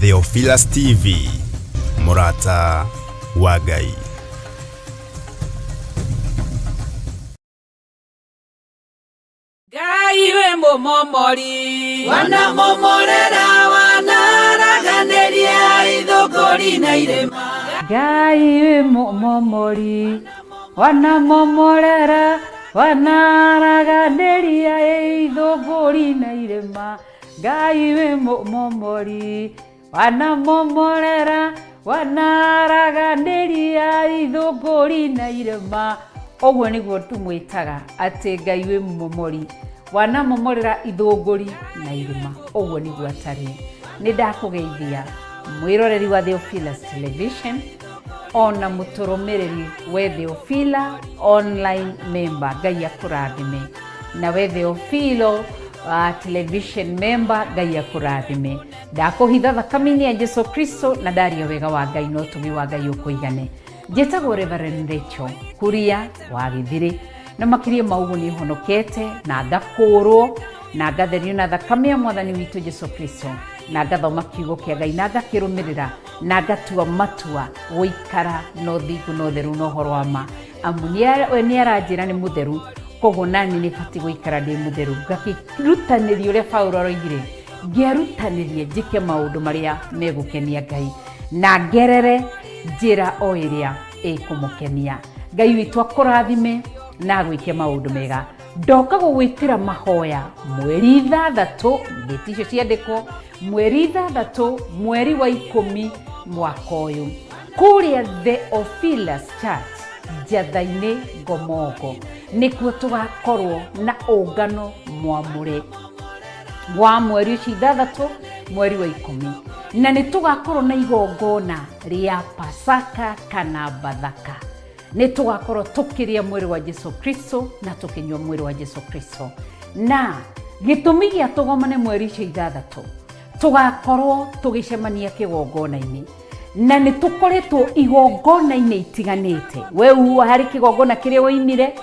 Theophilus TV, mũrata wa Ngai. Ngai wĩ mũmomori. Wanamomorera wanaraganĩria ithũngũri na irĩma. Ngai wĩ mũmomori. Wanamomorera wanaraganĩria ithũngũri na irĩma. Ngai wĩ mũmomori. Wanamomorera wanaraganĩria ithũngũri na irĩma. Ũguo nĩguo tũmwĩtaga atĩ Ngai wĩ mũmomori. Wanamomorera ithũngũri na irĩma. Ũguo nĩguo atariĩ. Nĩ ndakũgeithia mwĩroreri wa Theophilus Television ona mũtũrũmĩrĩri we Theophila online member. Ngai akũrathime. Na we Theophilo television member, Ngai akũrathime. Ndakũhitha thakame-inĩ ya Jesu Kristo na ndaria wega wa Ngai na ũtugi wa Ngai ũkũigane. Njĩtagwo Reverend Rachel Kuria wa Gĩthirĩ, na makĩria ma ũguo nĩ honokete na ngakũũrwo na ngatherio na thakame ya Mwathani witũ Jesu Kristo, na ngathoma kiugo kĩa Ngai na ngakĩrũmĩrĩra na ngatua matua gũikara na ũthingu na ũtheru na ũhoro wa ma, amu we nĩ aranjĩra nĩ mũtheru, koguo nani nĩ batiĩ gũikara ndĩ mũtheru. Ngakĩrutanĩria ũrĩa Paulo aroigire, ngĩerutanĩrie njĩke maũndũ marĩa megũkenia Ngai na ngerere njĩra o ĩrĩa ĩkũmũkenia. Ngai witũ akũrathime na agwĩke maũndũ mega. Ndoka gũgwĩtĩra mahoya mweri 6, ndĩti icio ciandĩkwo, mweri 6 mweri wa 10 mwaka ũyũ, kũrĩa Theophilus Church Njatha-inĩ Ngomongo, nĩkuo tũgakorwo na ũngano mwamũre wa mweri ũcio 6 mweri wa 10, na nĩ tũgakorwo na igongona rĩa Pasaka kana Bathaka. Nĩ tũgakorwo tũkĩrĩa mwĩrĩ wa Jesu Kristo na tũkĩnyua mwĩrĩ wa Jesu Kristo. Na gĩtũmi gĩa tũgomane mweri ũcio 6, tũgakorwo tũgĩcemania kĩgongona-inĩ, na nĩ tũkoretwo igongona-inĩ itiganĩte. We harĩ kĩgongona kĩrĩa woimire,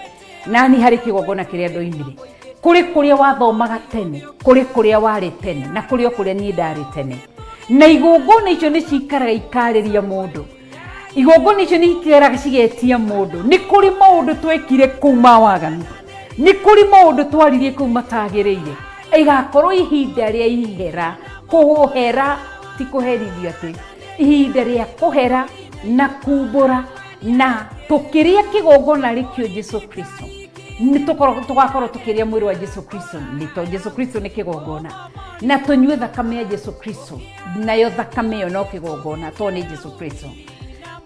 nani harĩ kĩgongona kĩrĩa ndoimire. Kũrĩ kũrĩa wathomaga tene, kũrĩ kũrĩa warĩ tene, na kũrĩ o kũrĩa niĩ ndarĩ tene. Na igongona icio nĩ cikaraga ikarĩria mũndũ. Igongona icio nĩ ikaraga cigetia mũndũ. Nĩ kũrĩ maũndũ twekire kũu ma waganu, nĩ kũrĩ maũndũ twaririe kũu matagĩrĩire. Igakorwo ihinda rĩa ihera, kũhera ti kũherithio atĩ, ihinda rĩa kũhera na kumbũra, na tũkĩrĩa kĩgongona rĩkĩo Jesu Kristo. Nĩ tũgakorwo tũkĩrĩa mwĩrĩ wa Jesu Kristo, nĩ tondũ Jesu Kristo nĩ kĩgongona, na tũnyue thakame ya Jesu Kristo, nayo thakame ĩyo no kĩgongona tondũ nĩ Jesu Kristo.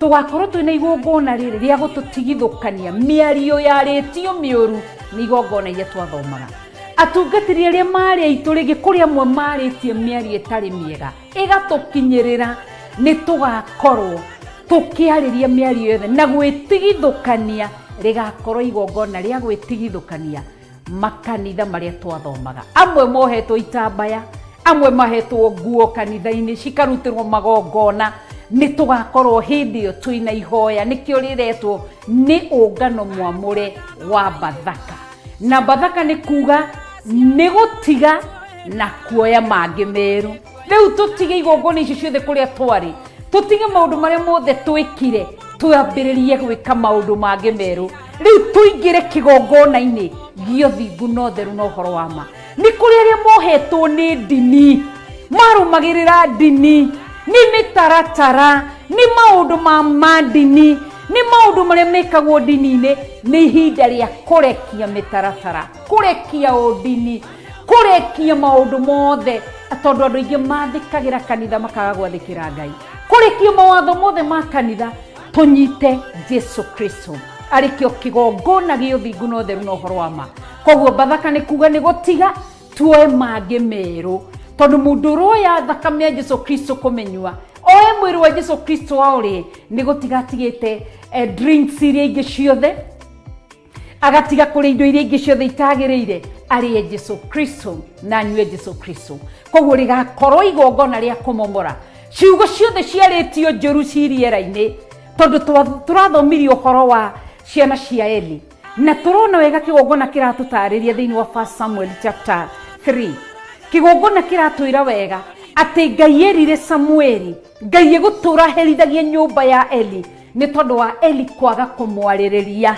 Tũgakorwo twĩna igongona rĩrĩ rĩa gũtũtigithũkania mĩario yarĩtio mĩũru nĩ igongona iria twathomaga. Atungatĩri arĩa marĩ aitũ rĩngĩ kũrĩ amwe marĩtie mĩario ĩtarĩ mĩega ĩgatũkinyĩrĩra, nĩ tũgakorwo tũkĩarĩria mĩario yothe na gwĩtigithũkania. Rĩgakorwo igongona rĩa gwĩtigithũkania makanitha marĩa twathomaga. Amwe mohetwo itambaya, amwe mahetwo nguo kanitha-inĩ cikarutĩrwo magongona. Nĩ tũgakorwo hĩndĩ ĩyo twĩna ihoya, nĩkĩo rĩretwo nĩ ũngano mwamũre wa Bathaka. Na Bathaka nĩ kuga nĩ gũtiga na kuoya mangĩ merũ. Rĩu tũtige igongona icio ciothe kũrĩa twarĩ, tũtige maũndũ marĩa mothe twĩkire, twambĩrĩrie gwĩka maũndũ mangĩ merũ. Rĩu tũingĩre kĩgongona-inĩ gĩa ũthingu na ũtheru na ũhoro wa ma. Nĩ kũrĩ arĩa mohetwo nĩ ndini, marũmagĩrĩra ndini, nĩ mĩtaratara, nĩ maũndũ ma mandini, nĩ maũndũ marĩa mekagwo ndini-inĩ. Nĩ ihinda rĩa kũrekia mĩtaratara, kũrekia ũndini, kũrekia maũndũ mothe, tondũ andũ aingĩ mathĩkagĩra kanitha makaga gwathĩkĩra Ngai. Kũrekia mawatho mothe ma kanitha, tũnyite Jesu Kristo arĩ kĩo kĩgongona gĩa ũthingu na ũtheru na ũhoro wa ma. Koguo Bathaka nĩ kuga nĩ gũtiga tuoe mangĩ merũ, tondũ mũndũ ũroya thakame ya Jesu Kristo kũmĩnyua, oe mwĩrĩ wa Jesu Kristo aũrĩe, nĩ gũtiga atigĩte drinks iria ingĩ ciothe, agatiga kũrĩa indo iria ingĩ ciothe itagĩrĩire, arĩe Jesu Kristo na anyue Jesu Kristo. Koguo rĩgakorwo igongona rĩa kũmomora ciugo ciothe ciarĩtio njũru ci rĩera-inĩ, tondũ tũrathomirie ũhoro wa ciana cia Eli, na tũrona wega kĩgongona kĩratũtarĩria thĩinĩ wa 1 Samuel chapter 3. Kĩgongona kĩratwĩra wega Atĩ Ngai erire Samueli, Ngai egũtũra herithagia nyũmba ya Eli nĩ tondũ wa Eli kwaga kũmwarĩrĩria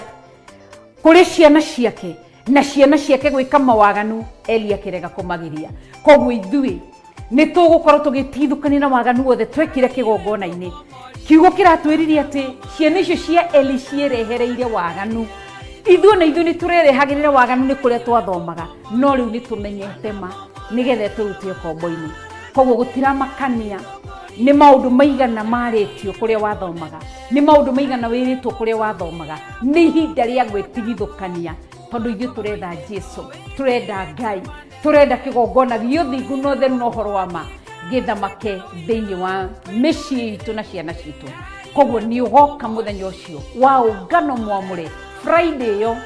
kũrĩ ciana ciake na ciana ciake gwĩka mawaganu, Eli akĩrega kũmagiria. Koguo ithuĩ nĩ tũgũkorwo tũgĩtigithũkania na waganu wothe twekire kĩgongona-inĩ. Kiugo kĩratwĩrire atĩ ciana icio cia Eli ciĩrehereire waganu. Ithuĩ na ithuĩ nĩ tũrerehagĩrĩra waganu nĩ kũrĩa twathomaga, no rĩu nĩ tũmenyete ma nĩgetha ĩtũrute ũkombo-inĩ. Koguo gũtiramakania nĩ maũndũ maigana marĩtio kũrĩa wathomaga, nĩ maũndũ maigana wĩrĩtwo kũrĩa wathomaga, nĩ ihinda rĩa gwĩtigithũkania, tondũ ithuĩ tũretha Jesu, tũrenda Ngai, tũrenda kĩgongona gĩa ũthingu na ũtheru na ũhoro wa ma gĩthamake thĩinĩ wa mĩciĩ itũ na ciana citũ. Koguo nĩ ũgoka mũthenya ũcio wa ũngano mwamũre Friday ĩyo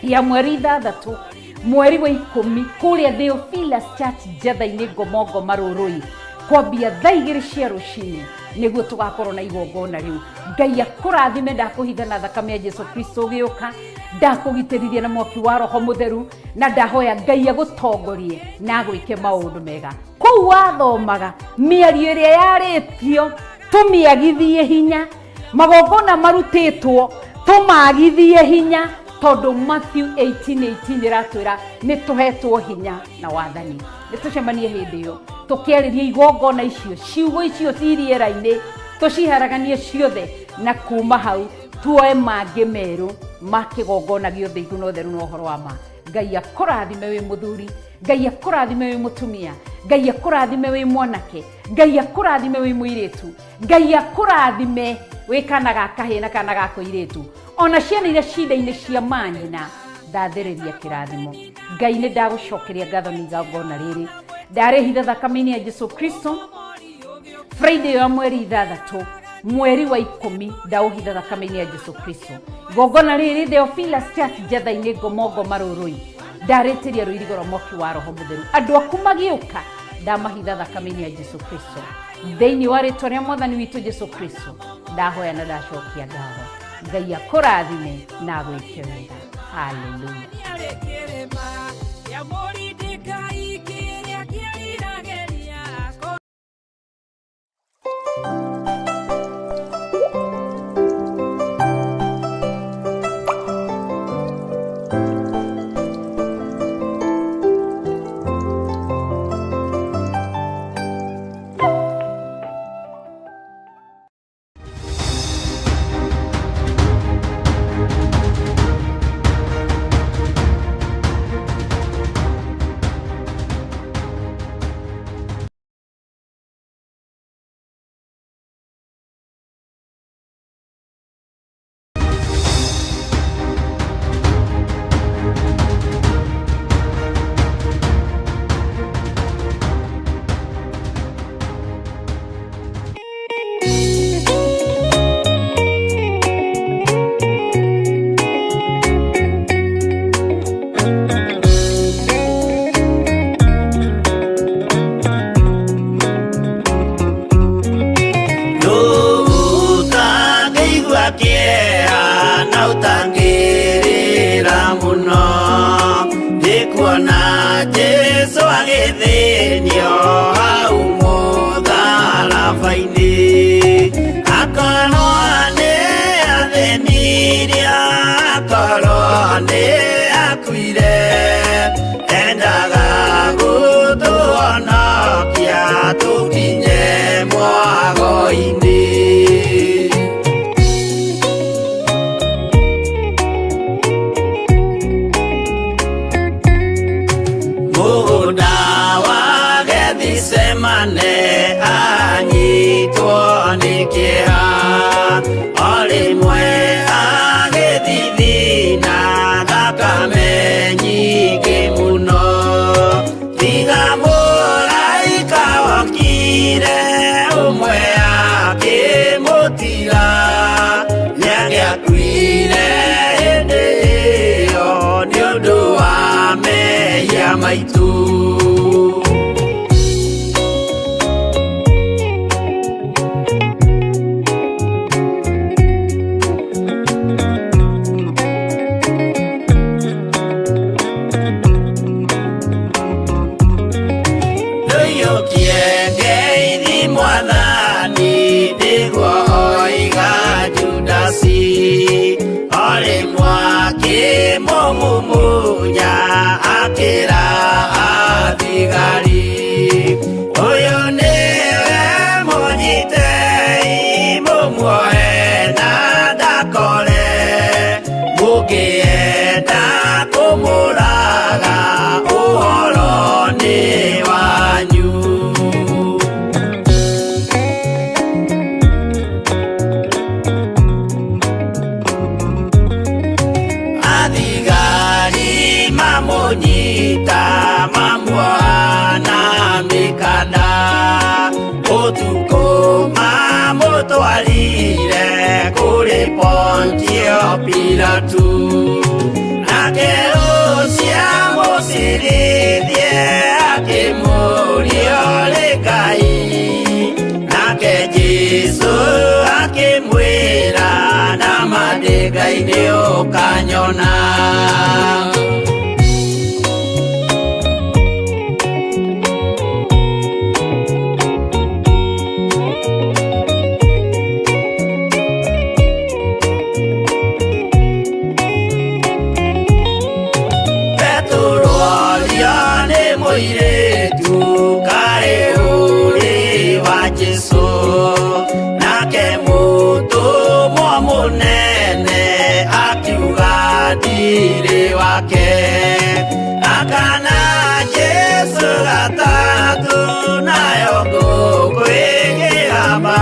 ya mweri 6 mweri wa 10 kũrĩa Theophilus Church Njetha-inĩ Ngomongo Marũrũi, kwambia thaa 2 cia rũcinĩ nĩguo tũgakorwo na igongona rĩu. Ngai akũrathime. Ndakũhitha na thakame ya Jesu Kristo ũgĩũka, ndakũgitĩrithia na mwaki wa Roho Mũtheru, na ndahoya Ngai agũtongorie na agwĩke maũndũ mega. Kũu wathomaga mĩario ĩrĩa yarĩtio tũmĩagithie hinya, magongona marutĩtwo tũmagithie hinya, tondũ Matthew 18:18 ĩratwĩra nĩ tũhetwo hinya na wathani. Nĩ tũcemanie hĩndĩ ĩyo tũkĩarĩria igongona icio, ciugo icio ci rĩera-inĩ tũciharaganie ciothe, na kuma hau tuoe mangĩ merũ ma kĩgongona gĩa ũthingu na ũtheru na ũhoro wa ma. Ngai akũrathime wĩ mũthuri, Ngai akũrathime wĩ mũtumia, Ngai akũrathime wĩ mwanake, Ngai akũrathime wĩ mũirĩtu, Ngai akũrathime wĩ kana ga kahĩĩ na kana ga kũirĩtu, ona ciana iria cinda-inĩ cia manyina, ndathĩrĩria kĩrathimo. Ngai nĩ ndagũcokeria ngatho nĩ igongona rĩrĩ ndarĩhitha thakame-inĩ ya Jesu Kristo. Friday ya mweri 6 mweri wa 10 ndaũhitha thakame-inĩ ya Jesu Kristo. Igongona rĩrĩ Theophilus Church Njetha-inĩ Ngomongo Marũrũi, ndarĩtĩria rũirigo rwa mwaki wa Roho Mũtheru. Andũ aku magĩũka ndamahitha thakame-inĩ ya Jesu Kristo. Thĩinĩ wa rĩtwa rĩa Mwathani witũ Jesu Kristo ndahoya na ndacokia ngatho. Ngai akũrathime na agwĩke wega. Haleluya. Ũtangĩigua kĩeha na ũtangĩrĩra mũno, nĩ kuona Jesũ agĩthĩnio hau mũtharaba-inĩ. Akorwo nĩ athĩnirie, akorwo nĩ akuire, endaga gũtũhonokia tũkinye mwago-inĩ. Mũgũnda wa Gethisemane anyitwo nĩ kĩeha, o rĩmwe agĩthithina thakame nyingĩ mũno. Tiga mũraika wokire ũmwe akĩmũtiga, nĩangĩakuire hĩndĩ ĩyo nĩ ũndũ wa mehia maitũ. Njiyũkie ngeithi mwathani nĩguo oiga Judasi o rĩmwe akĩmũmumunya akĩra athigari ũyũ nĩwe mũnyitei mũmuoe na ndakore mũngĩenda kũmũraga ũhoro nĩ wanyu. Athigari mamũnyita mamuoha na mĩkanda ũtukũ mamũtwarire kũrĩ Pontio Pilatu nake ũcio amũcirithie akĩmũũria ũrĩ Ngai nake Jesũ akĩmwĩra nama ndĩ Ngai nĩ ũkanyona. Petero orio nĩ mũirĩtu kaĩ ũrĩ wa Jesũ nake mũtũmwo mũnene akiuga ndirĩ wake akana Jesũ gatatũ nayo ngũkũ ĩkĩhamba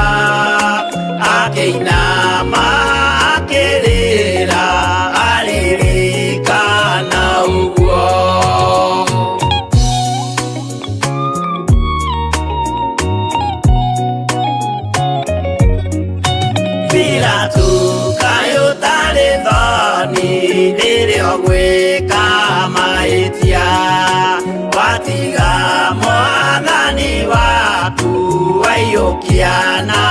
akĩinama akĩrĩra aririkana ũguo. Pilatu kaĩ ũtarĩ thoni rĩrĩa ũgwĩka mahĩtia watiga mwathani waku waiyũkia na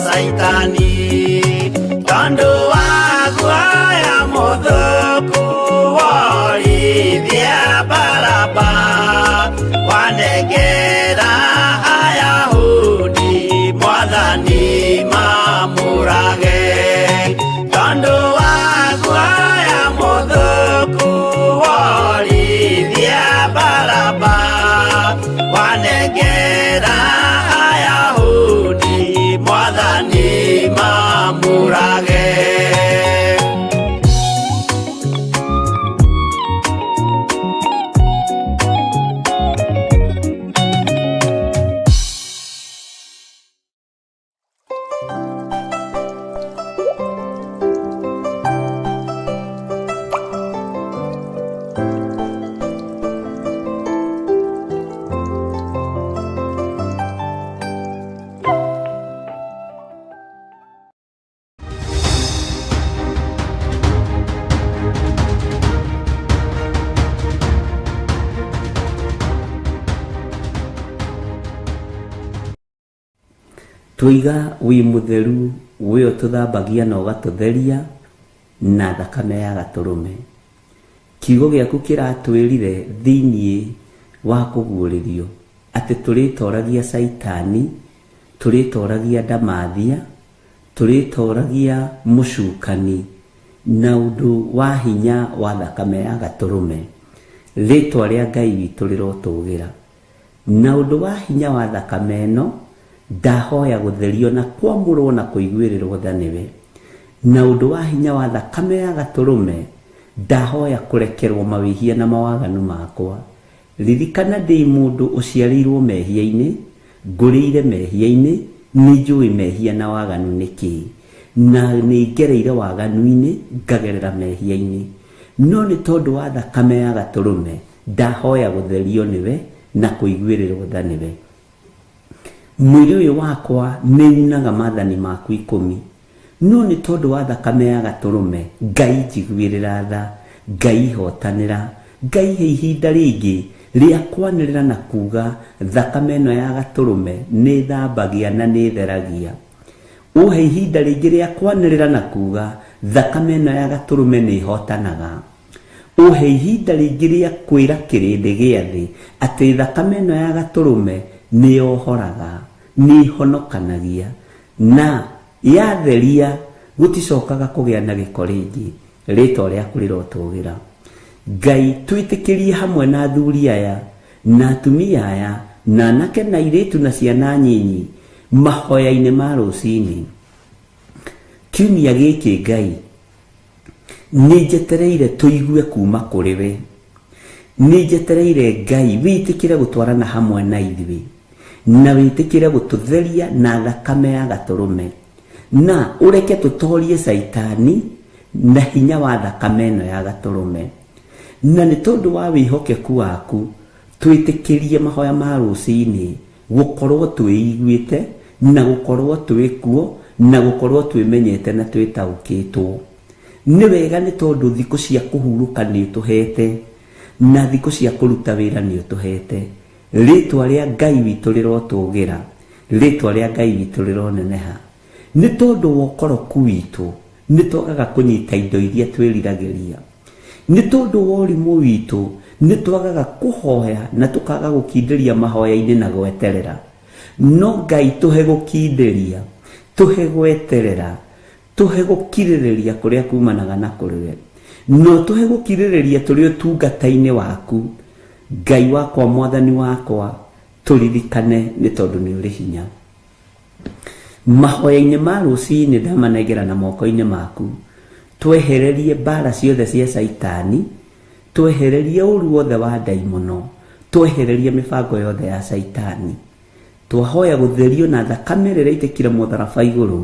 Caitani tondũ wa guoya mũthũku worithia Baraba wanengera Ayahudi mwathani mamũrage tondũ wa guoya mũthũku worithia Baraba wanengera Ayahudi mwathani mamũrage. Twoiga wĩ mũtheru we ũtũthambagia na ũgatũtheria na thakame ya gatũrũme. Kiugo gĩaku kĩratwĩrire thĩiniĩ wa kũguũrĩrio atĩ tũrĩtoragia Caitani, tũrĩtoragia ndamathia, tũrĩtoragia mũcukani na ũndũ wa hinya wa thakame ya gatũrũme. Rĩtwa rĩa Ngai witũ rĩrotũgĩra. Na ũndũ wa hinya wa thakame ĩno ndahoya gũtherio na kwamũrwo na kũiguĩrĩrwo tha nĩwe. Na ũndũ wa hinya wa thakame ya gatũrũme ndahoya kũrekerwo mawĩhia na mawaganu makwa. Ririkana ndĩ mũndũ ũciarĩirwo mehia-inĩ, ngũrĩire mehia-inĩ, nĩ njũĩ mehia na waganu nĩ kĩĩ, na nĩ ngereire waganu-inĩ ngagerera mehia-inĩ. No nĩ tondũ wa thakame ya gatũrũme ndahoya gũtherio nĩwe na kũiguĩrĩrwo tha nĩwe. Mwĩrĩ ũyũ wakwa nĩ unaga maathani maku 10, no nĩ tondũ wa thakame ya gatũrũme Ngai njiguĩrĩra tha, Ngai hotanĩra, Ngai he ihinda rĩngĩ rĩa kwanĩrĩra na kuga thakame ĩno ya gatũrũme nĩ thambagia na nĩ theragia. Ũhe ihinda rĩngĩ rĩa kwanĩrĩra na kuga thakame ĩno ya gatũrũme nĩ hotanaga. Ũhe ihinda rĩngĩ rĩa kwĩra kĩrĩndĩ gĩa thĩ atĩ thakame ĩno ya gatũrũme Nĩ yohoraga, nĩ ĩhonokanagia, na yatheria gũticokaga kũgĩa na gĩko rĩngĩ. Rĩtwa rĩaku rĩrotũgĩra. Ngai, twĩtĩkĩrie hamwe na athuri aya na atumia aya na anake na airĩtu na ciana nyinyi mahoya-inĩ ma rũcinĩ kiumia gĩkĩ. Ngai, nĩ njetereire tũigue kuma kũrĩ we. Nĩ njetereire, Ngai, wĩtĩkĩre gũtwarana hamwe na ithuĩ na wĩtĩkĩre gũtũtheria na thakame ya gatũrũme, na ũreke tũtorie Caitani na hinya wa thakame ĩno ya gatũrũme. Na nĩ tondũ wa wĩhokeku waku, twĩtĩkĩrie mahoya ma rũcinĩ gũkorwo twĩiguĩte na gũkorwo twĩkuo na gũkorwo twĩmenyete na twĩtaũkĩtwo nĩ wega, nĩ tondũ thikũ cia kũhurũka nĩ ũtũhete na thikũ cia kũruta wĩra nĩ ũtũhete. Rĩtwa rĩa Ngai witũ rĩrotũgĩra, rĩtwa rĩa Ngai witũ rĩroneneha. Nĩ tondũ wa ũkoroku witũ nĩ twagaga kũnyita indo iria twĩriragĩria. Nĩ tondũ wa ũrimũ witũ nĩ twagaga kũhoya na tũkaga gũkindĩria mahoya-inĩ na gweterera. No Ngai, tũhe gũkindĩria, tũhe gweterera, tũhe gũkirĩrĩria kũrĩa kumanaga na kũrĩ we. No tũhe gũkirĩrĩria tũrĩ ũtungata-inĩ waku. Ngai wakwa, Mwathani wakwa, tũririkane nĩ tondũ nĩ ũrĩ hinya. Mahoya-inĩ ma rũcinĩ ndamanengera na moko-inĩ maku. Twehererie mbara ciothe cia Caitani, twehererie ũru wothe wa ndaimono, twehererie mĩbango yothe ya Caitani. Twahoya gũtherio na thakame ĩrĩa ĩraitĩkire mũtharaba igũrũ.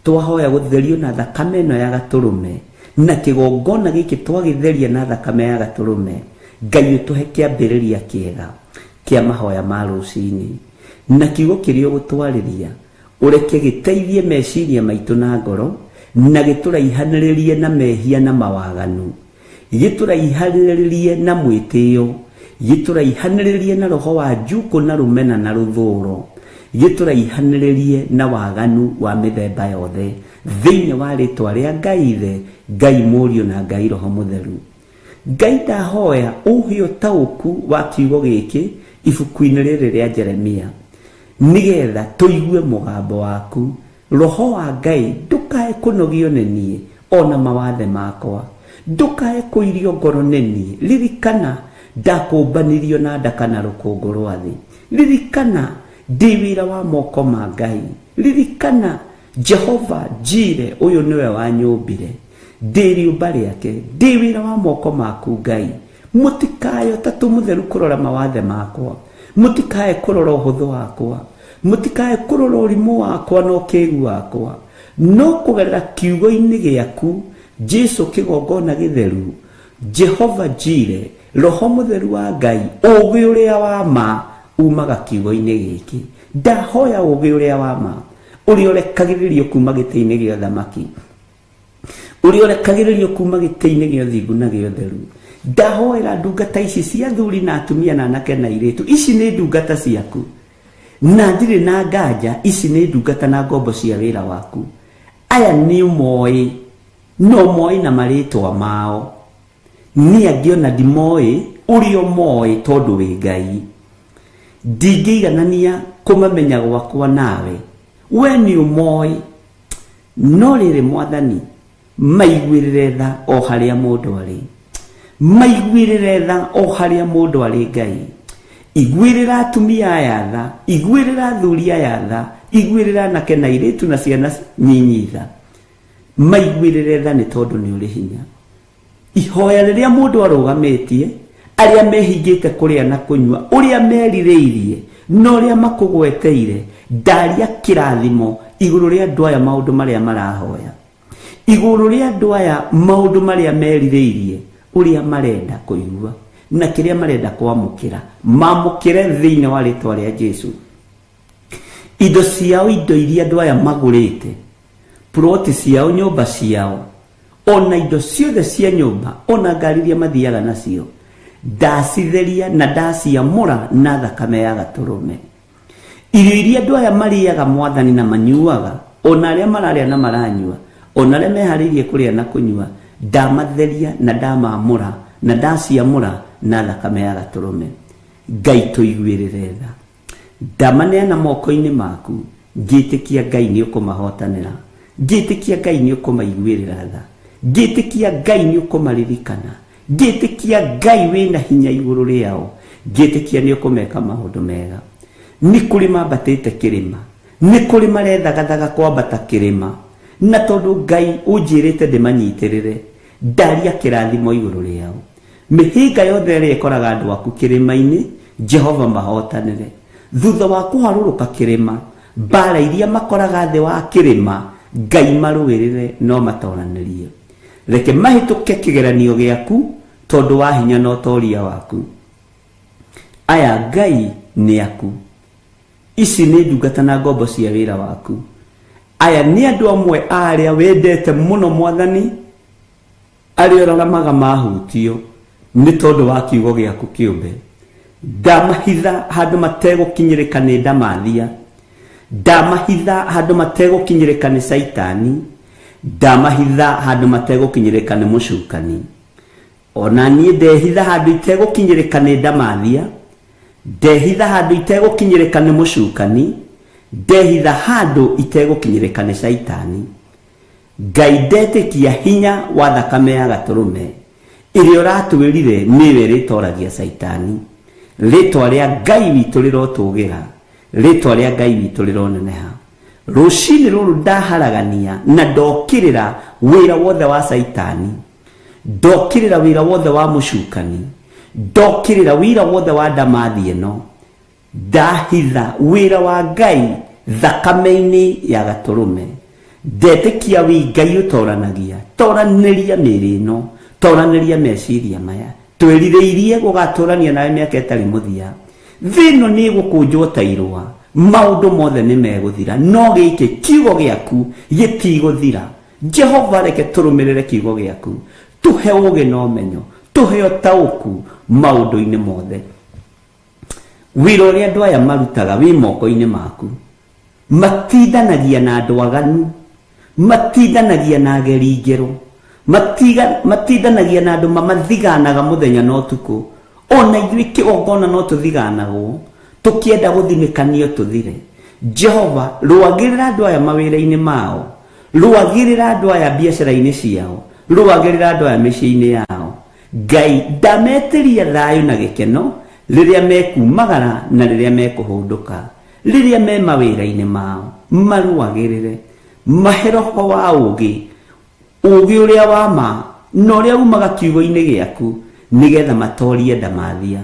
Twahoya gũtherio na thakame ĩno ya gatũrũme, na kĩgongona gĩkĩ twagĩtheria na thakame ya gatũrũme. Ngai, ũtũhe kĩambĩrĩria kĩega kĩa mahoya ma rũcinĩ, na kiugo kĩrĩa ũgũtwarĩria ũreke gĩteithie meciria maitũ na ngoro, na gĩtũraihanĩrĩrie na mehia na mawaganu, gĩtũraihanĩrĩrie na mwĩtĩo, gĩtũraihanĩrĩrie na roho wa njukũ na rũmena na rũthũro, gĩtũraihanĩrĩrie na waganu wa mĩthemba yothe, thĩinĩ wa rĩtwa rĩa Ngai Ithe, Ngai Mũriũ na Ngai Roho Mũtheru. Ngai, ndahoya ũhe ũtaũku wa kiugo gĩkĩ ibuku-inĩ rĩrĩ rĩa Jeremia, nĩgetha tũigue mũgambo waku. Roho wa Ngai, ndũkae kũnogio nĩ niĩ ona mawathe makwa, ndũkae kũirio ngoro nĩ niĩ. Ririkana ndakũmbanirio na ndaka na rũkũngũ rwa thĩ. Ririkana ndĩ wĩra wa moko ma Ngai. Ririkana Jehova Jire, ũyũ nĩwe wanyũmbire, ndĩ rĩũmba rĩake, ndĩ wĩra wa moko maku. Ngai, mũtikae Ũtatũ Mũtheru kũrora mawathe makwa, mũtikae kũrora ũhũthũ wakwa, mũtikae kũrora ũrimũ wakwa na ũkĩgu wakwa, no kũgerera kiugo-inĩ gĩaku Jesu, kĩgongona gĩtheru, Jehova Jire, Roho Mũtheru wa Ngai, ũgĩ ũrĩa wa ma umaga kiugo-inĩ gĩkĩ. Ndahoya ũgĩ ũrĩa wa ma, ũrĩa ũrekagĩrĩrio kuma gĩtĩ-inĩ gĩa thamaki, ũrĩa ũrekagĩrĩrio kuma gĩtĩ-inĩ gĩa ũthingu na gĩa ũtheru. Ndahoera ndungata ici cia athuri na atumia na anake na airĩtu. Ici nĩ ndungata ciaku na ndirĩ na nganja. Ici nĩ ndungata na ngombo cia wĩra waku. Aya nĩ ũmoĩ, no moĩ na marĩtwa mao. Niĩ angĩ ona ndimoĩ ũrĩa ũmoĩ, tondũ wĩ Ngai. Ndingĩiganania kũmamenya gwakwa nawe. We nĩ ũmoĩ. No rĩrĩ, Mwathani, maiguĩrĩre tha o harĩa mũndũ arĩ, maiguĩrĩre tha o harĩa mũndũ arĩ. Ngai, iguĩrĩra atumia aya tha, iguĩrĩra athuri aya tha, iguĩrĩra anake na airĩtu na ciana nyinyi tha. Maiguĩrĩre tha nĩ tondũ nĩ ũrĩ hinya. Ihoya rĩrĩa mũndũ arũgamĩtie, arĩa mehingĩte kũrĩa na kũnyua, ũrĩa merirĩirie na ũrĩa makũgweteire, ndaria kĩrathimo igũrũ rĩa andũ aya, maũndũ marĩa marahoya igũrũ rĩa andũ aya, maũndũ marĩa merirĩirie, ũrĩa marenda kũigua na kĩrĩa marenda kwamũkĩra, mamũkĩre thĩinĩ wa rĩtwa rĩa Jesu. Indo ciao, indo iria andũ aya magũrĩte, ploti ciao, nyũmba ciao, ona indo ciothe cia nyũmba, ona ngari iria mathiaga nacio, ndacitheria na ndaciamũra na thakame ya gatũrũme. Irio iria andũ aya marĩaga, Mwathani, na manyuaga, ona arĩa mararĩa na maranyua, ona arĩa meharĩirie kũrĩa na kũnyua, ndamatheria na ndamamũra na ndaciamũra na thakame ya gatũrũme. Ngai, tũiguĩrĩre tha. Ndamaneana moko-inĩ maku, ngĩtĩkia Ngai nĩ ũkũmahotanĩra, ngĩtĩkia Ngai nĩ ũkũmaiguĩrĩra tha, ngĩtĩkia Ngai nĩ ũkũmaririkana, ngĩtĩkia Ngai wĩna hinya igũrũ rĩao, ngĩtĩkia nĩ ũkũmeka maũndũ mega. Nĩ kũrĩ mambatĩte kĩrĩma, nĩ kũrĩ marethagathaga kwambata kĩrĩma, na tondũ Ngai ũnjĩrĩte ndĩmanyitĩrĩre, ndaria kĩrathimo igũrũ rĩao. Mĩhĩnga yothe ĩrĩa ĩkoraga andũ aku kĩrĩma-inĩ, Jehova mahotanĩre. Thutha wa kũharũrũka kĩrĩma, mbara iria makoraga thĩ wa kĩrĩma, Ngai marũĩrĩre no matoranĩrie. Reke mahĩtũke kĩgeranio gĩaku tondũ wa hinya na ũtoria waku. Aya Ngai nĩ aku. Ici nĩ ndungata na ngombo cia wĩra waku. Aya nĩ andũ amwe a arĩa wendete mũno Mwathani, arĩa ũraramaga mahutio nĩ tondũ wa kiugo gĩaku kĩũmbe. Ndamahitha handũ mategũkinyĩrĩka nĩ ndamathia, ndamahitha handũ mategũkinyĩrĩka nĩ Caitani, ndamahitha handũ mategũkinyĩrĩka nĩ mũcukani. Ona niĩ ndehitha handũ itegũkinyĩrĩka nĩ ndamathia, ndehitha handũ itegũkinyĩrĩka nĩ mũcukani, ndehitha handũ itegũkinyĩrĩka nĩ Caitani. Ngai ndetĩkia hinya wa thakame ya gatũrũme ĩrĩa ũratwĩrire nĩyo ĩrĩtoragia Caitani. Rĩtwa rĩa Ngai witũ rĩrotũgĩra, rĩtwa rĩa Ngai witũ rĩroneneha. Rũcinĩ rũrũ ndaharagania na ndokĩrĩra wĩra wothe wa Caitani, ndokĩrĩra wĩra wothe wa mũcukani, ndokĩrĩra wĩra wothe wa ndamathi ĩno, ndahitha wĩra wa Ngai thakame-inĩ ya gatũrũme. Ndetĩkia wĩ Ngai ũtoranagia, toranĩria mĩĩrĩ ĩno, toranĩria meciria maya. Twĩrirĩirie gũgatũrania nawe mĩaka ĩtarĩ mũthia. Thĩ ĩno nĩ ĩgũkũnjwo ta irũa, maũndũ mothe nĩ megũthira, no gĩkĩ kiugo gĩaku gĩtigũthira. Jehova, reke tũrũmĩrĩre kiugo gĩaku, tũhe ũũgĩ na ũmenyo, tũhe ũtaũku maũndũ-inĩ mothe. Wĩra ũrĩa andũ aya marutaga wĩ moko-inĩ maku. Matindanagia na andũ aganu, matindanagia na ageri ngero, matindanagia na andũ mamathiganaga mũthenya na ũtukũ. Ona ithuĩ kĩgongona no tũthiganagwo, tũkĩenda gũthinĩkanio tũthire. Jehova, rũagĩrĩra andũ aya mawĩra-inĩ mao, rũagĩrĩra andũ aya biacara-inĩ ciao, rũagĩrĩra andũ aya mĩciĩ-inĩ yao. Ngai ndametĩria thayũ na gĩkeno rĩrĩa mekumagara na rĩrĩa mekũhũndũka, rĩrĩa me mawĩra-inĩ mao, marũagĩrĩre, mahe roho wa ũũgĩ, ũũgĩ ũrĩa wa ma na ũrĩa umaga kiugo-inĩ gĩaku, nĩgetha matorie ndamathia,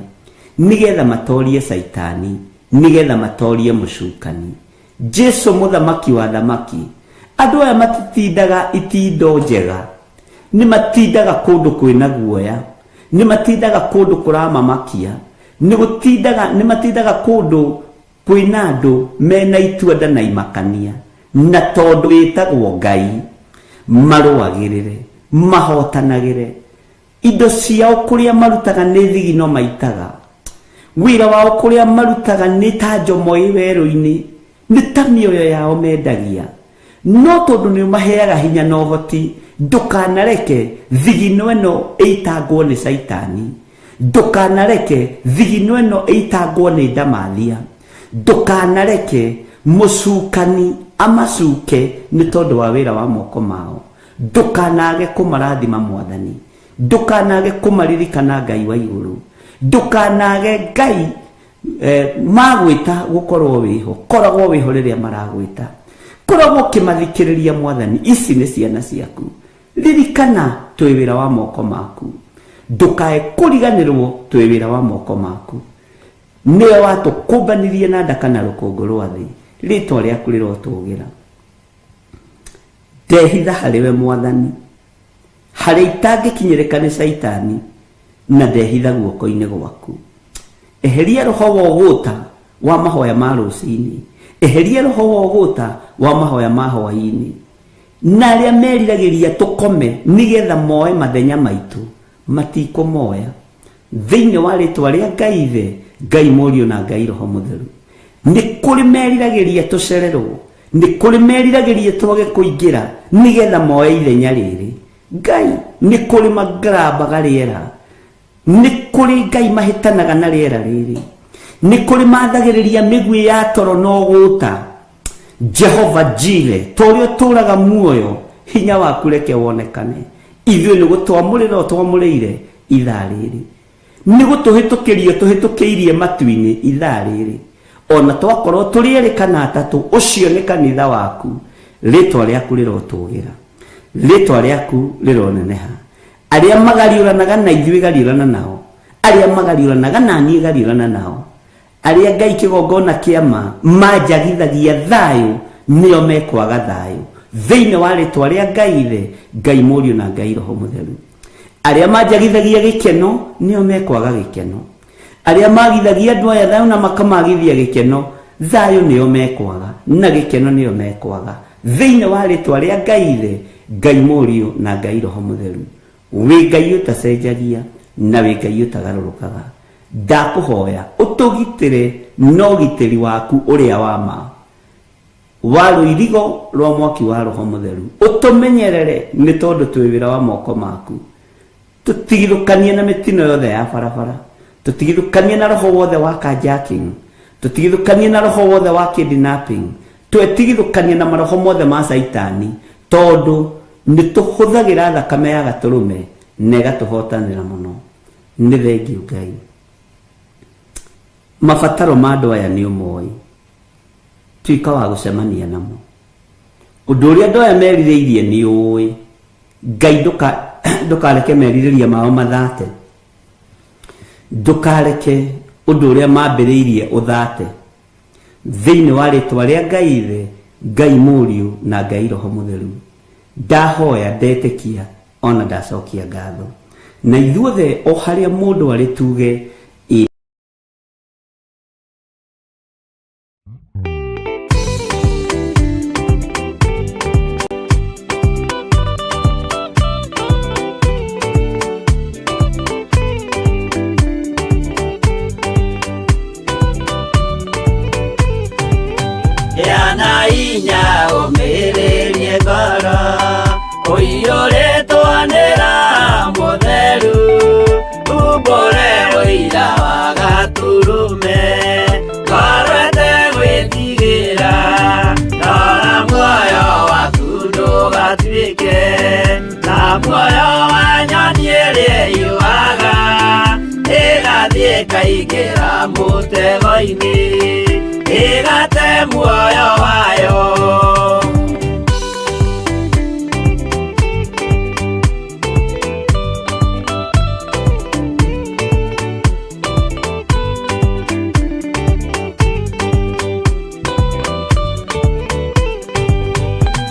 nĩgetha matorie Caitani, nĩgetha matorie mũcukani. Jesu mũthamaki wa thamaki, andũ aya matitindaga itindo njega, nĩ matindaga kũndũ kwĩna guoya, nĩ matindaga kũndũ kũramamakia, nĩ matindaga kũndũ kwĩna andũ mena itua na imakania, na tondũ wĩtagwo Ngai, marũagĩrĩre, mahotanagĩre. Indo ciao kũrĩa marutaga nĩ thigino maitaga, wĩra wao kũrĩa marutaga nĩ ta njomo ĩ werũ-inĩ, nĩ ta mĩoyo yao mendagia. No tondũ nĩ ũmaheaga hinya na ũhoti, ndũkanareke thigino ĩno ĩitangwo nĩ Caitani, ndũkanareke thigino ĩno ĩitangwo nĩ ndamathia, ndũkanareke mũcukani amacuke nĩ tondũ wa wĩra wa moko mao. Ndũkanage kũmarathima Mwathani, ndũkanage kũmaririkana Ngai wa igũrũ, ndũkanage Ngai magwĩta gũkorwo wĩho, koragwo wĩho rĩrĩa maragwĩta, koragwo ũkĩmathikĩrĩria Mwathani. Ici nĩ ciana ciaku, ririkana twĩ wĩra wa moko maku, ndũkae kũriganĩrwo twĩ wĩra wa moko maku. Nĩwe watũkũmbanirie na ndaka na rũkũngũ rwa thĩ, rĩtwa rĩaku rĩrotũgĩra. Ndehitha harĩ we Mwathani, harĩa itangĩkinyĩrĩka nĩ Caitani, na ndehitha guoko-inĩ gwaku. Eheria roho wa ũgũta wa mahoya ma rũcinĩ, eheria roho wa ũgũta wa mahoya ma hwaĩ-inĩ, na arĩa meriragĩria tũkome nĩgetha moe mathenya maitũ, matikũmoya. Thĩinĩ wa rĩtwa rĩa Ngai Ithe, Ngai Mũriũ na Ngai Roho Mũtheru, nĩ kũrĩ meriragĩria tũcererwo, nĩ kũrĩ meriragĩria twage kũingĩra nĩgetha moe ithenya rĩrĩ. Ngai nĩ kũrĩ magarambaga rĩera, nĩ kũrĩ Ngai mahĩtanaga na rĩera rĩrĩ. Nĩ kũrĩ mathagĩrĩria mĩguĩ ya toro na ũgũta. Jehova Jire, ta ũrĩa ũtũũraga muoyo, hinya waku reke wonekane. Ithuĩ nĩ gũtwamũrĩra ũtwamũrĩire ithaa rĩrĩ, nĩ gũtũhĩtũkĩria ũtũhĩtũkĩirie matu-inĩ ithaa rĩrĩ. Ona twakorwo tũrĩ erĩ kana atatũ, ũcio nĩ kanitha waku. Rĩtwa rĩaku rĩrotũgĩra, rĩtwa rĩaku rĩroneneha. Arĩa magariũranaga na ithuĩ gariũrana nao, arĩa magariũranaga na niĩ gariũrana nao. Arĩa Ngai kĩgongona kĩa ma manjagithagia thayũ nĩo mekwaga thayũ, thĩinĩ wa rĩtwa rĩa Ngai Ithe, Ngai Mũriũ na Ngai Roho Mũtheru. Arĩa manjagithagia gĩkeno nĩo mekwaga gĩkeno. Arĩa magithagia andũ aya thayũ na makamagithia gĩkeno, thayũ nĩo mekwaga na gĩkeno nĩo mekwaga, thĩinĩ wa rĩtwa rĩa Ngai Ithe, Ngai Mũriũ na Ngai Roho Mũtheru. Wĩ Ngai ũtacenjagia na wĩ Ngai ũtagarũrũkaga. Ndakũhoya ũtũgitĩre na ũgitĩri waku ũrĩa wa ma wa rũirigo rwa mwaki wa Roho Mũtheru. Ũtũmenyerere nĩ tondũ twĩ wĩra wa moko maku. Tũtigithũkanie na mĩtino yothe ya barabara, tũtigithũkanie na roho wothe wa carjacking, tũtigithũkanie na roho wothe wa kidnapping, twetigithũkanie na maroho mothe ma Caitani, tondũ nĩ tũhũthagĩra thakame ya Gatũrũme na ĩgatũhotanĩra mũno. Nĩ thengiũ Ngai. Mabataro ma andũ aya nĩ ũmoĩ, tuĩka wa gũcemania namo. Ũndũ ũrĩa andũ aya merirĩirie nĩ ũĩ. Ngai ndũkareke merirĩria mao mathate, ndũkareke ũndũ ũrĩa mambĩrĩirie ũthate, thĩinĩ wa rĩtwa rĩa Ngai Ithe, Ngai Mũriũ na Ngai Roho Mũtheru. Ndahoya, ndetĩkia, ona ndacokia ngatho. Na ithuothe o harĩa mũndũ arĩ tuge ĩ. Yana inya ũmĩrĩrie ngoro ũiyũrĩtwo nĩ Roho Mũtheru, umbũre ũira wa Gatũrũme, ngoro ĩtegwĩtigĩra, rora muoyo waku ndũgatuĩke ta muoyo wa nyoni ĩrĩa ĩyũaga ĩgathiĩ ĩkaingĩra mũtego-inĩ ĩgate muoyo wayo.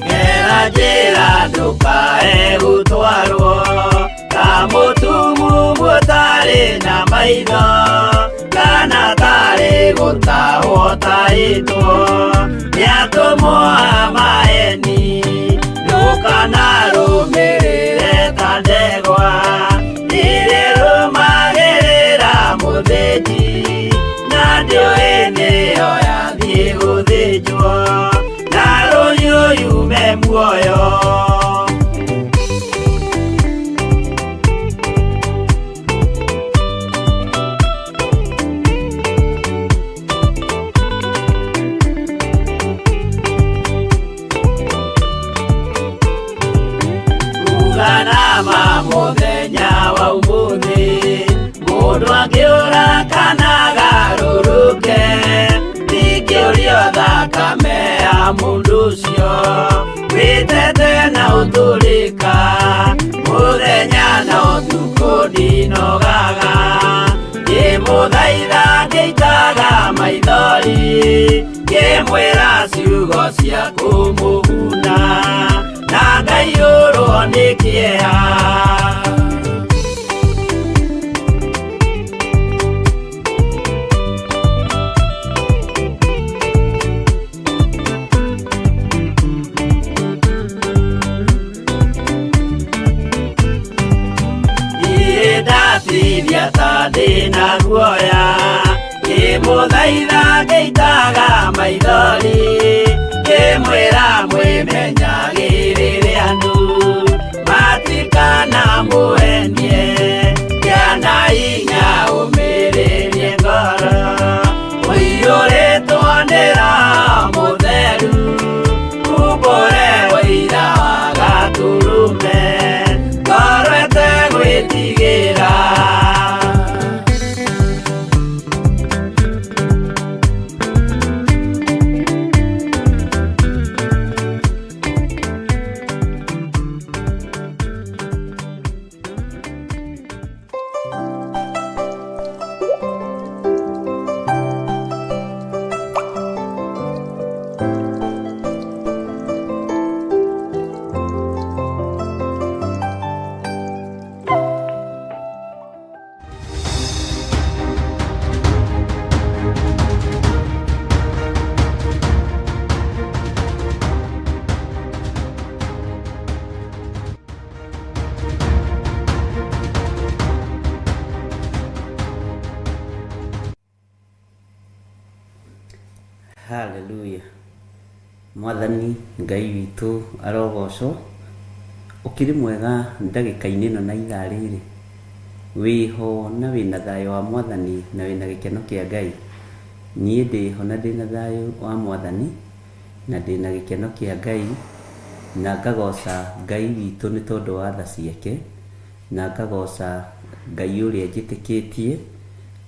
Gera njĩra ndũkae gũtwarwo ta mũtumumu ũtarĩ na maitho, kana tarĩ gũtahwo tahĩtwo nĩ atũmwo a maeni. Ndũkanarũmĩrĩre ta ndegwa irĩrũmagĩrĩra mũthĩnji, na ndĩũĩ nĩyo yathiĩ gũthĩnjwo na rũhiũ yume muoyo. Uganama mũthenya wa ũmũthĩ, mũndũ angĩũra kana agarũrũke, ndingĩũrio thakame ya mũndũ ũcio wĩtete na ũtũrĩka. Mũthenya na ũtukũ ndinogaga ngĩmũthaitha ngĩitaga maithori, ngĩmwĩra ciugo cia kũmũguna na ngaiyũrwo nĩ kĩeha. Niĩ ndatithia ta ndĩna guoya, ngĩmũthaitha ngĩitaga maithori, ngĩmwĩra mwĩmenyagĩrĩre andũ matikanamũenie. Gĩa na hinya ũmĩrĩrie ngoro. Haleluya. Mwathani Ngai witũ arogocwo. Ũkĩrĩ mwega ndagĩka-inĩ ĩno na ithaa rĩrĩ? Wĩho na wĩna thayũ wa Mwathani na wĩna gĩkeno kĩa Ngai? Niĩ ndĩho na ndĩna thayũ wa Mwathani na ndĩna gĩkeno kĩa Ngai na ngagoca Ngai witũ nĩ tondũ wa tha ciake na ngagoca Ngai ũrĩa njĩtĩkĩtie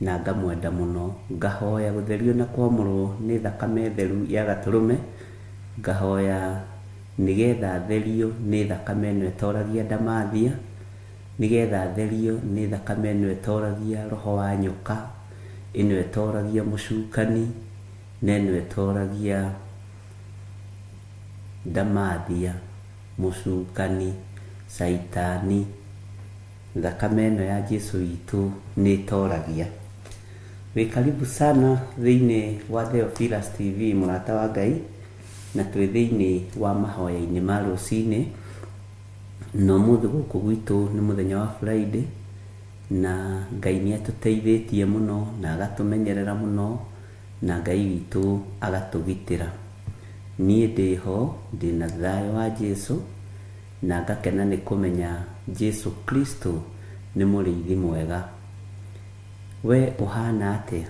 na ngamwenda mũno. Ngahoya gũtherio na kwamũrwo nĩ thakame theru ya Gatũrũme, ngahoya nĩgetha therio nĩ thakame ĩno ĩtoragia ndamathia, nĩgetha therio nĩ thakame ĩno ĩtoragia roho wa nyoka, ĩno ĩtoragia mũcukani, na ĩno ĩtoragia ndamathia, mũcukani, caitani. Thakame ĩno ya Jesu witũ nĩ ĩtoragia. Wĩ karibu sana thĩinĩ wa Theophilus TV mũrata wa Ngai, na twĩ thĩinĩ wa mahoya-inĩ ma rũcinĩ, na ũmũthĩ gũkũ gwitũ nĩ mũthenya wa Friday, na Ngai nĩ atũteithĩtie mũno na agatũmenyerera mũno, na Ngai witũ agatũgitĩra. Niĩ ndĩho, ndĩna thayũ wa Jesu, na ngakena nĩ kũmenya Jesu Kristo nĩ mũrĩithi mwega. We ũhana atĩa?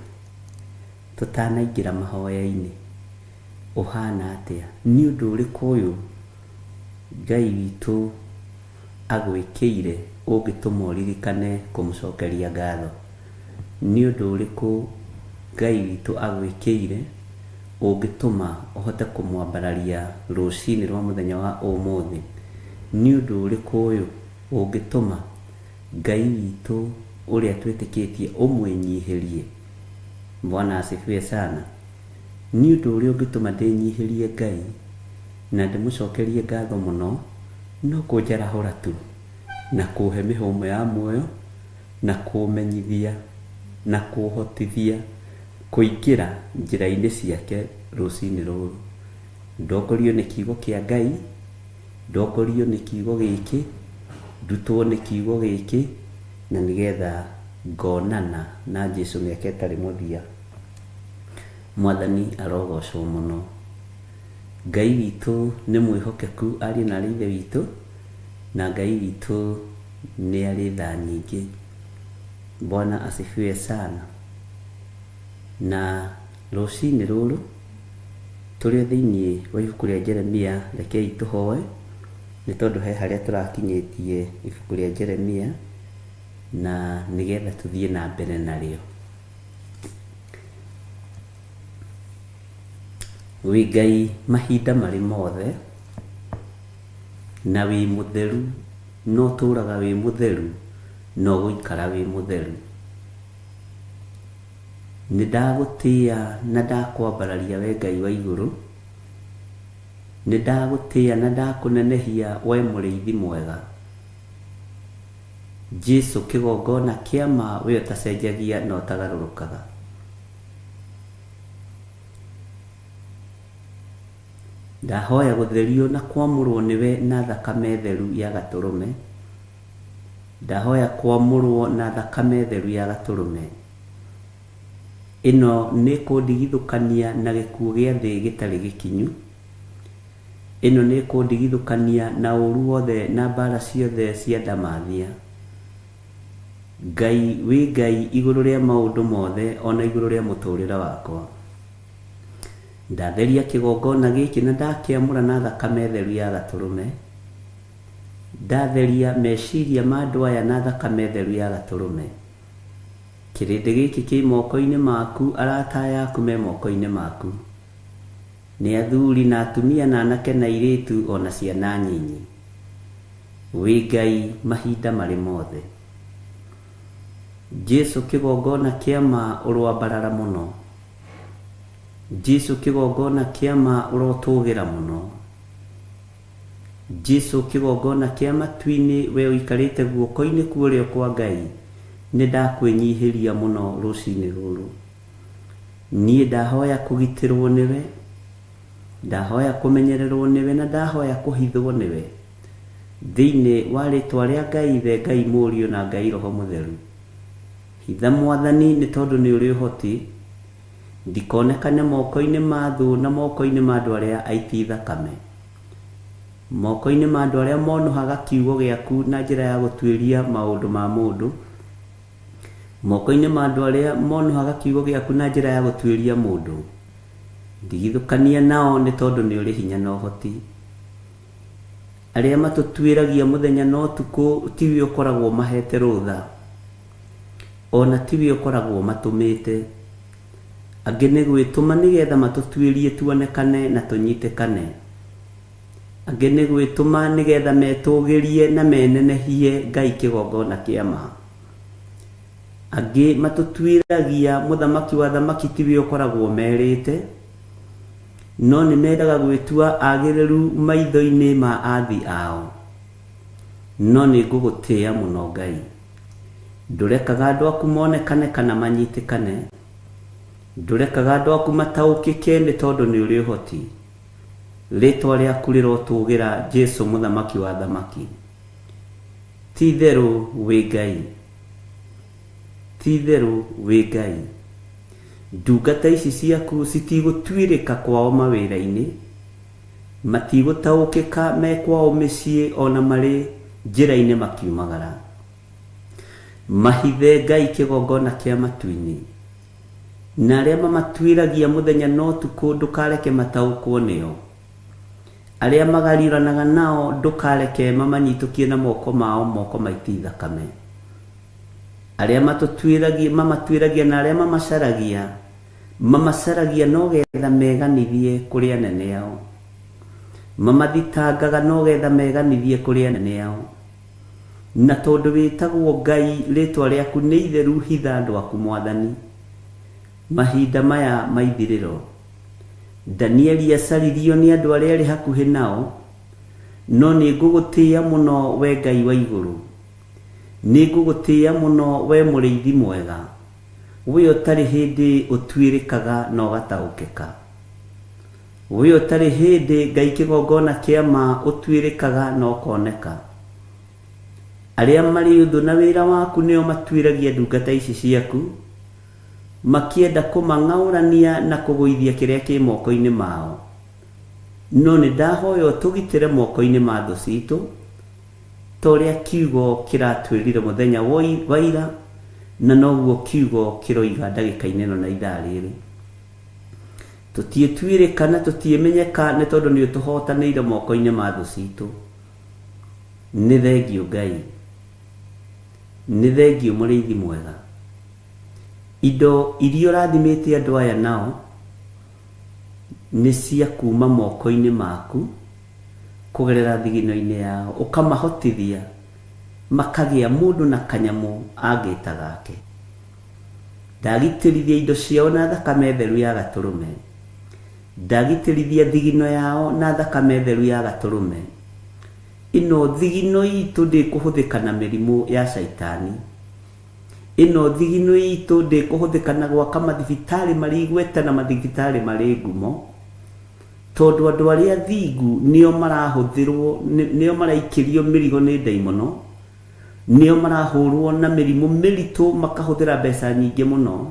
Tũtanaingĩra mahoya-inĩ, ũhana atĩa? Nĩ ũndũ ũrĩkũ ũyũ Ngai witũ agwĩkĩire ũngĩtũma ũririkane kũmũcokeria ngatho? Nĩ ũndũ ũrĩkũ Ngai witũ agwĩkĩire ũngĩtũma ũhote kũmwambararia rũcinĩ rwa mũthenya wa ũmũthĩ? Nĩ ũndũ ũrĩkũ ũyũ ũngĩtũma Ngai witũ ũrĩa twĩtĩkĩtie ũmwĩnyihĩrie? Bwana asifiwe sana. Nĩ ũndũ ũrĩa ũngĩtũma ndĩnyihĩrie Ngai na ndĩmũcokerie ngatho mũno no kũnjarahũra tu na kũhe mĩhũmũ ya muoyo na kũmenyithia na kũhotithia kũingĩra njĩra-inĩ ciake rũcinĩ rũrũ. Ndongorio nĩ kiugo kĩa Ngai, ndongorio nĩ kiugo gĩkĩ, ndutwo nĩ kiugo gĩkĩ, na nĩgetha ngonana na Jesu mĩaka ĩtarĩ mũthia. Mwathani arogocwo mũno. Ngai witũ nĩ mwĩhokeku ariũ na aarĩ a Ithe witũ, na Ngai witũ nĩ arĩ tha nyingĩ. Bwana asifiwe sana. Na rũcinĩ rũrũ tũrĩ o thĩinĩ wa ibuku rĩa Jeremia, rekei tũhoe nĩ tondũ he harĩa tũrakinyĩtie ibuku rĩa Jeremia na nĩgetha tũthiĩ na mbere narĩo. Wĩ Ngai mahinda marĩ mothe, na wĩ mũtheru, na ũtũraga wĩ mũtheru, na ũgũikara wĩ mũtheru. Nĩ ndagũtĩa na ndakwambararia we Ngai wa igũrũ, nĩ ndagũtĩa na ndakũnenehia we mũrĩithi mwega. Jesu kĩgongona kĩa ma we ũtacenjagia na ũtagarũrũkaga. Ndahoya gũtherio na kwamũrwo nĩwe na thakame theru ya Gatũrũme. Ndahoya kwamũrwo na thakame theru ya Gatũrũme. Ĩno nĩ kũndigithũkania na gĩkuũ gĩa thĩ gĩtarĩ gĩkinyu. Ĩno nĩ kũndigithũkania na ũũru wothe na mbaara ciothe cia ndamathia. Ngai wĩ Ngai igũrũ rĩa maũndũ mothe ona igũrũ rĩa mũtũrĩre wakwa. Ndatheria kĩgongona gĩkĩ na ndakĩamũra na thakame theru ya Gatũrũme. Ndatheria meciria ma andũ aya na thakame theru ya Gatũrũme. Kĩrĩndĩ gĩkĩ kĩ moko-inĩ maku, arata aya aku me moko-inĩ maku. Nĩ athuri na atumia na anake na airĩtu o na ciana nyinyi. Wĩ Ngai mahinda marĩ mothe. Jesu kĩgongona kĩa ma ũroambarara mũno. Jesu kĩgongona kĩa ma ũrotũgĩra mũno. Jesu kĩgongona kĩa matu-inĩ we ũikarĩte guoko-inĩ kwa ũrĩo kwa Ngai, nĩ ndakwĩnyihĩria mũno rũcinĩ rũrũ. Niĩ ndahoya kũgitĩrwo nĩwe, ndahoya kũmenyererwo nĩwe na ndahoya kũhithwo nĩwe. Thĩinĩ wa rĩtwa rĩa Ngai Ithe, Ngai Mũriũ na Ngai Roho Mũtheru. Hitha Mwathani nĩ tondũ nĩ ũrĩ ũhoti. Ndikonekane moko-inĩ ma thũ na moko-inĩ ma andũ arĩa aiti thakame, moko-inĩ ma andũ arĩa monũhaga kiugo gĩaku na njĩra ya gũtuĩria maũndũ ma mũndũ, moko-inĩ ma andũ arĩa monũhaga kiugo gĩaku na njĩra ya gũtuĩria mũndũ. Ndigithũkania nao nĩ tondũ nĩ ũrĩ hinya na ũhoti. Arĩa matũtuĩragia mũthenya na ũtukũ tiwe ũkoragwo ũmahete rũtha, o na tiwe ũkoragwo ũmatũmĩte. Angĩ nĩ gwĩtũma nĩgetha matũtuĩrie tuonekane na tũnyitĩkane. Angĩ nĩ gwĩtũma nĩgetha metũgĩrie na menenehie Ngai kĩgongona kĩa ma. Angĩ matũtuĩragia mũthamaki wa athamaki tiwe ũkoragwo ũmerĩte, no nĩ mendaga gwĩtua agĩrĩru maitho-inĩ ma athi ao. No nĩ ngũgũtĩĩa mũno Ngai. Ndũrekaga andũ aku monekane kana manyitĩkane. Ndũrekaga andũ aku mataũkĩke nĩ tondũ nĩ ũrĩ ũhoti. Rĩtwa rĩaku rĩrotũgĩra Jesu mũthamaki wa athamaki. Ti itherũ wĩ Ngai. Ti itherũ wĩ Ngai. Ndungata ici ciaku citigũtuĩrĩka kwao mawĩra-inĩ, matigũtaũkĩka me kwao mĩciĩ o na marĩ njĩra-inĩ makiumagara. Mahithe Ngai kĩgongona kĩa matu-inĩ, na arĩa mamatuĩragia mũthenya na ũtukũ ndũkareke mataũkwo nĩo. Arĩa magariũranaga nao ndũkareke mamanyitũkie na moko mao moko maiti thakame. Arĩa matũtuĩragia, mamatuĩragia na arĩa mamacaragia, mamacaragia no getha meganithie kũrĩ anene ao. Mamathitangaga no getha meganithie kũrĩ anene ao. Na tondũ wĩtagwo Ngai, rĩtwa rĩaku nĩ itheru hitha andũ aku Mwathani. Mahinda maya ma ithirĩro. Danieli acaririo nĩ andũ arĩa arĩ hakuhĩ nao, no nĩ ngũgũtĩĩa mũno wee Ngai wa igũrũ. Nĩ ngũgũtĩĩa mũno wee mũrĩithi mwega, wee ũtarĩ hĩndĩ ũtuĩrĩkaga na ũgataũkĩka. Wee ũtarĩ hĩndĩ Ngai kĩgongona kĩa ma ũtuĩrĩkaga na ũkoneka. Arĩa marĩ ũthũ na wĩra waku nĩo matuĩragia ndungata ici ciaku, makĩenda kũmang'aũrania na kũgũithia kĩrĩa kĩ moko-inĩ mao. No nĩ ndahoya ũtũgitĩre moko-inĩ ma thũ citũ, ta ũrĩa kiugo kĩratwĩrire mũthenya wa ira, na noguo kiugo kĩroiga ndagĩka-inĩ ĩno na ithaa rĩrĩ. Tũtiĩtuĩrĩka na tũtiĩmenyeka nĩ tondũ nĩ ũtũhotanĩire moko-inĩ ma thũ citũ. Nĩ thengiũ Ngai. Nĩ thengiũ mũrĩithi mwega. Indo iria ũrathimĩte andũ aya nao nĩ cia kuma moko-inĩ maku kũgerera thigino-inĩ yao, ũkamahotithia makagĩa mũndũ na kanyamũ angĩta gake. Ndagitĩrithia indo ciao na thakame theru ya Gatũrũme. Ndagitĩrithia thigino yao na thakame theru ya Gatũrũme. Ĩno thigino itũ ndĩkũhũthĩka na mĩrimũ ya caitani. Ĩno thigino itũ ndĩkũhũthĩka na gwaka mathibitarĩ marĩ igweta na mathibitarĩ marĩ ngumo, tondũ andũ arĩa athingu nĩo marahũthĩrwo, nĩo maraikĩrio mĩrigo nĩ ndaimono, nĩo marahũrwo na mĩrimũ mĩritũ makahũthĩra mbeca nyingĩ mũno.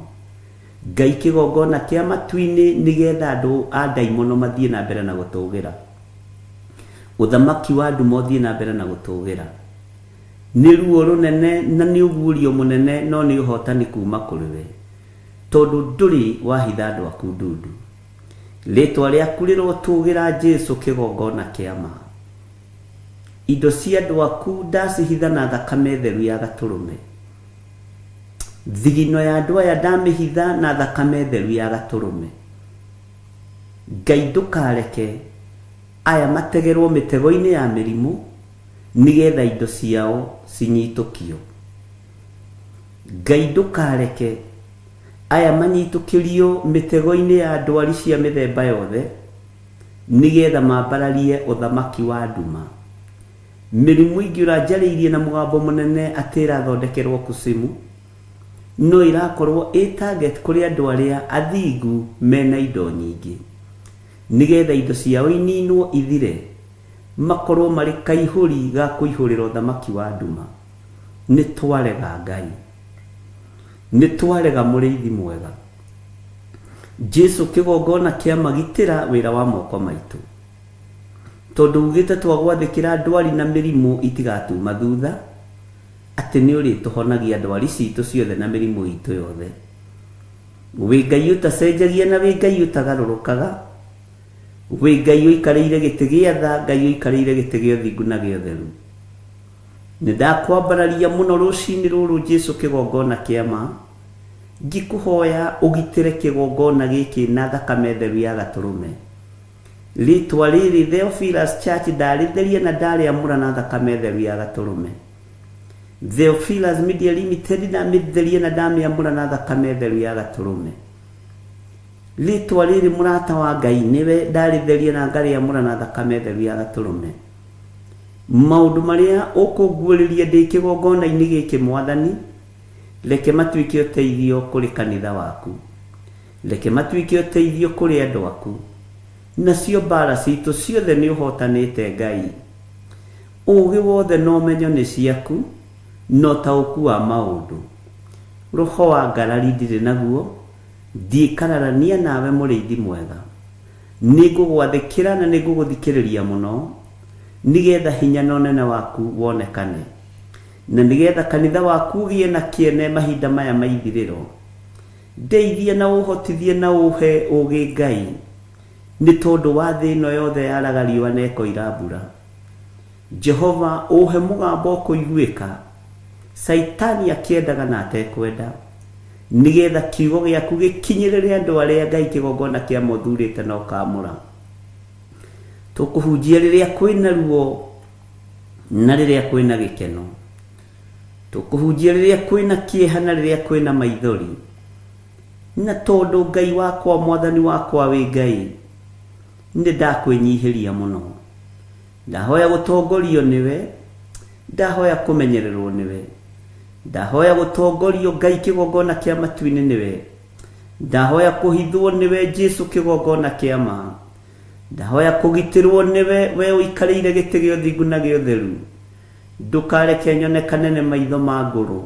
Ngai kĩgongona kĩa matu-inĩ nĩgetha andũ a ndaimono mathiĩ na mbere na gũtũgĩra. Ũthamaki wa nduma ũthiĩ na mbere na gũtũgĩra. Nĩ ruo rũnene na nĩ ũguũrio mũnene no nĩ ũhotani kuuma kũrĩ we, tondũ ndũrĩ wahitha andũ aku ndundu. Rĩtwa rĩaku rĩrotũgĩra Jesu kĩgongona kĩa ma. Indo cia andũ aku ndacihitha na thakame theru ya Gatũrũme. Thigino ya andũ aya ndamĩhitha na thakame theru ya Gatũrũme. Ngai ndũkareke aya mategerwo mĩtego-inĩ ya mĩrimũ nĩgetha indo ciao cinyitũkio. Ngai ndũkareke aya manyitũkĩrio mĩtego-inĩ ya ndwari cia mĩthemba yothe nĩgetha mambararie ũthamaki wa nduma. Mĩrimũ ĩngĩ ũranjarĩirie na mũgambo mũnene atĩ ĩrathondekerwo kusimu, no ĩrakorwo ĩ target kũrĩ andũ arĩa athingu mena indo nyingĩ. Nĩgetha indo ciao ininwo ithire, makorwo marĩ kaihũri ga kũihũrĩra ũthamaki wa nduma. Nĩ twarega Ngai. Nĩ twarega mũrĩithi mwega. Jesu kĩgongona kĩa magitĩra wĩra wa moko maitũ. Tondũ ugĩte twagwathĩkĩra ndwari na mĩrimũ itigatuma thutha, atĩ nĩ ũrĩtũhonagia ndwari citũ ciothe na mĩrimũ itũ yothe. Wĩ Ngai ũtacenjagia na wĩ Ngai ũtagarũrũkaga, wĩ Ngai ũikarĩire gĩtĩ gĩa tha, Ngai ũikarĩire gĩtĩ gĩa ũthingu na gĩa ũtheru. Nĩ ndakwambararia mũno rũcinĩ rũrũ Jesu kĩgongona kĩa ma, ngĩkũhoya ũgitĩre kĩgongona gĩkĩ na thakame theru ya gatũrũme. Rĩtwa rĩrĩ Theophilus Church ndarĩtheria na ndarĩamũra na thakame theru ya gatũrũme. Theophilus Media Limited ndamĩtheria na ndamĩamũra na thakame theru ya gatũrũme. Rĩtwa rĩrĩ mũrata wa Ngai nĩwe ndarĩtheria na ngarĩamũra na thakame theru ya gatũrũme. Maũndũ marĩa ũkũnguũrĩria ndĩ kĩgongona-inĩ gĩkĩ Mwathani, reke matuĩke ũteithio kũrĩ kanitha waku. Reke matuĩke ũteithio kũrĩ andũ aku. Nacio mbaara citũ ciothe nĩ ũhootanĩte Ngai. Ũũgĩ wothe na ũmenyo nĩ ciaku, na ũtaũku wa maũndũ. Roho wa ngarari ndirĩ naguo, ndiĩkararania nawe mũrĩithi mwega. Nĩngũgwathĩkĩra na nĩngũgũthikĩrĩria mũno, nĩgeetha hinya na ũnene waku wonekane, na nĩgeetha kanitha waku ũgĩe na kĩene mahinda maya ma ithirĩro. Ndeithia na ũhotithie na ũhe ũũgĩ Ngai, nĩ tondũ wa thĩ ĩno yothe yaraga riũa na ĩkoira mbura. Jehova, ũhe mũgambo ũkũiguĩka, Caitani akĩendaga na atekwenda, nĩgetha kiugo gĩaku gĩkinyĩrĩre andũ arĩa Ngai kĩgongona kĩa ma ũthurĩte na ũkaamũra. Tũkũhunjia rĩrĩa kwĩna ruo na rĩrĩa kwĩna gĩkeno. Tũkũhunjia rĩrĩa kwĩna kĩeha na rĩrĩa kwĩna maithori. Na tondũ Ngai wakwa, Mwathani wakwa wĩ Ngai, nĩ ndakwĩnyihĩria mũno. Ndahoya gũtongorio nĩwe, ndahoya kũmenyererwo nĩwe. Ndahoya gũtongorio Ngai kĩgongona kĩa matu-inĩ nĩwe. Ndahoya kũhithwo nĩwe Jesu kĩgongona kĩa ma. Ndahoya kũgitĩrwo nĩwe we ũikarĩire gĩtĩ gĩa ũthingu na gĩa ũtheru. Ndũkareke nyonekane nĩ maitho ma ngũrũ.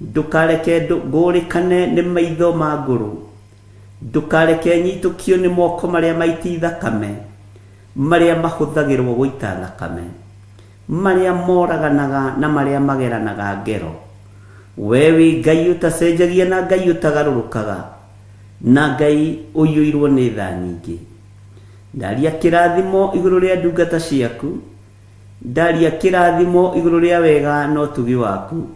Ndũkareke ngũũrĩkane nĩ maitho ma ngũrũ. Ndũkareke nyitũkio nĩ moko marĩa maiti thakame, marĩa mahũthagĩrwo gũita thakame, marĩa moraganaga na marĩa mageranaga ngero. Wee wĩ Ngai ũtacenjagia na Ngai ũtagarũrũkaga, na Ngai ũiyũirwo nĩ tha nyingĩ. Ndaria kĩrathimo igũrũ rĩa ndungata ciaku, Ndaria kĩrathimo igũrũ rĩa wega na ũtugi waku.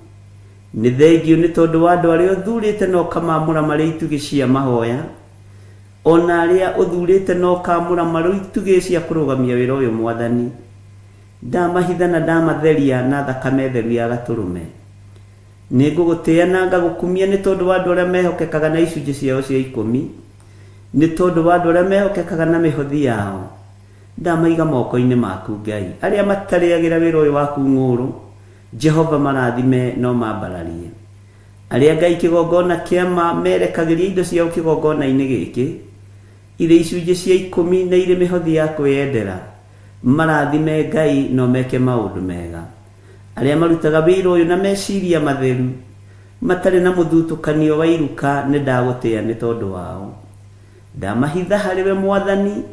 Nĩ thengiũ nĩ tondũ wa andũ arĩa ũthurĩte na ũkamaamũra marĩ itugĩ cia mahoya, o na arĩa ũthurĩte na ũkaamũra marĩ itugĩ cia kũrũgamia wĩra ũyũ Mwathani. Ndamahitha na ndamatheria na thakame theru ya Gatũrũme. Nĩngũgũtĩĩa na ngagũkumia nĩ tondũ wa andũ arĩa mehokekaga na icunjĩ ciao cia ikũmi, nĩ tondũ wa andũ arĩa mehokekaga na mĩhothi yao. Ndamaiga moko-inĩ maku, Ngai. Arĩa matarĩagĩra wĩra ũyũ waku ng'ũũrũ, Jehova marathime no mambararie. Arĩa Ngai kĩgongona kĩa ma merekagĩria indo ciao kĩgongona-inĩ gĩkĩ, irĩ icunjĩ cia ikũmi na irĩ mĩhothi ya kwĩyendera, marathime Ngai no meke maũndũ mega. Arĩa marutaga wĩra ũyũ na meciria matheru, matarĩ na mũthutũkanio wa iruka nĩndagũtĩĩa nĩ tondũ wao. Ndamahitha harĩ we Mwathani,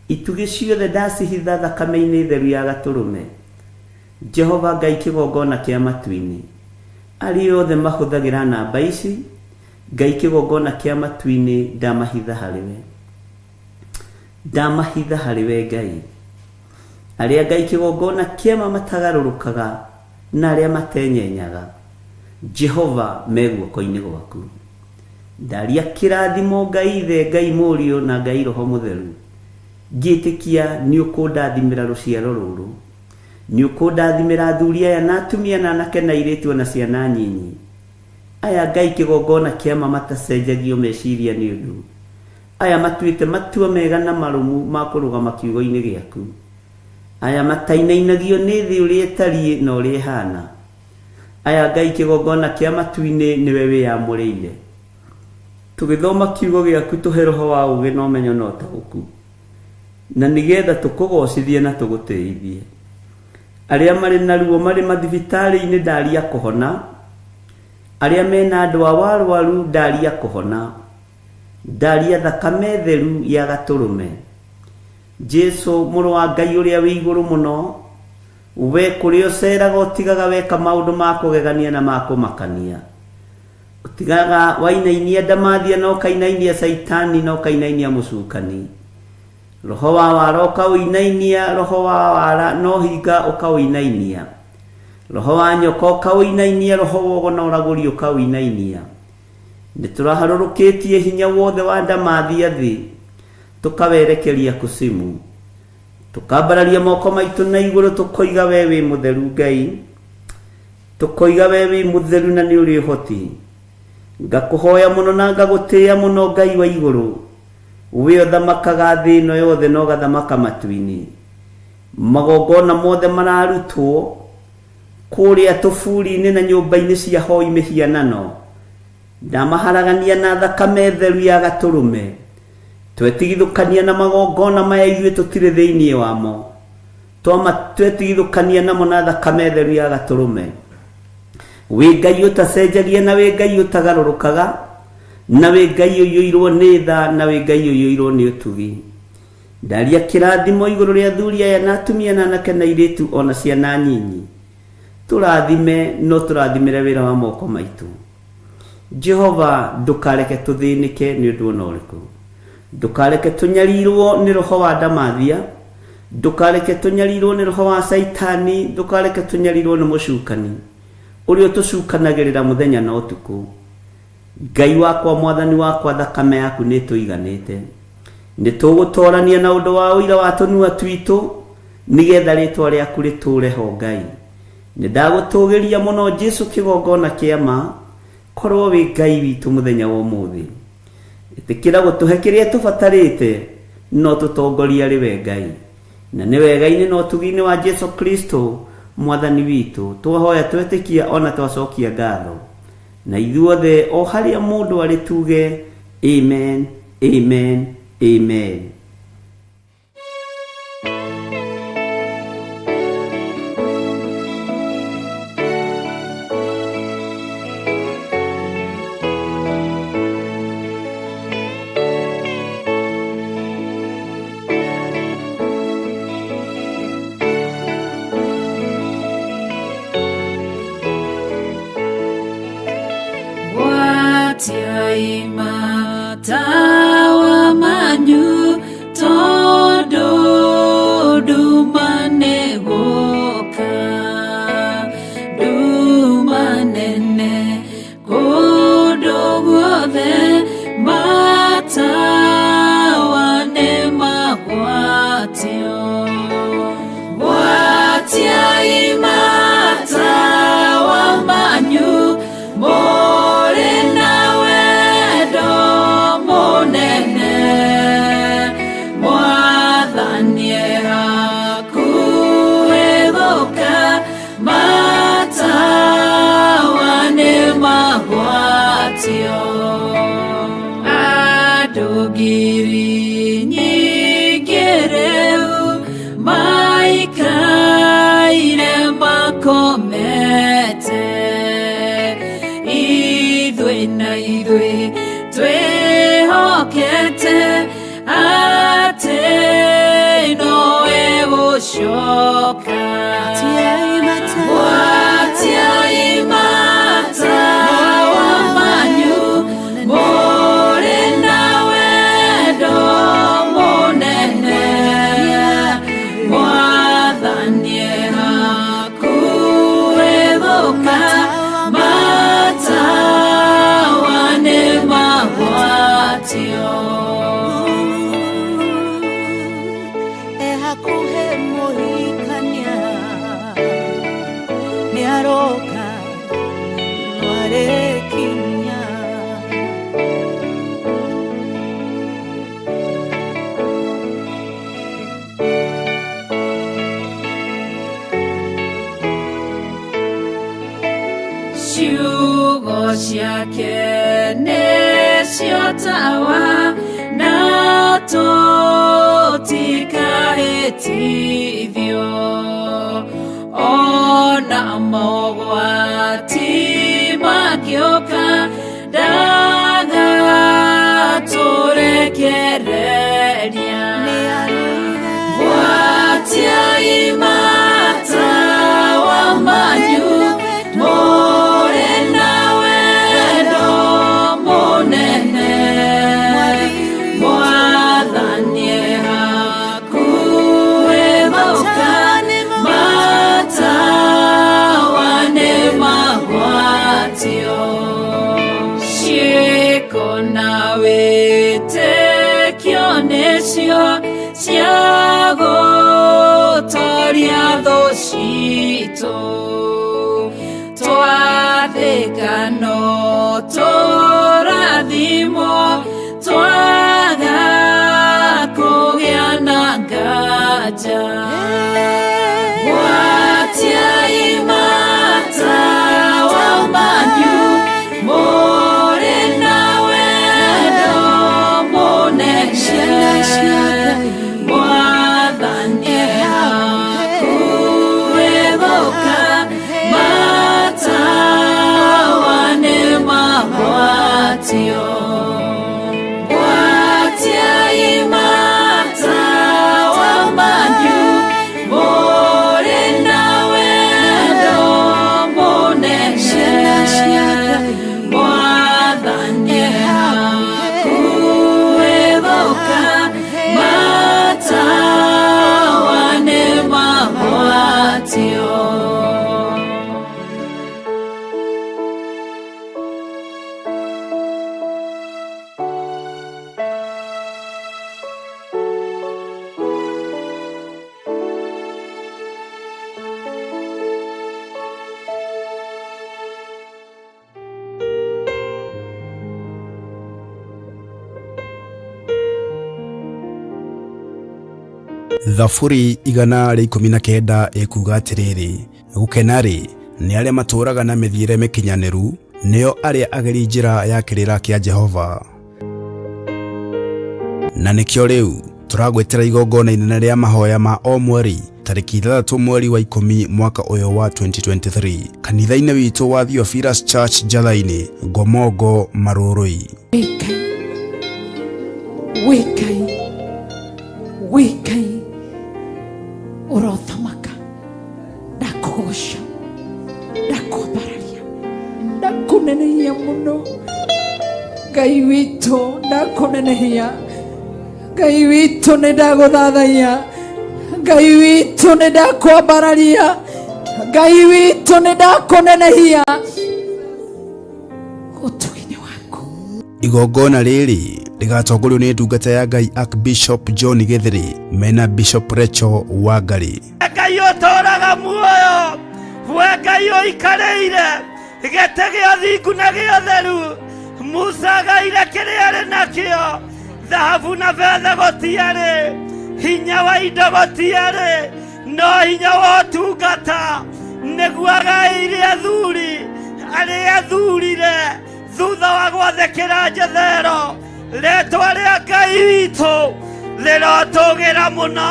itugĩ ciothe ndacihitha thakame-inĩ theru ya Gatũrũme. Jehova Ngai kĩgongona kĩa matu-inĩ. Arĩa othe mahũthagĩra namba ici, Ngai kĩgongona kĩa matu-inĩ ndamahitha harĩ we. Ndamahitha harĩ we Ngai. Arĩa Ngai kĩgongona kĩa ma matagarũrũkaga na arĩa matenyenyaga, Jehova me guoko-inĩ gwaku. Ndaria kĩrathimo Ngai Ithe, Ngai Mũriũ na Ngai Roho Mũtheru, ngĩtĩkia nĩũkũndathimĩra rũciaro rũrũ. Nĩũkũndathimĩra athuri aya na atumia na anake na airĩtu ona ciana nyinyi. Aya Ngai kĩgongona kĩa ma matacenjagio meciria nĩ ũndũ. Aya matuĩte matua mega na marũmu ma kũrũgama kiugo-inĩ gĩaku. Aya matainainagio nĩ thĩ ũrĩa ĩtariĩ na ũrĩa ĩhana. Aya Ngai kĩgongona kĩa matu-inĩ nĩwe wĩyamũrĩire. Tũgĩthoma kiugo gĩaku tũhe roho wa ũũgĩ na ũmenyo na ũtaũku, na nĩgetha tũkũgocithie na tũgũtĩithie. Arĩa marĩ na ruo marĩ mathibitarĩ-inĩ ndaria kũhona, arĩa mena andũ ao arwaru ndaria kũhona. Ndaria thakame theru ya gatũrũme. Jesu mũrũ wa Ngai ũrĩa wĩ igũrũ mũno, we kũrĩa ũceraga ũtigaga weka maũndũ ma kũgegania na ma kũmakania. Ũtigaga wainainia ndamathia na ũkainainia caitani na ũkainainia mũcukani. Roho wa wara ũkaũinainia, roho wa wara na ũhinga ũkaũinainia. Roho wa nyoka ũkaũinainia, roho wa ũgo na ũragũri ũkaũinainia. Nĩ tũraharũrũkĩtie hinya wothe wa ndamathia thĩ, tũkawerekeria kusimu. Tũkambararia moko maitũ na igũrũ tũkoiga we wĩ mũtheru Ngai. Tũkoiga we wĩ mũtheru na nĩ ũrĩ ũhoti. Ngakũhoya mũno na ngagũtĩĩa mũno Ngai wa igũrũ. We ũthamakaga thĩ ĩno yothe na ũgathamaka matu-inĩ. Magongona mothe mararutwo kũrĩa tũburi-inĩ na nyũmba-inĩ cia hoi mĩhianano. Ndamaharagania na thakame theru ya gatũrũme. Twetigithũkania na magongona maya ithuĩ tũtirĩ thĩinĩ wamo. Twetigithũkania namo na thakame theru ya gatũrũme. Wĩ Ngai ũtacenjagia na wĩ Ngai ũtagarũrũkaga, na wĩ Ngai ũiyũirwo nĩ tha na wĩ Ngai ũiyũirwo nĩ ũtugi. Ndaria kĩrathimo igũrũ rĩa athuri aya na atumia na anake na airĩtu ona ciana nyinyi. Tũrathime no tũrathimĩre wĩra wa moko maitũ. Jehova ndũkareke tũthĩnĩke nĩ ũndũ ona ũrĩkũ. Ndũkareke tũnyarirwo nĩ roho wa ndamathia, ndũkareke tũnyarirwo nĩ roho wa caitani, ndũkareke tũnyarirwo nĩ mũcukani ũrĩa ũtũcukanagĩrĩra mũthenya na ũtukũ. Ngai wakwa, mwathani wakwa, thakame yaku nĩ ĩtũiganĩte. Nĩ tũgũtorania na ũndũ wa ũira wa tũnua twitũ nĩgetha rĩtwa rĩaku rĩtũre ho Ngai. Nĩ ndagũtũgĩria mũno Jesu kĩgongona kĩa ma, korwo wĩ Ngai witũ mũthenya wa ũmũthĩ. Ĩtĩkĩra gũtũhe kĩrĩa tũbatarĩte, no tũtongorie arĩ we Ngai. Na nĩ wega-inĩ na ũtugi-inĩ wa Jesu Kristo mwathani witũ, twahoya twetĩkia ona twacokia ngatho. Na ithuothe o harĩa mũndũ arĩ tuge amen, amen, amen. Gwatiai matawa manyu tondũ nduma nĩ gũka, nduma nene kũndũ guothe, matawa nĩ magwatio. Gwatiai matawa manyu mũrĩ na wendo mũnene, mwathani e hakuhĩ gũka, matawa nĩ magwatio. Andũ ngiri nyingĩ rĩu maikaire makomete, ithuĩ na ithuĩ twĩhokete atĩ nowe gũcoka. Gwatiai matawa manyu mũrĩ na wendo mũnene, mwathani e hakuhĩ gũka, matawa nĩ magwatio. E hakuhĩ mũhikania nĩ aroka no arĩkinya. Ciugo ciake nĩcio tawa na tũtikahĩtithio, ona mogwati mangĩũka ndagatũreka. nĩcio cia gũtoria thũ citũ twathĩka no tũrathimwo twaga kũgĩa na nganja gwatiai matawa manyu mũrĩ na wendo mũnene mwathani hakuhĩ gũka matawa nĩ magwatio gwatiai matawa manyu mũrĩ na wendo mũnene mwathani hakuhĩ gũka matawa nĩ magwatio. Thaburi 119 ĩkuuga atĩrĩrĩ, gũkena-rĩ nĩ arĩa matũũraga na mĩthiĩre mĩkinyanĩru, nĩo arĩa ageri njĩra ya kĩrĩra kĩa Jehova. Na nĩkĩo rĩu tũragwĩtĩra igongona inene rĩa mahoya ma o mweri tarĩki 6 mweri wa 10 mwaka ũyũ wa 2023 kanitha-inĩ witũ wa Theophilus Church Njatha-inĩ, Ngomongo, Marũrũi. Wĩ Ngai, wĩ Ngai ũrothamaka, ndakũgoca, ndakwambararia, ndakũnenehia mũno Ngai witũ, ndakũnenehia Ngai witũ, nĩ ndagũthathaiya Ngai witũ, nĩ ndakwambararia Ngai witũ, nĩ ndakũnenehia ũtugi-inĩ waku. Igongona rĩrĩ rĩgatongorio nĩ ndungata ya Ngai Archbishop John Gĩthĩrĩ mena Bishop Rachel Wangari. Ngai ũtũũraga muoyo, we Ngai ũikarĩire gĩtĩ gĩa thingu na gĩa ũtheru. Musa agaire kĩrĩa arĩ nakĩo, thahabu na betha gũtiarĩ, hinya wa indo gũtiarĩ, no hinya wa ũtungata nĩguo agaĩire athuri arĩa athurire thutha wa gwathĩkĩra Jethero. Rĩtwa rĩa Ngai witũ rĩrotũgĩra mũno.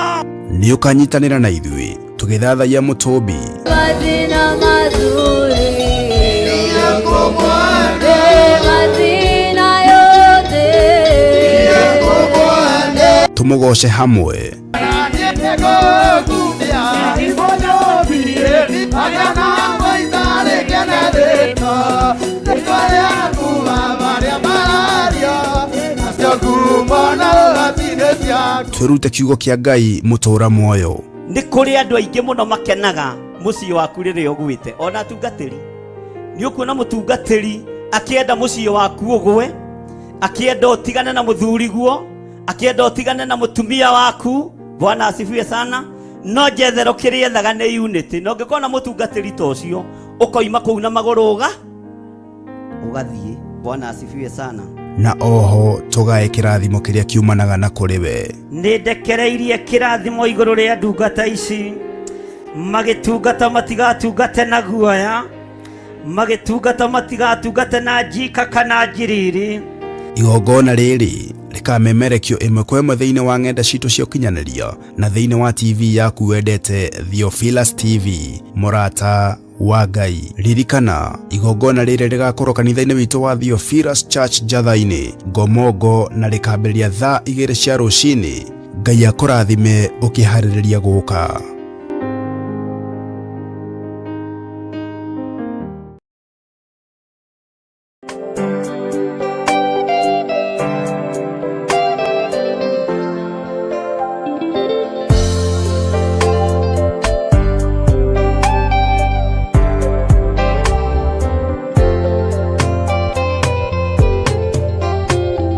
Nĩ ũkanyitanĩra na ithuĩ tũgĩthathaiya mũtũmbi Madina mazuri Madina yote tũmũgoce hamwe twĩrute kiugo kĩa Ngai mũtũũra muoyo. Nĩ kũrĩ andũ aingĩ mũno makenaga mũciĩ waku rĩrĩa ũgwĩte, ona atungatĩri. Nĩ ũkuona mũtungatĩri akĩenda mũciĩ waku ũgwe, akĩenda ũtigane na mũthuriguo, akĩenda ũtigane na mũtumia waku. Bwana asifiwe sana. No Jethero kĩrĩa ethaga nĩ unity. Na ũngĩkona mũtungatĩri ta ũcio, ũkoima kũu na magũrũ ũgathiĩ. Bwana asifiwe sana. Na oho tũgae kĩrathimo kĩrĩa kiumanaga na kũrĩ we. Nĩ ndekereirie kĩrathimo igũrũ rĩa ndungata ici, magĩtungata matigatungate na guoya, magĩtungata matigatungate na njika kana njiriri. Igongona rĩrĩ rĩkamemerekio ĩmwe kwa ĩmwe thĩinĩ wa ng'enda citũ cia ũkinyanĩria na thĩinĩ wa TV yaku wendete Theophilus TV, mũrata wa Ngai. Ririkana igongona rĩrĩ rĩgakorwo kanitha-inĩ witũ wa Theophilus Church Njatha-inĩ, Ngomongo, na rĩkambĩrĩria thaa 2 cia rũcinĩ. Ngai akũrathime ũkĩharĩrĩria gũka.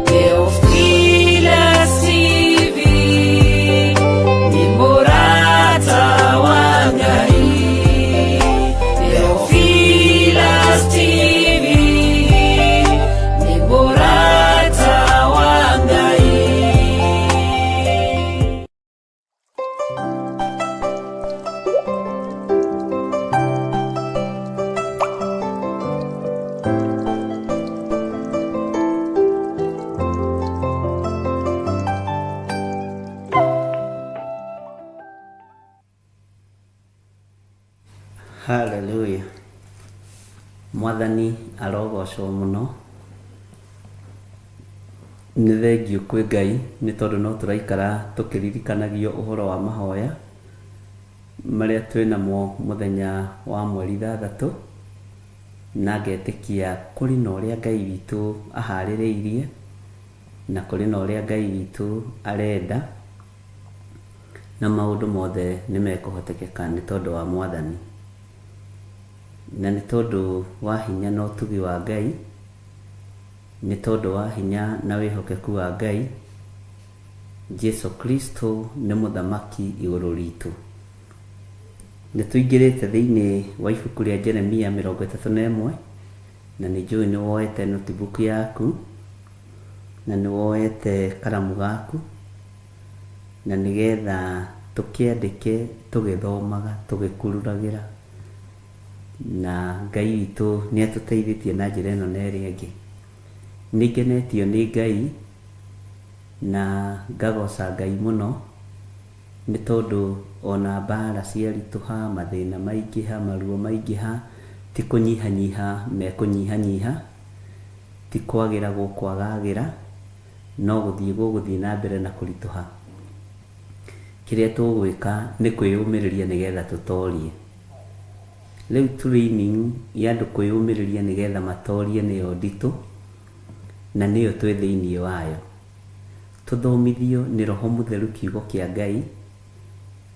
Theophilus TV. Hallelujah. Mwathani arogocwo mũno. Nĩ thengiũ kwĩ Ngai nĩ tondũ no tũraikara tũkĩririkanagio ũhoro wa mahoya marĩa twĩ namo mũthenya wa mweri 6, na ngetĩkia kũrĩ na ũrĩa Ngai witũ aharĩrĩirie na kũrĩ na ũrĩa Ngai witũ arenda, na maũndũ mothe nĩ mekũhotekeka nĩ tondũ wa Mwathani na nĩ tondũ wa hinya na ũtugi wa Ngai, nĩ tondũ wa hinya na wĩhokeku wa Ngai. Jesu Kristo nĩ mũthamaki igũrũ ritũ. Nĩ tũingĩrĩte thĩinĩ wa ibuku rĩa Jeremia 31, na nĩ njũĩ nĩ woete notebook yaku na nĩ woete karamu gaku, na nĩgetha tũkĩandĩke tũgĩthomaga tũgĩkururagĩra, na Ngai witũ nĩ atũteithĩtie na njĩra ĩno na ĩrĩa ĩngĩ. Nĩ ngenetio nĩ Ngai na ngagoca Ngai mũno, nĩ tondũ ona mbara ciaritũha, mathĩna maingĩha, maruo maingĩha, ti kũnyihanyiha mekũnyihanyiha, ti kwagĩra gũkwagagĩra, no gũthiĩ gũgũthiĩ na mbere na kũritũha. Kĩrĩa tũgwĩka nĩ kwĩyũmĩrĩria nĩgetha tũtorie. Rĩu training ya andũ kwĩyũmĩrĩria nĩgetha matorie nĩyo nditũ, na nĩyo twĩ thĩinĩ wayo. Tũthomithio nĩ Roho Mũtheru kiugo kĩa Ngai,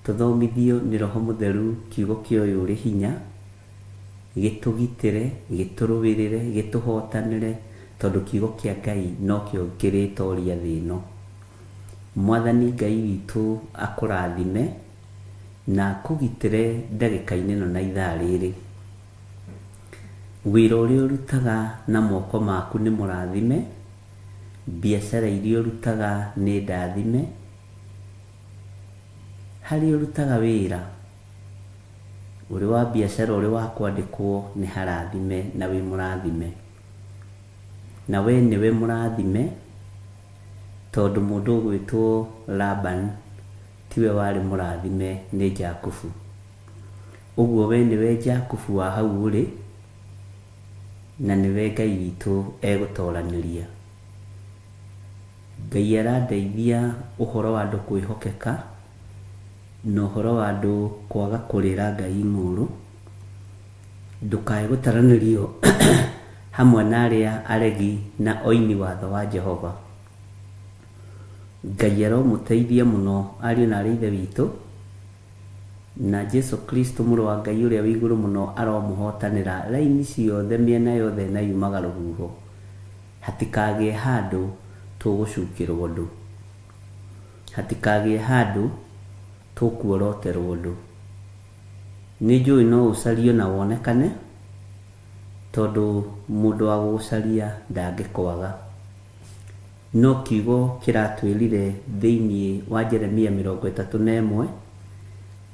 tũthomithio nĩ Roho Mũtheru kiugo kĩa ũyũ ũrĩ hinya, gĩtũgitĩre, gĩtũrũĩrĩre, gĩtũhotanĩre, tondũ kiugo kĩa Ngai nokĩo kĩrĩtoria thĩ ĩno. Mwathani Ngai witũ akũrathime na akũgitĩre ndagĩka-inĩ ĩno na ithaa rĩrĩ. Wĩra ũrĩa ũrutaga na moko maku nĩ mũrathime, biacara iria ũrutaga nĩ ndathime, harĩa ũrutaga wĩra, ũrĩ wa biacara ũrĩ wa kwandĩkwo nĩ harathime na wĩ mũrathime. Na we nĩwe mũrathime, tondũ mũndũ ũgwĩtwo Laban tiwe warĩ mũrathime nĩ Jakubu. Ũguo we nĩwe Jakubu wa hau ũrĩ, na nĩwe Ngai witũ egũtoranĩria. Ngai arandeithia ũhoro wa andũ kwĩhokeka, na ũhoro wa andũ kwaga kũrĩra Ngai ng'ũrũ. Ndũkae gũtaranĩrio hamwe na arĩa aregi na oini watho wa Jehova. Ngai aromũteithia mũno ariũ na aarĩ a Ithe witũ, na Jesu Kristo mũrũ wa Ngai ũrĩa wĩ igũrũ mũno aromũhotanĩra raini ciothe mĩena yothe na yumaga rũhuho. Hatikagĩe handũ tũgũcukĩrwo ũndũ. Hatikagĩe handũ tũkuoroterwo ũndũ. Nĩ njũĩ no ũcario na wonekane, tondũ mũndũ wa gũgũcaria ndangĩkwaga. No kiugo kĩratwĩrire thĩinĩ wa Jeremia 31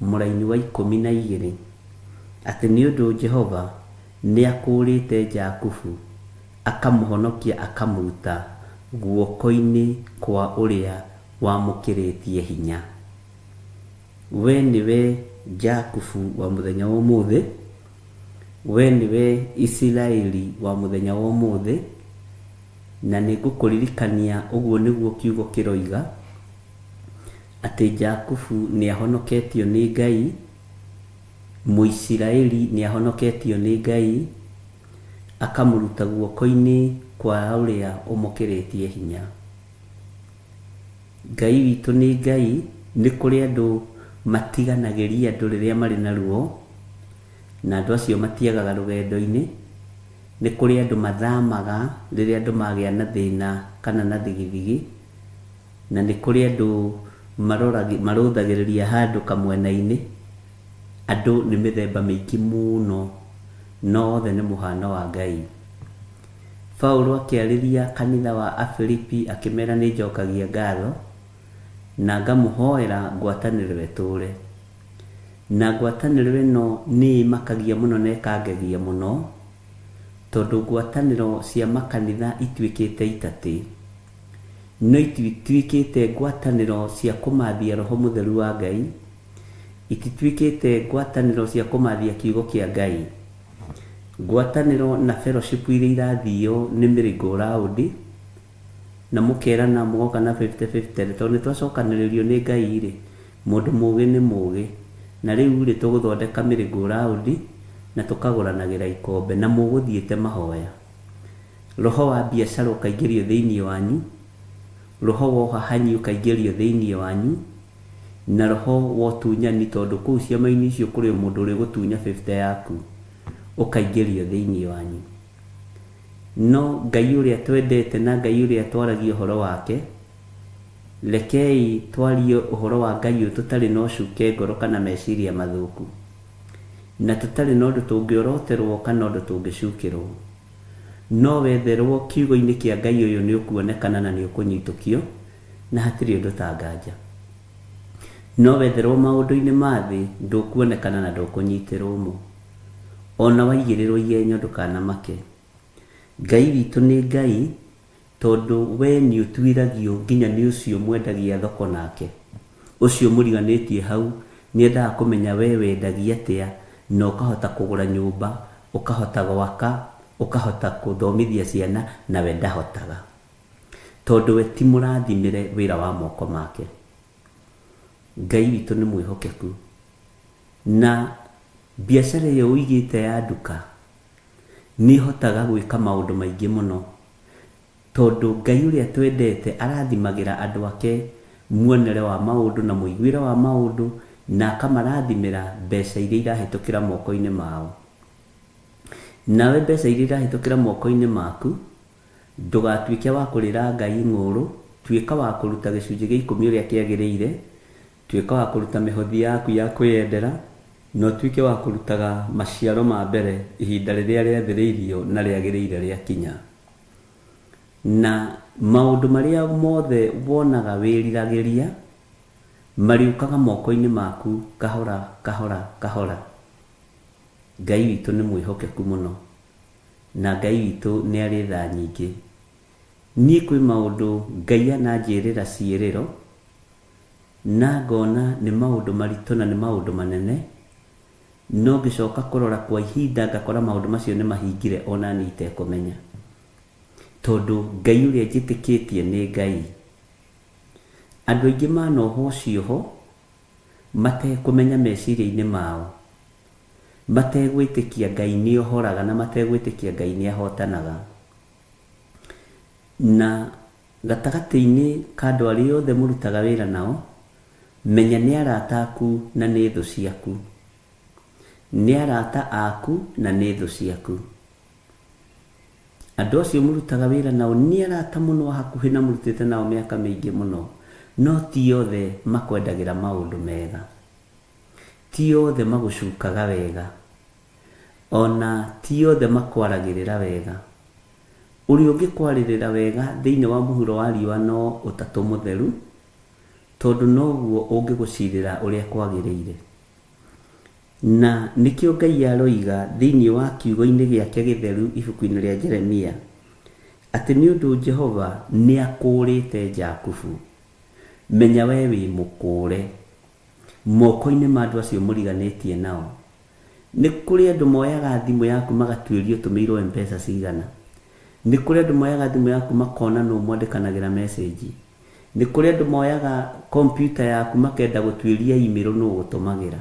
mũraini wa 12 atĩ nĩ ũndũ Jehova nĩakũũrĩte Jakubu, akamũhonokia akamũruta guoko-inĩ kwa ũrĩa wamũkĩrĩtie hinya. We nĩwe Jakubu wa mũthenya wa ũmũthĩ, we nĩwe Isiraeli wa mũthenya wa ũmũthĩ, na nĩngũkũririkania ũguo nĩguo kiugo kĩroiga, atĩ Jakubu nĩahonoketio nĩ Ngai, Mũisiraeli nĩahonoketio nĩ Ngai, akamũruta guoko-inĩ kwa ũrĩa ũmũkĩrĩtie hinya. Ngai witũ nĩ Ngai, nĩ kũrĩ andũ matiganagĩria andũ rĩrĩa marĩ na ruo, na andũ acio matiagaga rũgendo-inĩ. Nĩ kũrĩ andũ mathamaga rĩrĩa andũ magĩa na thĩna kana na thigithigi, na nĩ kũrĩ andũ marũthagĩrĩria handũ kamwena-inĩ. Andũ nĩ mĩthemba mĩingĩ mũno, no othe nĩ mũhano wa Ngai. Paulo akĩarĩria kanitha wa Afilipi akĩmera nĩ njokagia ngatho na ngamũhoera ngwatanĩro ĩtũũre. Na ngwatanĩro ĩno nĩ ĩmakagia mũno na ĩkangegia mũno, tondũ ngwatanĩro cia makanitha ituĩkĩte itatĩ, no ituĩkĩte ngwatanĩro cia kũmathia Roho Mũtheru wa Ngai, Itituĩkĩte ngwatanĩro cia kũmathia kiugo kĩa Ngai. Ngwatanĩro na fellowship iria irathio nĩ merry-go-round, na mũkerana mũgoka na 50-50, tondũ nĩ twacokanĩrĩrio nĩ Ngai rĩ, mũndũ mũgĩ nĩ mũgĩ, na rĩu rĩ tũgũthondeka merry-go-round na tũkagũranagĩra ikombe na mũgũthiĩte mahoya. Roho wa biacara ũkaingĩrio thĩinĩ wanyu, roho wa ũhahanyi ũkaingĩrio thĩinĩ wanyu, na roho wa ũtunyani, tondũ kũu ciama-inĩ icio kũrĩ o mũndũ ũrĩgũtunya 50 yaku, ũkaingĩrio thĩinĩ wanyu. No Ngai ũrĩa twendete na Ngai ũrĩa twaragia ũhoro wake, rekei twarie ũhoro wa Ngai ũyũ tũtarĩ na ũcuke ngoro kana meciria mathũku, na tũtarĩ na ũndũ tũngĩoroterwo kana ũndũ tũngĩcukĩrwo. No wetherwo kiugo-inĩ kĩa Ngai ũyũ nĩ ũkuonekana na nĩ ũkũnyitũkio, na hatirĩ ũndũ ta nganja. No wetherwo maũndũ-inĩ ma thĩ ndũkuonekana na ndũkũnyitĩrwo mo. O na waigĩrĩrwo igenyo ndũkanamake. Ngai witũ nĩ Ngai tondũ we nĩũtuĩragio nginya nĩ ũcio mwendagia thoko nake. Ũcio mũriganĩtie hau nĩendaga kũmenya we wendagia atĩa na ũkahota kũgũra nyũmba, ũkahota gwaka, ũkahota kũthomithia ciana na we ndahotaga. Tondũ we ti mũrathimĩre wĩra wa moko make. Ngai witũ nĩ mwĩhokeku. Na biacara ĩyo ũigĩte ya nduka nĩ ĩhotaga gwĩka maũndũ maingĩ mũno. Tondũ Ngai ũrĩa twendete arathimagĩra andũ ake muonere wa maũndũ na mũiguĩre wa maũndũ na akamarathimĩra mbeca iria irahĩtũkĩra moko-inĩ mao. Nawe mbeca iria irahĩtũkĩra moko-inĩ maku, Ndũgatuĩke wa kũrĩra Ngai ng'ũũrũ, tuĩka wa kũruta gĩcunjĩ gĩa ikũmi ũrĩa kĩagĩrĩire, tuĩka wa kũruta mĩhothi yaku ya kwĩyendera, na ũtuĩke wa kũrutaga maciaro ma mbere ihinda rĩrĩa rĩathĩrĩirio na rĩagĩrĩire rĩakinya. Na maũndũ marĩa mothe wonaga wĩriragĩria, marĩũkaga moko-inĩ maku kahora kahora kahora. Ngai witũ nĩ mwĩhokeku mũno. Na Ngai witũ nĩ arĩ tha nyingĩ. Niĩ kwĩ maũndũ Ngai ananjĩrĩra ciĩrĩro, na ngona nĩ maũndũ maritũ na nĩ maũndũ manene, no ngĩcoka kũrora kwa ihinda ngakora maũndũ macio nĩ mahingire ona niĩ itekũmenya. Tondũ Ngai ũrĩa njĩtĩkĩtie nĩ Ngai. Andũ aingĩ manohwo cioho matekũmenya meciria-inĩ mao. Mategwĩtĩkia Ngai nĩohoraga na mategwĩtĩkia Ngai nĩahotanaga. Na gatagatĩ-inĩ ka andũ arĩa othe mũrutaga wĩra nao, menya nĩ arata aku na nĩ thũ ciaku. Nĩ arata aku na nĩ thũ ciaku. Andũ acio mũrutaga wĩra nao nĩ arata mũno a hakuhĩ na mũrutĩte nao mĩaka mĩingĩ mũno, no ti othe makwendagĩra maũndũ mega. Ti othe magũcukaga wega, o na ti othe makwaragĩrĩra wega. Ũrĩa ũngĩkwarĩrĩra wega thĩinĩ wa mũhuro wa riũa no Ũtatũ Mũtheru, tondũ noguo ũngĩgũcirĩra ũrĩa kwagĩrĩire. Na nĩkĩo Ngai aroiga thĩinĩ wa kiugo-inĩ gĩake gĩtheru ibuku-inĩ rĩa Jeremia, atĩ nĩ ũndũ Jehova nĩakũũrĩte Jakubu, menya wee wĩ mũkũũre. Moko-inĩ ma andũ acio mũriganĩtie nao. Nĩ kũrĩ andũ moyaga thimũ yaku magatuĩria ũtũmĩirwo M-pesa cigana. Nĩ kũrĩ andũ moyaga thimũ yaku makona nũ mwandĩkanagĩra message. Nĩ kũrĩ andũ moyaga kompiuta yaku makenda gũtuĩria email nũ ũgũtũmagĩra.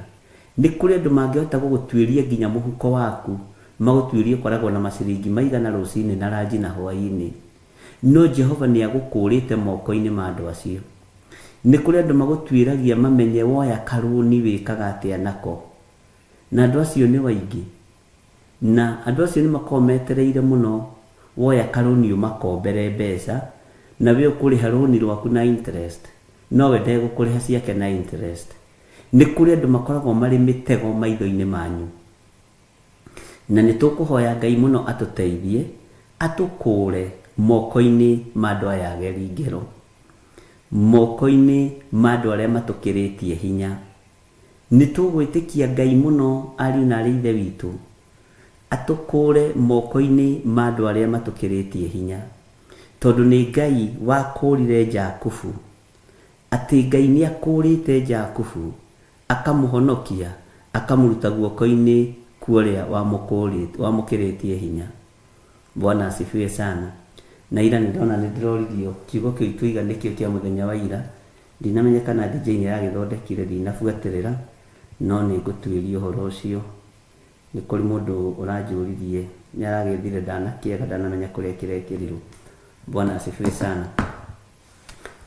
Nĩ kũrĩ andũ mangĩhota gũgũtuĩria nginya mũhuko waku, magũtuĩrie ũkoragwo na maciringi maigana rũcinĩ na ranji na hwaĩ-inĩ. No Jehova nĩ agũkũũrĩte moko-inĩ ma andũ acio. Nĩ kũrĩ andũ magũtuĩragia mamenye woya karũni wĩkaga atĩa nako. Na andũ acio nĩ aingĩ. Na andũ acio nĩ makoragwo metereire mũno woya karũni ũmakombere mbeca, na we ũkũrĩha rũni rwaku na interest, no we ndegũkũrĩha ciake na interest. Nĩ kũrĩ andũ makoragwo marĩ mĩtego maitho-inĩ manyu. Na nĩ tũkũhoya Ngai mũno atũteithie, atũkũũre moko-inĩ ma andũ aya ageri ngero, moko-inĩ ma andũ arĩa matũkĩrĩtie hinya. Nĩ tũgwĩtĩkia Ngai mũno ariũ na aarĩ a Ithe witũ, atũkũũre moko-inĩ ma andũ arĩa matũkĩrĩtie hinya, tondũ nĩ Ngai wakũũrire Jakubu, atĩ Ngai nĩ akũũrĩte Jakubu. Akamũhonokia akamũruta guoko-inĩ kwa ũrĩa wamũkĩrĩtie hinya. Bwana asifiwe sana. Na ira nĩndona nĩndĩroririo kiugo kĩu twaiga nĩkĩo kĩa mũthenya wa ira. Ndinamenya kana DJ nĩaragĩthondekire ndinabuatĩrĩra, no nĩngũtuĩria ũhoro ũcio. Nĩ kũrĩ mũndũ ũranjũririe nĩaragĩethire ndanakĩaga ndanamenya kũrĩa kĩrekĩrirwo. Bwana asifiwe sana.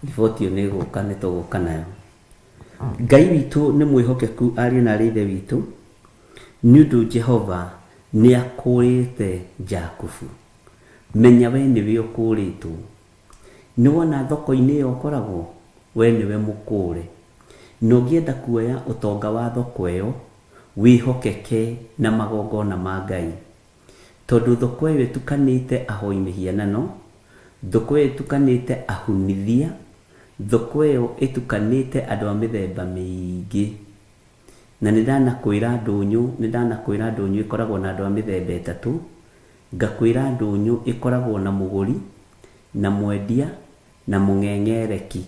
Riboti ĩyo nĩ ĩgũka nĩ tũgũka nayo. Ngai witũ nĩ mwĩhokeku ariũ na aarĩ a Ithe witũ, nĩ ũndũ Jehova nĩ akũũrĩte Jakubu. Menya we nĩwe ũkũũrĩtwo. Nĩ wona thoko-inĩ ĩyo ũkoragwo, we nĩwe mũkũũre. Na ũngĩenda kuoya ũtonga wa thoko ĩyo, wĩhokeke na magongona ma Ngai. Tondũ thoko ĩyo ĩtukanĩte ahoi mĩhianano, thoko ĩyo ĩtukanĩte ahunithia, thoko ĩyo ĩtukanĩte andũ a mĩthemba mĩingĩ. Na nĩ ndanakwĩra ndũnyũ, nĩ ndanakwĩra ndũnyũ ĩkoragwo na andũ a mĩthemba ĩtatũ, ngakwĩra ndũnyũ ĩkoragwo na mũgũri, na mwendia, na mũng'eng'ereki.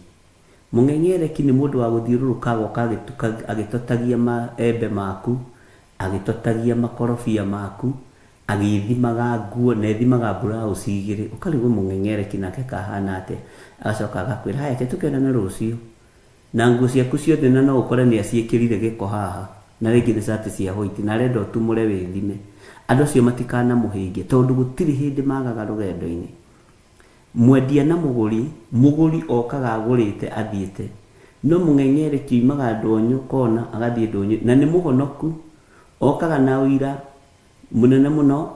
Mũng'eng'ereki nĩ mũndũ wa gũthiũrũrũka agoka agĩtotagia maembe maku, agĩtotagia makorobia maku, agĩthimaga nguo, na ethimaga mburauci igĩrĩ. Ũkarigwo mũng'eng'ereki nake kahana atĩa. Agacoka agakwĩra, haya reke tũkĩonane rũciũ. Na nguo ciaku ciothe na no ũkore nĩ aciĩkĩrire gĩko haha, na rĩngĩ nĩ cati cia white, na arenda ũtumũre wĩthime. Andũ acio matikanamũhĩnge, tondũ gũtirĩ hĩndĩ magaga rũgendo-inĩ. Mwendia na mũgũri, mũgũri okaga agũrĩte athiĩte, no mũng'eng'ereki oimaga ndũnyũ kona agathiĩ ndũnyũ, na nĩ mũhonoku, okaga na ũira mũnene mũno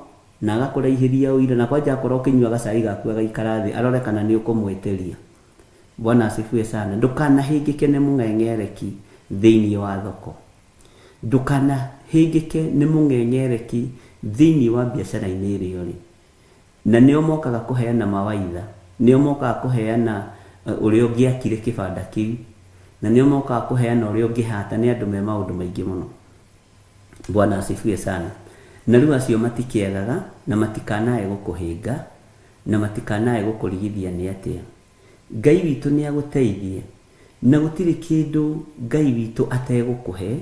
na agakũraihĩria ũira, na kwanja akorwo ũkĩnyua gacai gaku agaikara thĩ arore kana nĩ ũkũmwĩtĩria. Bwana asifiwe sana. Ndũkanahĩngĩke nĩ mũng'eng'ereki thĩinĩ wa thoko. Ndũkanahĩngĩke nĩ mũng'eng'ereki thĩinĩ wa biacara-inĩ ĩrĩa ũrĩ. Na nĩo mokaga kũheana mawaitha, nĩo mokaga kũheana ũrĩa ũngĩakire kĩbanda kĩu, na nĩo mokaga kũheana ũrĩa ũngĩhata, nĩ andũ me maũndũ maingĩ mũno. Bwana asifiwe sana. Na rĩu acio matikĩagaga, na matikanae gũkũhĩnga, na matikanae gũkũrigithia nĩ atĩa. Ngai witũ nĩagũteithie, na gũtirĩ kĩndũ Ngai witũ ategũkũhe,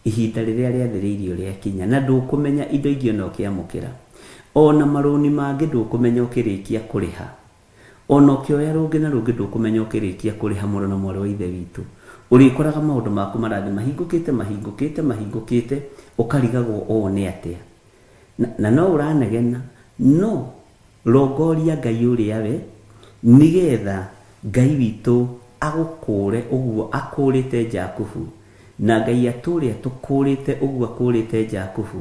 ihinda rĩrĩa rĩathĩrĩirio rĩakinya, na ndũkũmenya indo ingĩ ona ũkĩamũkĩra. O na marũni mangĩ ndũkũmenya ũkĩrĩkia kũrĩha. O na ũkĩoya rũngĩ na rũngĩ ndũkũmenya ũkĩrĩkia kũrĩha mũrũ na mwarĩ wa Ithe witũ. Ũrĩkoraga maũndũ maku marathiĩ mahingũkĩte mahingũkĩte mahingũkĩte, ũkarigagwo ũũ nĩ atĩa. Na, na no ũranegena, no Rongoria Ngai ũrĩa we, nĩgeetha Ngai witũ agũkũũre ũguo akũũrĩte Jakubu, na Ngai atũũre atũkũũrĩte ũguo akũũrĩte Jakubu,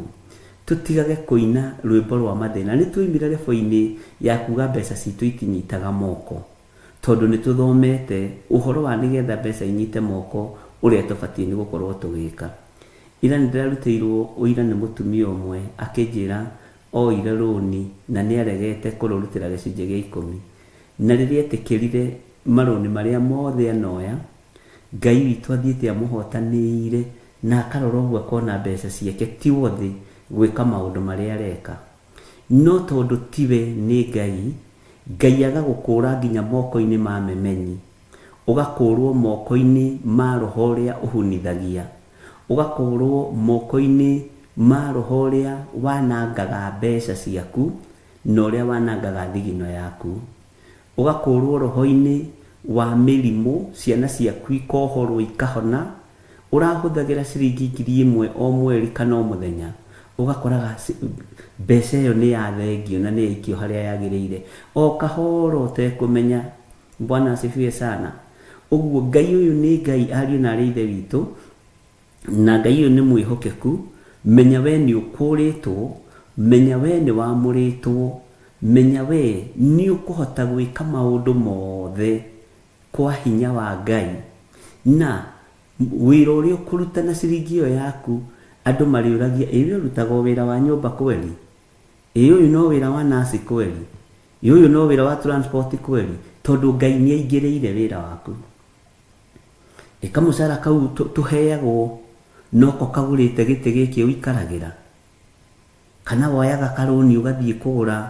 tũtigage kũina rwĩmbo rwa mathĩna. Nĩtwoimire rebo-inĩ ya kuuga mbeca citũ itinyitaga moko, tondũ nĩtũthomete ũhoro wa nĩgetha mbeca inyite moko ũrĩa tũbatiĩ nĩ gũkorwo tũgĩka. Ira nĩndĩrarutĩirwo ũira nĩ mũtumia ũmwe akĩnjĩra Oire rũni na nĩaregete kũrũrutĩra gĩcunjĩ gĩa ikũmi. Na rĩrĩa etĩkĩrire marũni marĩa mothe anoya, Ngai witũ athiĩte amũhotanĩire na akarora ũguo akona mbeca ciake ti worthy gwĩka maũndũ marĩa areka. No tondũ tiwe nĩ Ngai, Ngai agagũkũũra nginya moko-inĩ ma memenyi. Ũgakũũrwo moko-inĩ ma roho ũrĩa ũhunithagia. Ũgakũũrwo moko-inĩ ma roho ũrĩa wanangaga mbeca ciaku na ũrĩa wanangaga thigino yaku. Ũgakũũrwo roho-inĩ wa mĩrimũ, ciana ciaku ikohorwo ikahona. Ũrahũthagĩra ciringi 1000 o mweri kana o mũthenya, ũgakoraga mbeca ĩyo nĩ yathengio na nĩ yaikio harĩa yagĩrĩire o kahora ũtekũmenya. Bwana asifiwe sana. Ũguo Ngai ũyũ nĩ Ngai ariũ na arĩ Ithe witũ, na Ngai ũyũ nĩ mwĩhokeku. Menya we nĩ ũkũũrĩtwo, menya we nĩ wamũrĩtwo, menya we nĩ ũkũhota gwĩka maũndũ mothe kwa hinya wa Ngai. Na wĩra ũrĩa ũkũruta na ciringi ĩyo yaku, andũ marĩũragia, ĩ we ũrutaga o wĩra wa nyũmba kweli? Ĩ ũyũ no wĩra wa nurse kweli? Ĩ ũyũ no wĩra wa transport kweli? Tondũ Ngai nĩ aingĩrĩire wĩra waku. Ĩ kamũcara kau tũheagwo noko kagũrĩte gĩtĩ gĩkĩ ũikaragĩra? Kana woyaga karũni ũgathiĩ kũgũra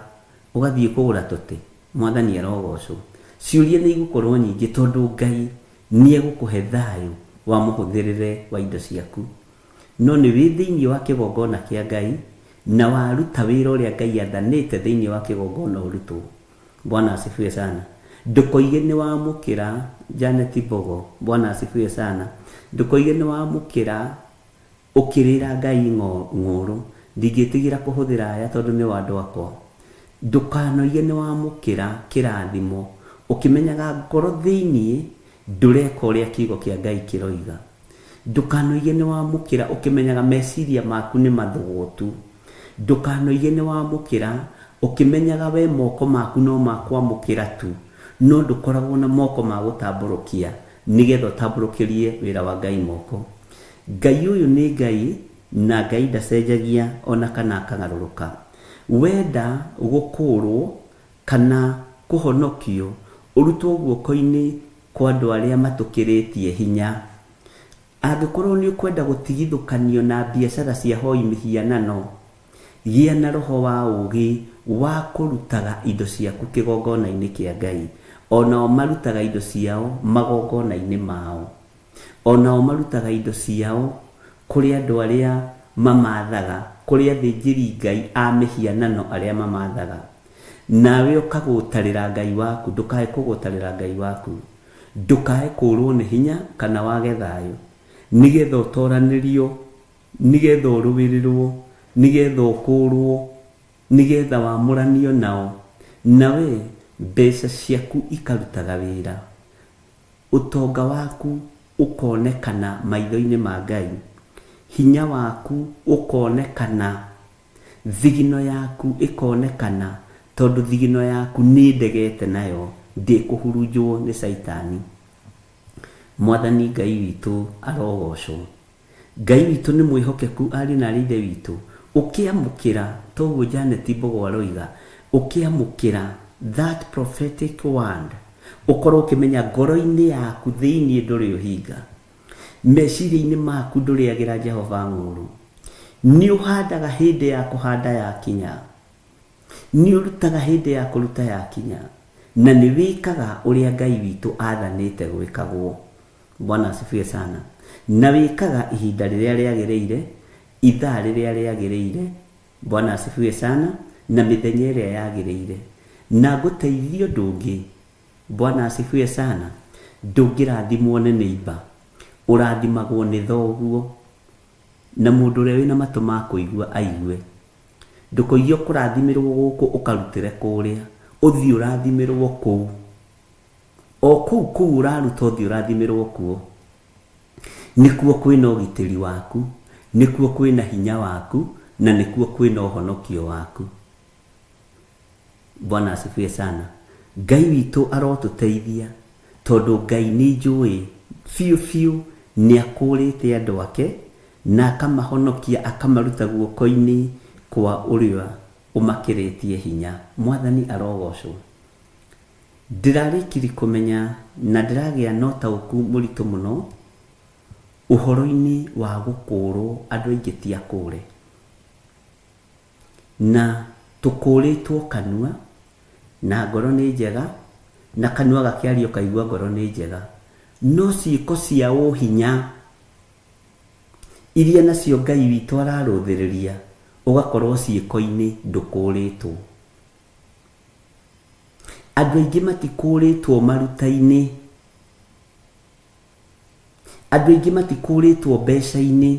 ũgathiĩ kũgũra tũtĩ? Mwathani arogocwo. Ciũria nĩ igũkorwo nyingĩ tondũ Ngai nĩ egũkũhe thayũ wa mũhũthĩrĩre wa indo ciaku. No nĩ wĩ thĩinĩ wa kĩgongona kĩa Ngai na waruta wĩra ũrĩa Ngai athanĩte thĩinĩ wa kĩgongona ũrutwo. Bwana asifiwe sana. Ndũkoige nĩ wamũkĩra Janet Mbogo. Bwana asifiwe sana. Ndũkoige nĩ wamũkĩra ũkĩrĩra Ngai ng'ũũrũ. Ndingĩtigĩra kũhũthĩra aya tondũ nĩo andũ akwa. Ndũkanoige nĩ wamũkĩra kĩrathimo ũkĩmenyaga ngoro thĩinĩ ndũreka ũrĩa kiugo kĩa Ngai kĩroiga. Ndũkanoige nĩ wamũkĩra ũkĩmenyaga meciria maku nĩ mathũgũtu. Ndũkanoige nĩ wamũkĩra ũkĩmenyaga we moko maku no ma kwamũkĩra tu, no ndũkoragwo na moko ma gũtambũrũkia nĩgetha ũtambũrũkĩrie wĩra wa Ngai moko. Ngai ũyũ nĩ Ngai na Ngai ndacenjagia ona kana akagarũrũka. Wenda gũkũũrwo kana kũhonokio ũrutwo guoko-inĩ kwa andũ arĩa matũkĩrĩtie hinya. Angĩkorwo nĩ ũkwenda gũtigithũkanio na biacara cia hoi mĩhianano, gĩa na roho wa ũũgĩ wa kũrutaga indo ciaku kĩgongona-inĩ kĩa Ngai. O nao marutaga indo ciao magongona-inĩ mao. O nao marutaga indo ciao kũrĩ andũ arĩa mamaathaga, kũrĩ athĩnjĩri-ngai a mĩhianano arĩa mamaathaga. Nawe ũkagũtarĩra Ngai waku, ndũkae kũgũtarĩra Ngai waku. Ndũkae kũũrwo nĩ hinya kana wage thayũ, nĩgetha ũtoranĩrio, nĩgetha ũrũĩrĩrwo, nĩgetha ũkũũrwo, nĩgetha wamũranio nao, nawe mbeca ciaku ikarutaga wĩra, ũtonga waku ũkonekana maitho-inĩ ma Ngai, hinya waku ũkonekana Thigino yaku ĩkonekana tondũ thigino yaku nĩ ndegete nayo ndĩkũhurunjwo nĩ Caitani. Mwathani Ngai witũ arogocwo. Ngai witũ nĩ mwĩhokeku ariũ na arĩ ithe witũ. Ũkĩamũkĩra toguo Janet Mbogo aroiga, ũkĩamũkĩra that prophetic word, ũkorwo ũkĩmenya ngoro-inĩ yaku thĩiniĩ ndũrĩ ũhinga. Meciria-inĩ maku ndũrĩagĩra Jehova ng'ũũrũ. Nĩũhandaga hĩndĩ ya kũhanda yakinya, nĩũrutaga hĩndĩ ya kũruta yakinya, na nĩwĩkaga ũrĩa Ngai witũ aathanĩte gwĩkagwo. Bwana asifiwe sana. Na wĩkaga ihinda rĩrĩa rĩagĩrĩire, ithaa rĩrĩa rĩagĩrĩire, Bwana asifiwe sana, na mĩthenya ĩrĩa yagĩrĩire. Na ngũteithie ũndũ ũngĩ, Bwana asifiwe sana, ndũngĩrathimwo nĩ neighbour, ũrathimagwo nĩ thoguo. Na mũndũ ũrĩa wĩna matũ ma kũigua aigue. Ndũkoige ũkũrathimĩrwo gũkũ ũkarutĩre kũrĩa, ũthiĩ ũrathimĩrwo kũu. O kũu kũu ũraruta ũthiĩ ũrathimĩrwo kuo. Nĩkuo kwĩna ũgitĩri waku, nĩkuo kwĩna hinya waku, na nĩkuo kwĩna ũhonokio waku. Bwana asifiwe sana. Ngai witũ arotũteithia tondũ Ngai nĩ njũĩ biũ biũ nĩ akũrĩte andũ ake na akamahonokia akamaruta guoko-inĩ kwa ũrĩa ũmakĩrĩtie hinya. Mwathani arogocwo. Ndĩrarĩkiri kũmenya na ndĩragĩa na ũtaũku mũritũ mũno ũhoro-inĩ wa gũkũrwo andũ aingĩ ti akũre. Na tũkũrĩtwo kanua, na ngoro nĩ njega, na kanua gakĩaria ũkaigua ngoro nĩ njega, no ciĩko cia ũhinya iria nacio Ngai witũ ararũthĩrĩria, ũgakorwo ciĩko-inĩ ndũkũrĩtwo. Andũ aingĩ matikũrĩtwo maruta-inĩ, andũ aingĩ matikũrĩtwo mbeca-inĩ.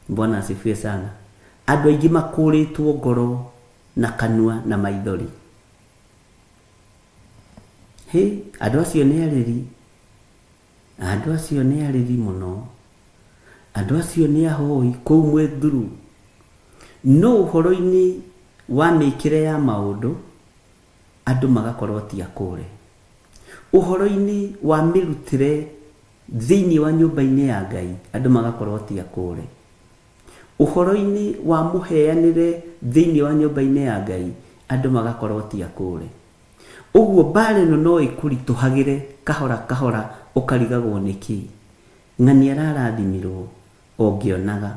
Bwana asifiwe sana. Andũ aingĩ makũrĩtwo ngoro na kanua na maithori. Hĩ, andũ acio nĩ arĩri. Andũ acio nĩ arĩri mũno. Andũ acio nĩ ahoi kũu mwĩthuru. No ũhoro-inĩ wa mĩkĩre ya maũndũ, andũ magakorwo ti akũre. Ũhoro-inĩ wa mĩrutĩre Thĩinĩ wa nyũmba-inĩ ya Ngai andũ magakorwo ti akũũre. Ũhoro-inĩ wa mũheanĩre thĩinĩ wa nyũmba-inĩ ya Ngai andũ magakorwo ti akũũre. Ũguo mbaara ĩno no ĩkũritũhagĩre kahora kahora ũkarigagwo nĩkĩ ng'ania ararathimirwo o ngĩonaga.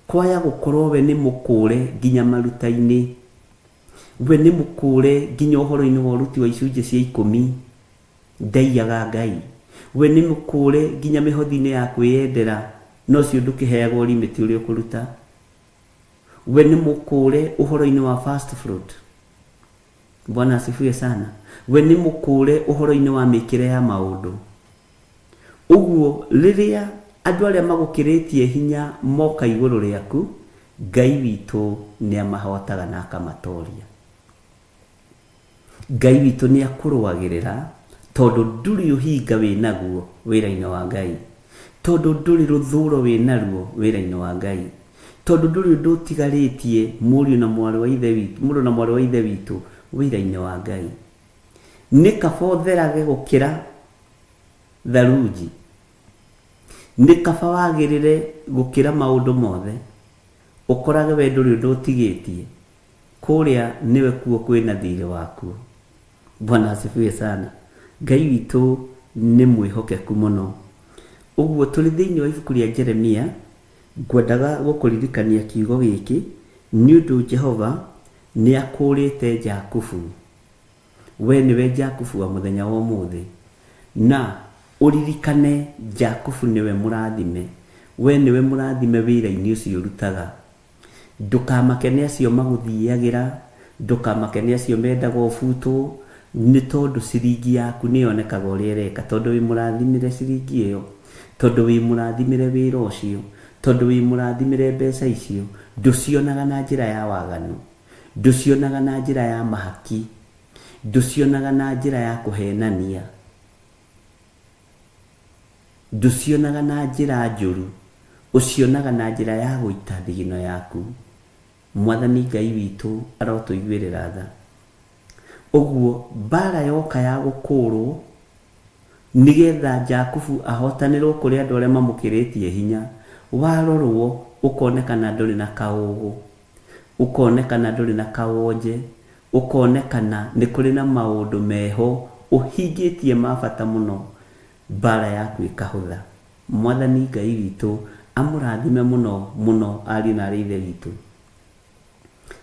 Kwaya gũkorwo we nĩ mũkũũre nginya maruta-inĩ. We nĩ mũkũũre nginya ũhoro-inĩ wa ũruti wa icunjĩ cia ikũmi. Ndaiyaga Ngai. We nĩ mũkũũre nginya mĩhothi-inĩ ya kwĩyendera, na ũcio ndũkĩheagwo limit ũrĩa ũkũruta. We nĩ mũkũũre ũhoro-inĩ wa first fruit. Bwana asifiwe sana. We nĩ mũkũũre ũhoro-inĩ wa mĩkĩre ya maũndũ. Ũguo rĩrĩa andũ arĩa magũkĩrĩtie hinya moka igũrũ rĩaku, Ngai witũ nĩ amahotaga na akamatoria. Ngai witũ nĩ akũrũagĩrĩra tondũ ndũrĩ ũhinga wĩ naguo wĩra-inĩ wa Ngai, tondũ ndũrĩ rũthũro wĩ naruo wĩra-inĩ wa Ngai, tondũ ndũrĩ ũndũ ũtigarĩtie mũriũ na mwarĩ wa Ithe witũ, mũrũ na mwarĩ wa Ithe witũ wĩra-inĩ wa Ngai. Nĩ kaba ũtherage gũkĩra tharunji. Nĩ kaba wagĩrĩre gũkĩra maũndũ mothe, ũkorage we ndũrĩ ũndũ ũtigĩtie, kũrĩa nĩwe kuo kwĩna thirĩ wakuo. Bwana asifiwe sana. Ngai witũ nĩ mwĩhokeku mũno. Ũguo tũrĩ thĩinĩ wa ibuku rĩa Jeremia, ngwendaga gũkũririkania kiugo gĩkĩ, nĩ ũndũ Jehova nĩ akũũrĩte Jakubu. We nĩwe Jakubu wa mũthenya wa ũmũthĩ. Na ũririkane Jakubu nĩwe mũrathime. We nĩwe mũrathime wĩra-inĩ ũcio ũrutaga. Ndũkamake nĩ acio magũthiagĩra, ndũkamake nĩ acio mendaga ũbutwo, nĩ tondũ ciringi yaku nĩ yonekaga ũrĩa ĩreka, tondũ wĩ mũrathimĩre ciringi ĩyo, tondũ wĩ mũrathimĩre wĩra ũcio, tondũ wĩ mũrathimĩre mbeca icio, ndũcionaga na njĩra ya waganu. Ndũcionaga na njĩra ya mahaki. Ndũcionaga na njĩra ya kũhenania. Ndũcionaga na njĩra njũru. Ũcionaga na njĩra ya gũita thigino yaku. Mwathani Ngai witũ arotũiguĩrĩra tha. Ũguo mbara yoka ya gũkũũrwo, nĩgetha Jakubu ahotanĩrwo kũrĩ andũ arĩa mamũkĩrĩtie hinya, warorwo ũkonekana ndũrĩ na kaũgũ. Ũkonekana ndũrĩ na kawonje, ũkonekana nĩ kũrĩ na maũndũ meho ũhingĩtie ma bata mũno, mbara yaku ĩkahũtha. Mwathani Ngai witũ amũrathime mũno mũno ariũ na arĩ a Ithe witũ.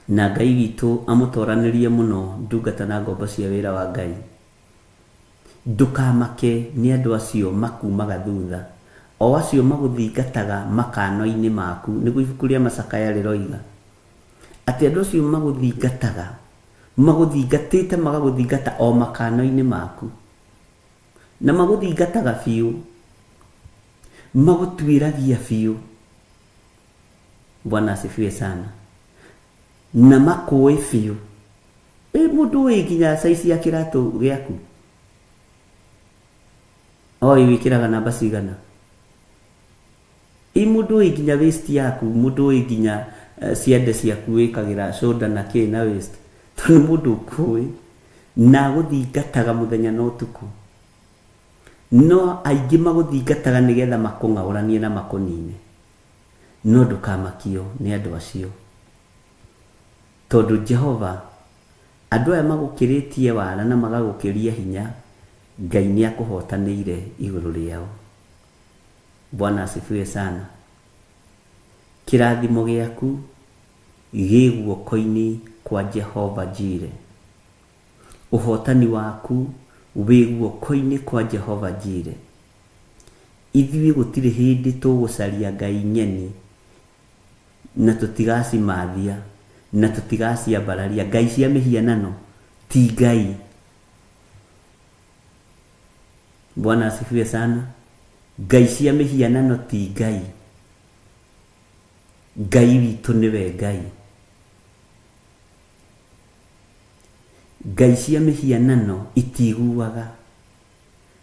Na Ngai witũ amũtoranĩrie mũno ndungata na ngombo cia wĩra wa Ngai. Ndũkamake nĩ andũ acio makuumaga thutha, o acio magũthingataga makano-inĩ maku, nĩguo ibuku rĩa Macakaya rĩroiga. Atĩ andũ acio magũthingataga, magũthingatĩte magagũthingata o makano-inĩ maku. Na magũthingataga biũ, magũtuĩragia biũ. Bwana asifiwe sana. Na makũĩ biũ. Ĩ mũndũ ũĩ nginya size ya kĩratũ gĩaku? Oĩ wĩkĩraga namba cigana? Ĩ mũndũ ũĩ nginya waist yaku, mũndũ ũĩ nginya ciande ciaku wĩkagĩra shoulder na kĩ na waist? Tondũ nĩ mũndũ ũkũĩ na agũthingataga mũthenya na ũtukũ. No aingĩ magũthingataga nĩgetha makũng'aũranie na makũnine. No ndũkamakio nĩ andũ acio. Tondũ Jehova, andũ aya magũkĩrĩtie wara na magagũkĩria hinya, Ngai nĩakũhotanĩire igũrũ rĩao. Bwana asifiwe sana. Kĩrathimo gĩaku gĩ guoko-inĩ kwa Jehova Jireh. Ũhotani waku wĩ guoko-inĩ kwa Jehova Jireh. Ithuĩ gũtirĩ hĩndĩ tũgũcaria ngai ng'eni na tũtigacimathia, na tũtigaciambararia. Ngai cia mĩhianano ti Ngai. Bwana asifiwe sana. Ngai cia mĩhianano ti Ngai. Ngai witũ nĩwe Ngai. Ngai cia mĩhianano itiguaga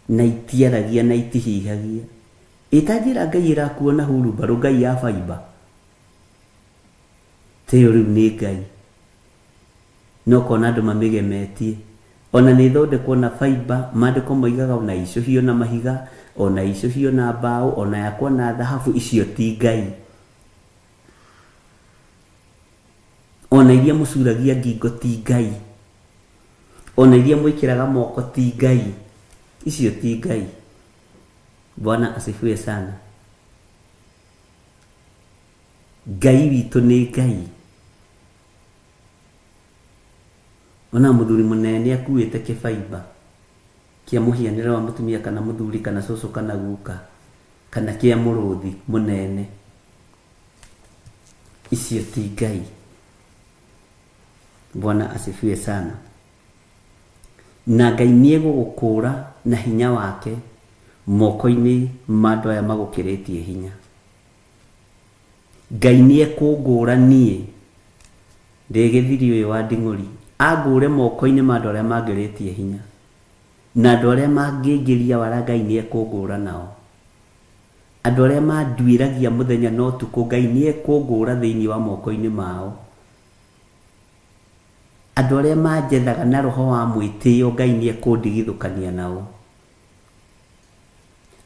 na itiaragia na itihihagia. Ĩ ta njĩra Ngai ĩrakuo na hurumbarũ, Ngai ya baimba. Ta ĩyo rĩu nĩ Ngai. Na ũkona andũ mamĩgemetie. Ona nĩ ĩthondekwo na baimba, maandĩko moigaga ona icũhio na mahiga, ona icũhio na mbaũ, ona yakwo na thahabu, icio ti Ngai. Ona iria mũcuragia ngingo ti Ngai. Ona iria mwĩkĩraga moko ti Ngai. Icio ti Ngai. Bwana asifiwe sana. Ngai witũ nĩ Ngai. Ona mũthuri mũnene nĩ akuĩte kĩbaimba. kĩa mũhianĩre wa mũtumia kana mũthuri kana cũcũ kana guka kana kĩa mũrũthi mũnene. Icio ti Ngai. Bwana asifiwe sana. Na Ngai nĩ egũgũkũũra na hinya wake moko-inĩ ma andũ aya magũkĩrĩtie hinya. Ngai nĩ ekũngũra niĩ ndĩ gĩthiri ũyũ wa nding'ũri, angũre moko-inĩ ma andũ arĩa mangĩrĩtie hinya. Na andũ arĩa mangĩngĩria wara Ngai nĩ ekũngũra nao. Andũ arĩa manduĩragia mũthenya na ũtukũ Ngai nĩ ekũngũra thĩinĩ wa moko-inĩ mao. Andũ arĩa manjethaga na roho wa mwĩtĩo Ngai nĩ ekũndigithũkania nao.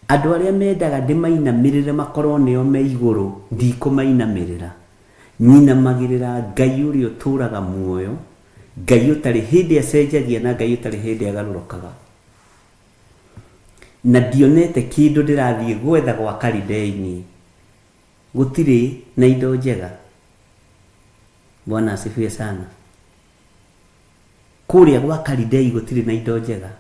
Andũ arĩa mendaga ndĩmainamĩrĩre makorwo nĩo me igũrũ ndikũmainamĩrĩra. Nyinamagĩrĩra Ngai ũrĩa ũtũraga muoyo, Ngai ũtarĩ hĩndĩ acenjagia na Ngai ũtarĩ hĩndĩ agarũrũkaga. Na ndionete kĩndũ ndĩrathiĩ gwetha gwa Kalidei niĩ. Gũtirĩ na indo njega. Bwana asifiwe sana. Kũrĩa gwa Kalidei gũtirĩ na indo njega.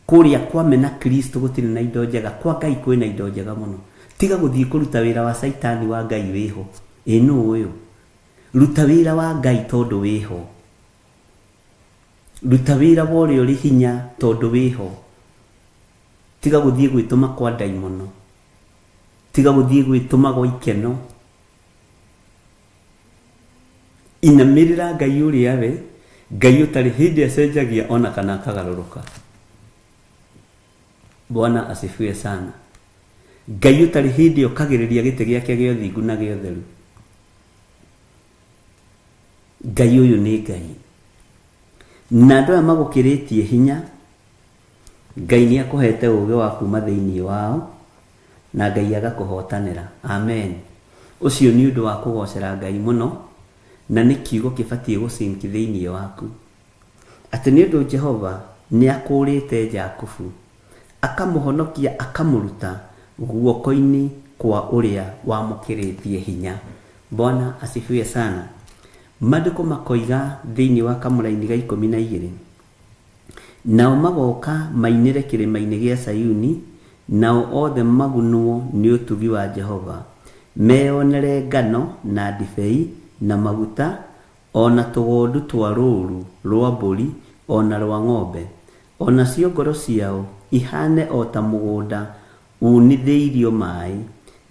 Kũrĩa kwa mena Kristo gũtirĩ na indo njega, kwa Ngai kwĩna indo njega mũno. Tiga gũthiĩ kũruta wĩra wa Caitani wa Ngai wĩho. Ĩ nũ ũyũ? Ruta wĩra wa Ngai tondũ wĩho. Ruta wĩra wa ũrĩa ũrĩ hinya tondũ wĩho. Tiga gũthiĩ gwĩtũma kwa ndaimono. Tiga gũthiĩ gwĩtũma gwa ikeno. Inamĩrĩra Ngai ũrĩa we, Ngai ũtarĩ hĩndĩ acenjagia ona kana akagarũrũka. Bwana asifiwe sana. Ngai ũtarĩ hĩndĩ okagĩrĩria gĩtĩ gĩake gĩa ũthingu na gĩa ũtheru. Ngai ũyũ nĩ Ngai. Na andũ aya magũkĩrĩtie hinya, Ngai nĩ akũhete ũũgĩ wa kuuma thĩinĩ wao, na Ngai agakũhotanĩra. Amen. Ũcio nĩ ũndũ wa kũgocera Ngai mũno, na nĩ kiugo kĩbatiĩ gũ sink thĩinĩ waku. Atĩ nĩ ũndũ Jehova nĩ akũũrĩte Jakubu, akamũhonokia akamũruta guoko-inĩ kwa ũrĩa wamũkĩrĩtie hinya. Bwana asifiwe sana. Mandĩko makoiga thĩinĩ wa kamũraini ga 12. Nao magooka mainĩre kĩrĩma-inĩ gĩa Zayuni, nao othe magunwo nĩ ũtugi wa Jehova, meyonere ngano, na ndibei, na maguta, o na tũgondu twa rũũru rũa mbũri o na rũa ng'ombe, o nacio ngoro ciao ihaane o ta mũgũnda uunithĩirio maĩ,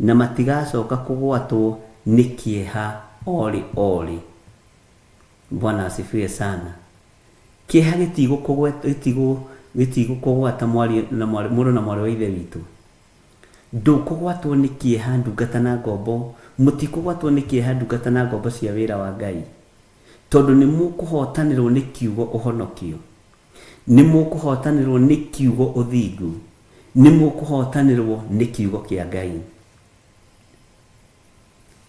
na matigacoka kũgwatwo nĩ kĩeha o rĩ o rĩ. Bwana asifiwe sana. Kĩeha gĩtigũkũgwata mwarĩ na mwarĩ, mũrũ na mwarĩ wa Ithe witũ. Ndũkũgwatwo nĩ kĩeha ndungata na ngombo, mũtikũgwatwo nĩ kĩeha ndungata na ngombo cia wĩra wa Ngai. Tondũ nĩ mũkũhotanĩrwo nĩ kiugo ũhonokio. Nĩ mũkũhotanĩrwo nĩ kiugo ũthingu. Nĩ mũkũhotanĩrwo nĩ kiugo kĩa Ngai.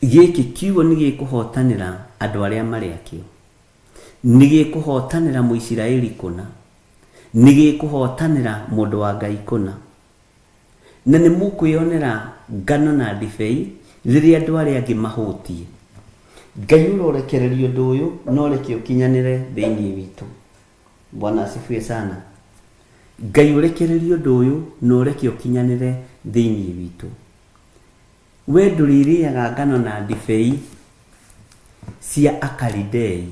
Gĩkĩ kiugo nĩ gĩkũhotanĩra andũ arĩa marĩ akĩo. Nĩ gĩkũhotanĩra Mũisiraeli kũna. Nĩ gĩkũhotanĩra mũndũ wa Ngai kũna. Na nĩ mũkwĩonera ngano na ndibei rĩrĩa andũ arĩa angĩ mahũtiĩ. Ngai ũrorekereria ũndũ ũyũ na ũreke ũkinyanĩre thĩinĩ witũ. Bwana asifiwe sana. Ngai ũrekererie ũndũ ũyũ na ũreke ũkinyanĩre thĩinĩ witũ. We ndũrĩrĩaga ngano na ndibei cia Akalidei,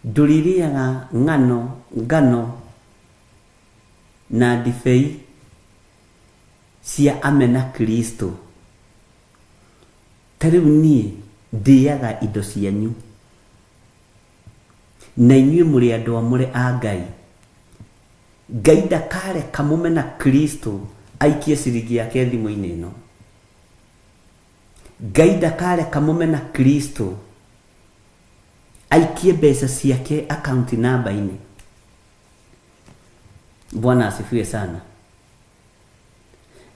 ndũrĩrĩaga ngano, ngano na ndibei cia amena Kristo. Ta rĩu niĩ ndĩaga indo cianyu, na inyuĩ mũrĩ andũ amũre a Ngai. Ngai ndakareka mũmena Kristo aikie ciringi yake thimũ-inĩ ĩno. Ngai ndakareka mũmena Kristo aikie mbeca ciake akaunti namba-inĩ. Bwana asifiwe sana.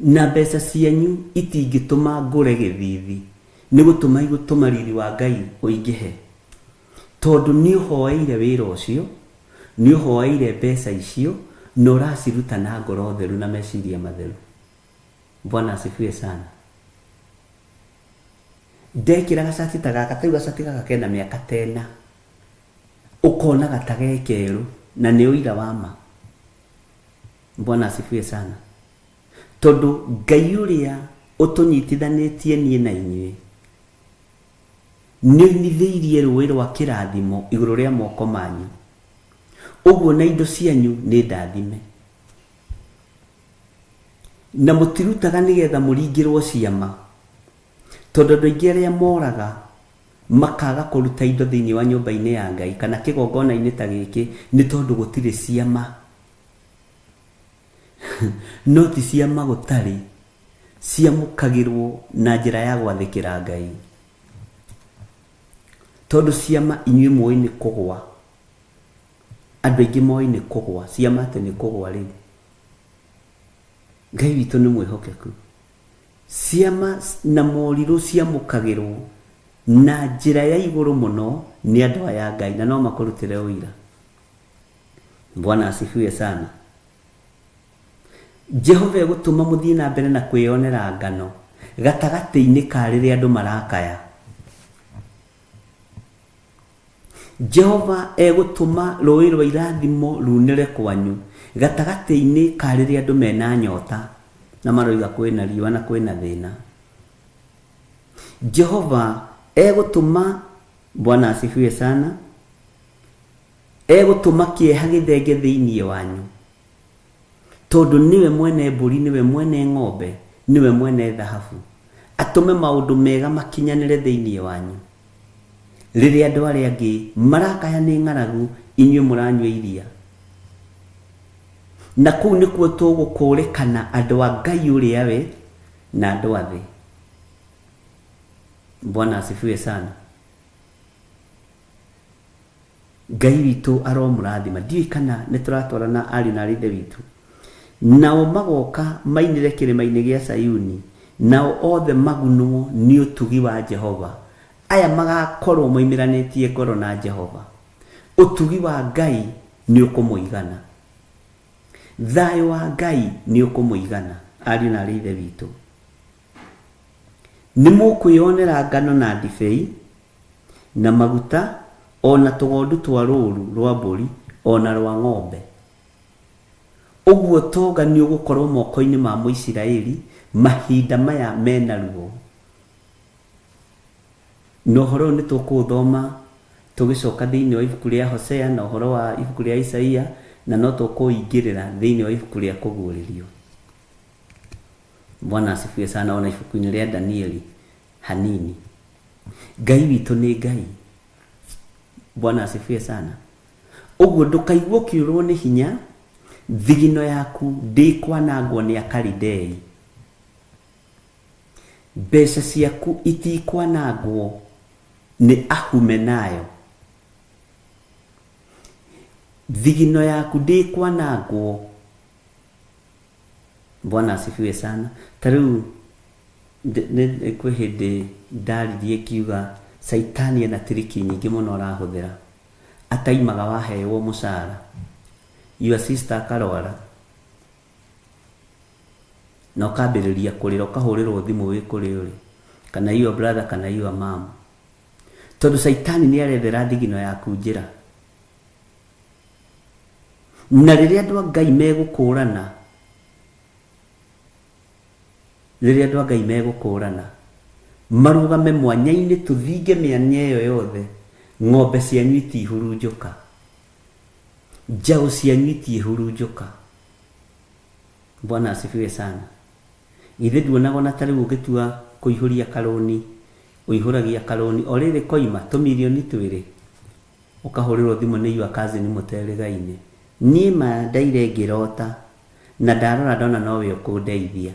Na mbeca cianyu itingĩtũma ngũre gĩthithi, nĩ gũtũma igũtũma riri wa Ngai ũingĩhe. Tondũ nĩ ũhoeire wĩra ũcio, nĩ ũhoeire mbeca icio, na ũraciruta na ngoro theru na meciria matheru. Bwana asifiwe sana. Ndekĩra gacati ta gaka, ta rĩu gacati gaka kena mĩaka ta ĩna, ũkonaga ta ge kerũ, na nĩ ũira wa ma. Bwana asifiwe sana. Tondũ Ngai ũrĩa ũtũnyitithanĩtie niĩ na inyuĩ nĩ oinithĩirie rũĩ rwa kĩrathimo igũrũ rĩa moko manyu, ũguo na indo cianyu nĩ ndathime. Na mũtirutaga nĩgetha mũringĩrwo ciama, tondũ andũ aingĩ arĩa moraga makaga kũruta indo thĩinĩ wa nyũmba-inĩ ya Ngai kana kĩgongona-inĩ ta gĩkĩ nĩ tondũ gũtirĩ ciama. No ti ciama gũtarĩ, ciamũkagĩrwo na njĩra ya gwathĩkĩra Ngai. Tondũ ciama inyuĩ mũĩ nĩ kũgwa, andũ aingĩ moĩ nĩ kũgwa, ciama atĩ nĩ kũgwa rĩu. Ngai witũ nĩ mwĩhokeku. Ciama na morirũ ciamũkagĩrwo na njĩra ya igũrũ mũno nĩ andũ aya a Ngai na no makũrutĩre ũira. Bwana asifiwe sana. Jehova egũtũma mũthiĩ na mbere na kwĩyonera ngano gatagatĩ-inĩ ka rĩrĩa andũ marakaya. Jehova egũtũma rũũĩ rwa irathimo ruunĩre kwanyu gatagatĩ-inĩ ka rĩrĩa andũ mena nyota na maroiga kwĩna riũa na kwĩna thĩna. Jehova egũtũma, Bwana asifiwe sana, egũtũma kĩeha gĩthenge thĩinĩ wanyu, tondũ nĩwe mwene mbũri, nĩwe mwene ng'ombe, nĩwe mwene thahabu, atũme maũndũ mega makinyanĩre thĩinĩ wanyu. Rĩrĩa andũ arĩa angĩ marakaya nĩ ng'aragu, inyuĩ mũranyua iria. Na kũu nĩkuo tũgũkũũrĩkana andũ a Ngai ũrĩa we na andũ a thĩ. Bwana asifiwe sana. Ngai witũ aromũrathima. Ndiũĩ kana nĩ tũratwarana ariũ na aarĩ a Ithe witũ. Nao magoka mainĩre kĩrĩma-inĩ gĩa Sayuni, nao othe magunwo nĩ ũtugi wa Jehova. Aya magakorwo moimĩranĩtie ngoro na Jehova. Ũtugi wa Ngai nĩ ũkũmũigana. Thayũ wa Ngai nĩ ũkũmũigana, ariũ na aarĩ a Ithe witũ. Nĩ mũkwĩonera ngano na ndibei, na maguta, o na tũgondu twa rũũru rwa mbũri, o na rwa ng'ombe. Ũguo ũtonga nĩũgũkorwo moko-inĩ ma Mũisiraeli mahinda maya me na ruo. Na ũhoro ũyũ nĩtũkũũthoma tũgĩcoka thĩinĩ wa ibuku rĩa Hosea na ũhoro wa ibuku rĩa Isaia, na no tũkũũingĩrĩra thĩinĩ wa ibuku rĩa Kũguũrĩrio. Bwana asifiwe sana, ona ibuku-inĩ rĩa Danieli hanini. Ngai witũ nĩ Ngai. Bwana asifiwe sana. Ũguo ndũkaigue ũkĩũrwo nĩ hinya, thigino yaku ndĩkwanangwo nĩ Akalidei. Mbeca ciaku itikwanangwo nĩ Ahumenayo. Thigino yaku ndĩkwanangwo. Bwana asifiwe sana. Ta rĩu kwĩ hĩndĩ ndaririe ngiuga Caitani ena tiriki nyingĩ mũno arahũthĩra. Ataimaga waheywo mũcara. Your sister akarwara. Na ũkambĩrĩria kũrĩra ũkahũrĩrwo thimũ wĩ kũrĩa ũrĩ. Kana your brother kana your mom. Tondũ Caitani nĩ arethera thigino yaku njĩra. Na rĩrĩa andũ a Ngai megũkũrana, rĩrĩa andũ a Ngai megũkũrana, marũgame mwanya-inĩ tũthinge mĩanya ĩyo yothe, ng'ombe cianyu itihurunjũka, njaũ cianyu itiĩhurunjũka. Bwana asifiwe sana. Githĩ nduonaga ona ta rĩu ũngĩtua kũihũria karũni, ũihũragia karũni o rĩrĩ koima tũmirioni twĩrĩ, ũkahũrĩrwo thimũ nĩ your cousin mũterĩgaine. Niĩ ma ndaire ngĩrota na ndarora ndona nowe ũkũndeithia.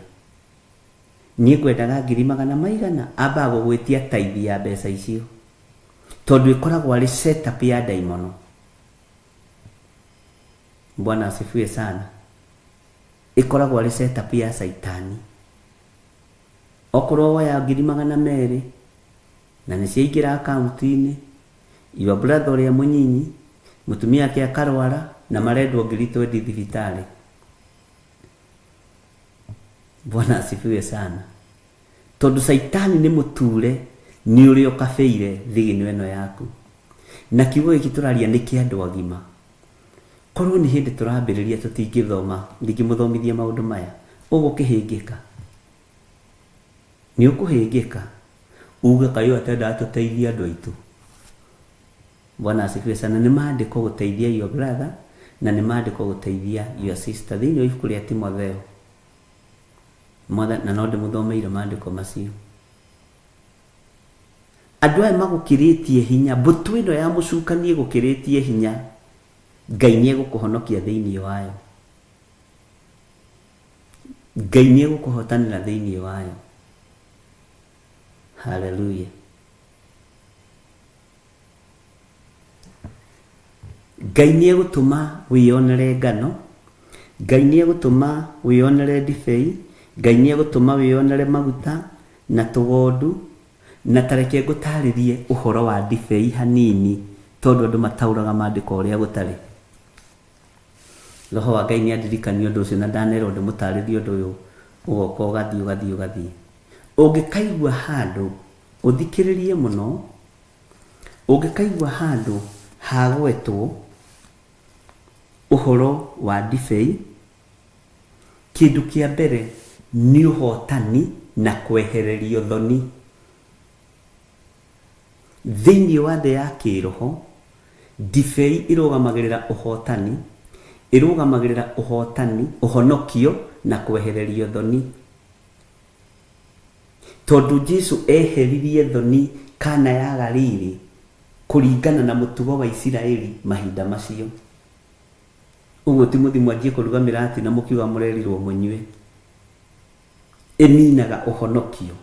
Niĩ ngwendaga ngiri magana maigana? Ambaga gũgwĩtia tithe ya mbeca icio tondũ ĩkoragwo arĩ set up ya ndaimono. Bwana asifiwe sana. Ĩkoragwo arĩ set up ya caitani. Okorwo woya 200,000 na nĩ ciaingĩra akaunti-inĩ, your brother ũrĩa mũnyinyi, mũtumia wake akarwara na marendwo 20,000 thibitarĩ. Bwana asifiwe sana. Tondũ caitani nĩ mũture nĩ ũrĩa ũkabĩire thigino ĩno yaku. Na kiugo gĩkĩ tũraria nĩ kĩa andũ agima. Korwo nĩ hĩndĩ tũrambĩrĩria tũtingĩthoma, ndingĩmũthomithia maũndũ maya. Ũgũkĩhĩngĩka. Nĩ ũkũhĩngĩka. Uge kaĩ ũyũ atendaga tũteithie andũ aitũ. Bwana asifiwe sana. Nĩ maandĩko gũteithia your brother na nĩ maandĩko gũteithia your sister. Thĩinĩ wa ibuku rĩa Timotheo. Mwathani, na no ndĩmũthomeire maandĩko macio. Andũ aya magũkĩrĩtie hinya, mbũtũ ĩno ya mũcukani ĩgũkĩrĩtie hinya, Ngai nĩ egũkũhonokia thĩinĩ wayo. Ngai nĩ egũkũhotanĩra thĩinĩ wayo. Haleluya. Ngai nĩ egũtũma wĩyonere ngano, Ngai nĩ egũtũma wĩyonere ndibei, Ngai nĩ egũtũma wĩyonere maguta na tũgondu, na ta reke ngũtarĩrie ũhoro wa ndibei hanini tondũ andũ mataũraga maandĩko ũrĩa gũtarĩ. Roho wa Ngai nĩ andirikania ũndũ ũcio na ndanerwo ndĩmũtarĩrie ũndũ ũyũ ũgoka ũgathiĩ ũgathiĩ ũgathiĩ. Ũngĩkaigua handũ ũthikĩrĩrie mũno, Ũngĩkaigua handũ hagwetwo ũhoro wa ndibei, kĩndũ kĩa mbere nĩ ũhotani na kwehererio thoni. Thĩinĩ wa thĩ ya kĩĩroho, ndibei ĩrũgamagĩrĩra ũhotani, ĩrũgamagĩrĩra ũhotani, ũhonokio na kwehererio thoni. Tondũ Jesu eheririe thoni Kana ya Galili kũringana na mũtugo wa Isiraeli mahinda macio. Ũguo ti mũthiĩ mwanjie kũruga mĩratina mũkiuga mũrerirwo mũnyue. Ĩminaga ũhonokio.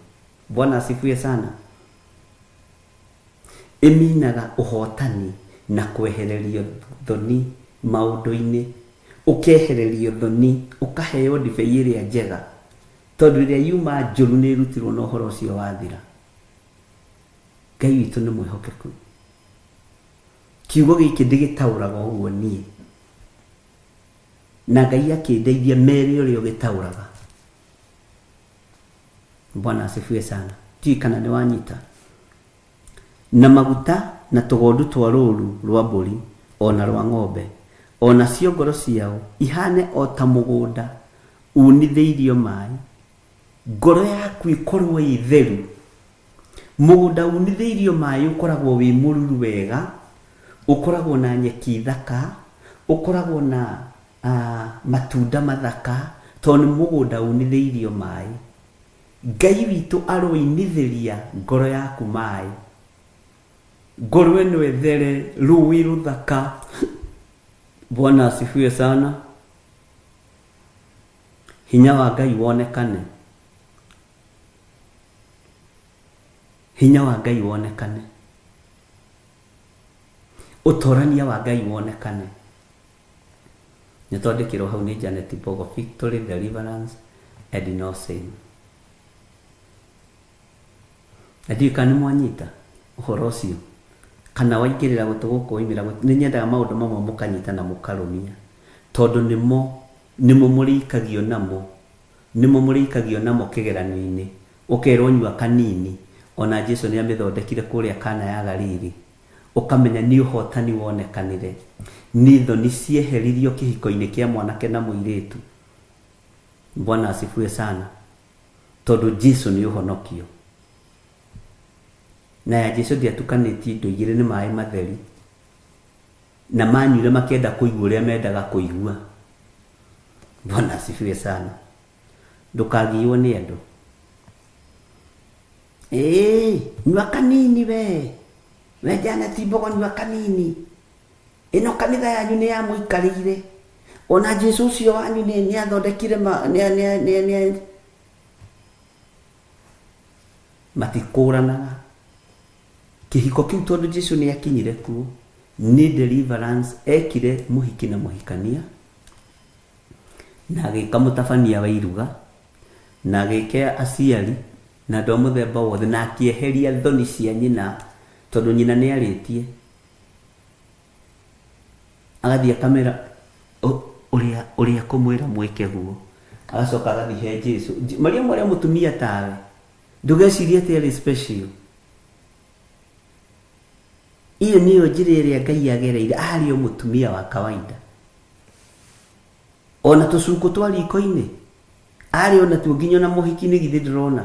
Bwana asifiwe sana. Ĩminaga ũhotani na kwehererio thoni maũndũ-inĩ. Ũkehererio thoni, ũkaheo ndibei ĩrĩa njega. Tondũ ĩrĩa yuma njũru nĩ ĩrutirwo na ũhoro ũcio wathira. Ngai witũ nĩ mwĩhokeku. Kiugo gĩkĩ ndĩgĩtaũraga ũguo niĩ. Na Ngai akĩndeithia mere ũrĩa ũgĩtaũraga. Bwana asifiwe sana. Ndiũĩ kana nĩ wanyita. Na maguta na tũgondu twa rũũru rwa mbũri o na rwa ng'ombe, o nacio ngoro ciao ihaane o ta mũgũnda unithĩirio maĩ, ngoro yaku ĩkorwo ĩ theru. Mũgũnda unithĩirio maĩ ũkoragwo wĩ mũruru wega, ũkoragwo na nyeki thaka, ũkoragwo na matunda mathaka, tondũ nĩ mũgũnda unithĩirio maĩ. Ngai witũ aroinithĩria ngoro yaku maĩ, ngoro ĩno ĩthere rũĩ rũthaka. Bwana asifiwe sana. Hinya wa Ngai wonekane. Hinya wa Ngai wonekane. Ũtorania wa Ngai wonekane. Nĩ twandĩkĩrwo hau nĩ Janet Mbogo, victory, deliverance and no sin. Na ndiũĩ kana nĩ mwanyita ũhoro ũcio kana waingĩrĩra gũtũ gũkũ waimĩra gũtũ. Nĩ nyendaga maũndũ mamwe mũkanyita na mũkarũmia tondũ nĩmo nĩmo mũrĩikagio namo nĩmo mũrĩikagio namo kĩgeranio-inĩ ũkerwo nyua kanini ona Jesu nĩ amĩthondekire kũrĩa Kana ya Galili ũkamenya nĩ ũhotani wonekanire nĩ thoni cieheririo kĩhiko-inĩ kĩa mwanake na mũirĩtu. Bwana asifiwe sana tondũ Jesu nĩ ũhonokio. Na ya Jesu ndĩatukanĩtie indo igĩrĩ nĩ maĩ matheri na manyuire makĩenda kũigua ũrĩa mendaga kũigua. Bwana asifiwe sana. Ndũkagiywo nĩ andũ. Ĩĩ, nyua kanini we. We Janet Mbogo nyua kanini. Ĩno kanitha yanyu nĩ yamũikarĩire. Ona Jesu ũcio wanyu nĩ nĩ athondekire ma nĩ nĩ nĩ nĩ matikũranaga. Kĩhiko kĩu tondũ Jesu nĩ akinyire kuo nĩ deliverance ekire mũhiki na mũhikania na agĩka mũtabania wa iruga na agĩka aciari na andũ a mũthemba wothe na akĩeheria thoni cia nyina tondũ nyina nĩ arĩtie agathiĩ akamera ũrĩa ũrĩa kũmwĩra mwĩke guo agacoka agathiĩ he Jesu Mariamu arĩa mũtumia tawe ndũgecirie atĩ arĩ special iyo nĩyo njĩra ĩrĩa Ngai agereire arĩ o mũtumia wa kawaida. Ona tũcukũ twa riko-inĩ arĩ ona tuo nginya ona mũhiki nĩ githĩ ndũrona.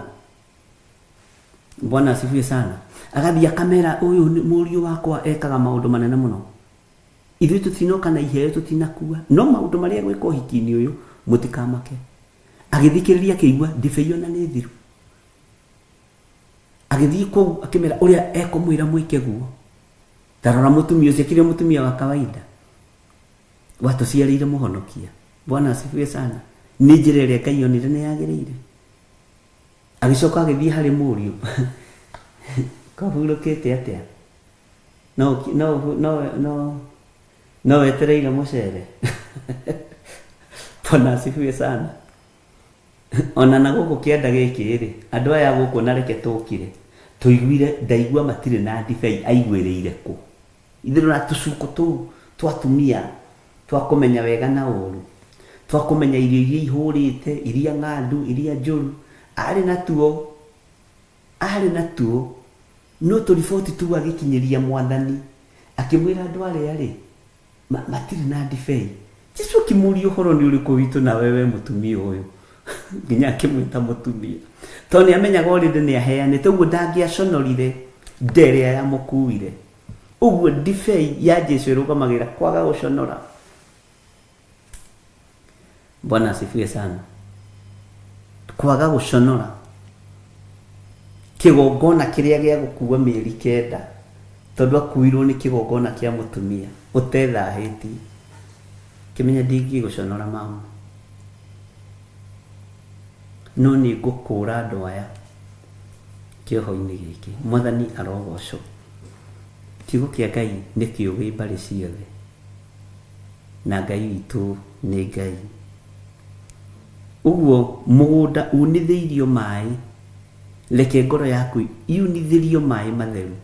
Bwana asifiwe sana. Agathiĩ akamera ũyũ nĩ mũriũ wakwa ekaga maũndũ manene mũno. Ithuĩ tũtinoka na iheo tũtinakua, no maũndũ marĩa egwĩka ũhiki-inĩ ũyũ mũtikamake. Agĩthikĩrĩria akĩigua ndibei ona nĩ thiru. Agĩthiĩ kũu akĩmera ũrĩa ekũmwĩra mwĩke guo. Ta rora mũtumia ũcio, akĩrĩ mũtumia wa kawaida watũciarĩire mũhonokia. Bwana asifiwe sana. Nĩ njĩra ĩrĩa Ngai onire nĩ yagĩrĩire. Agĩcoka agĩthiĩ harĩ mũriũ. Kahurũkĩte atĩa? No, no, no, no, no wetereire mũcere. Bwana asifiwe sana. Ona na gũkũ kĩanda gĩkĩ rĩ, andũ aya gũkũ na reke tũkire, tũiguire ndaigua matirĩ na ndibei aiguĩrĩire kũ? Ithuĩ na tũcuko tũu twa atumia twa kũmenya wega na ũru, twa kũmenya irio iria ihũrĩte, iria ng'andu, iria njũru, arĩ natuo, arĩ natuo, no tũriboti tũu agĩkinyĩria mwathani, akĩmwĩra andũ arĩa rĩ, matirĩ na ndibei. Jesu akĩmũria ũhoro nĩ ũrĩkũ witũ nawe we mũtumia ũyũ? Nginya akĩmwĩta mũtumia. Tondũ nĩ amenyaga already nĩ aheanĩte, ũguo ndangĩaconorire nda ĩrĩa yamũkuire. Ũguo ndibei ya Jesu ĩrũgamagĩrĩra kwaga gũconora. Bwana asifiwe sana. Kwaga gũconora. Kĩgongona kĩrĩa gĩa gũkua mĩeri kenda, tondũ akuirwo nĩ kĩgongona kĩa mũtumia ũtethahĩtie. Kĩmenya ndingĩgũconora mama, no nĩ ngũkũra andũ aya kĩoho-inĩ gĩkĩ. Mwathani arogocwo. Kiugo kĩa Ngai nĩ kĩũgĩ mbarĩ ciothe, na Ngai witũ nĩ Ngai. Ũguo mũgũnda unithĩirio maĩ, reke ngoro yaku yunithĩrio maĩ matheru,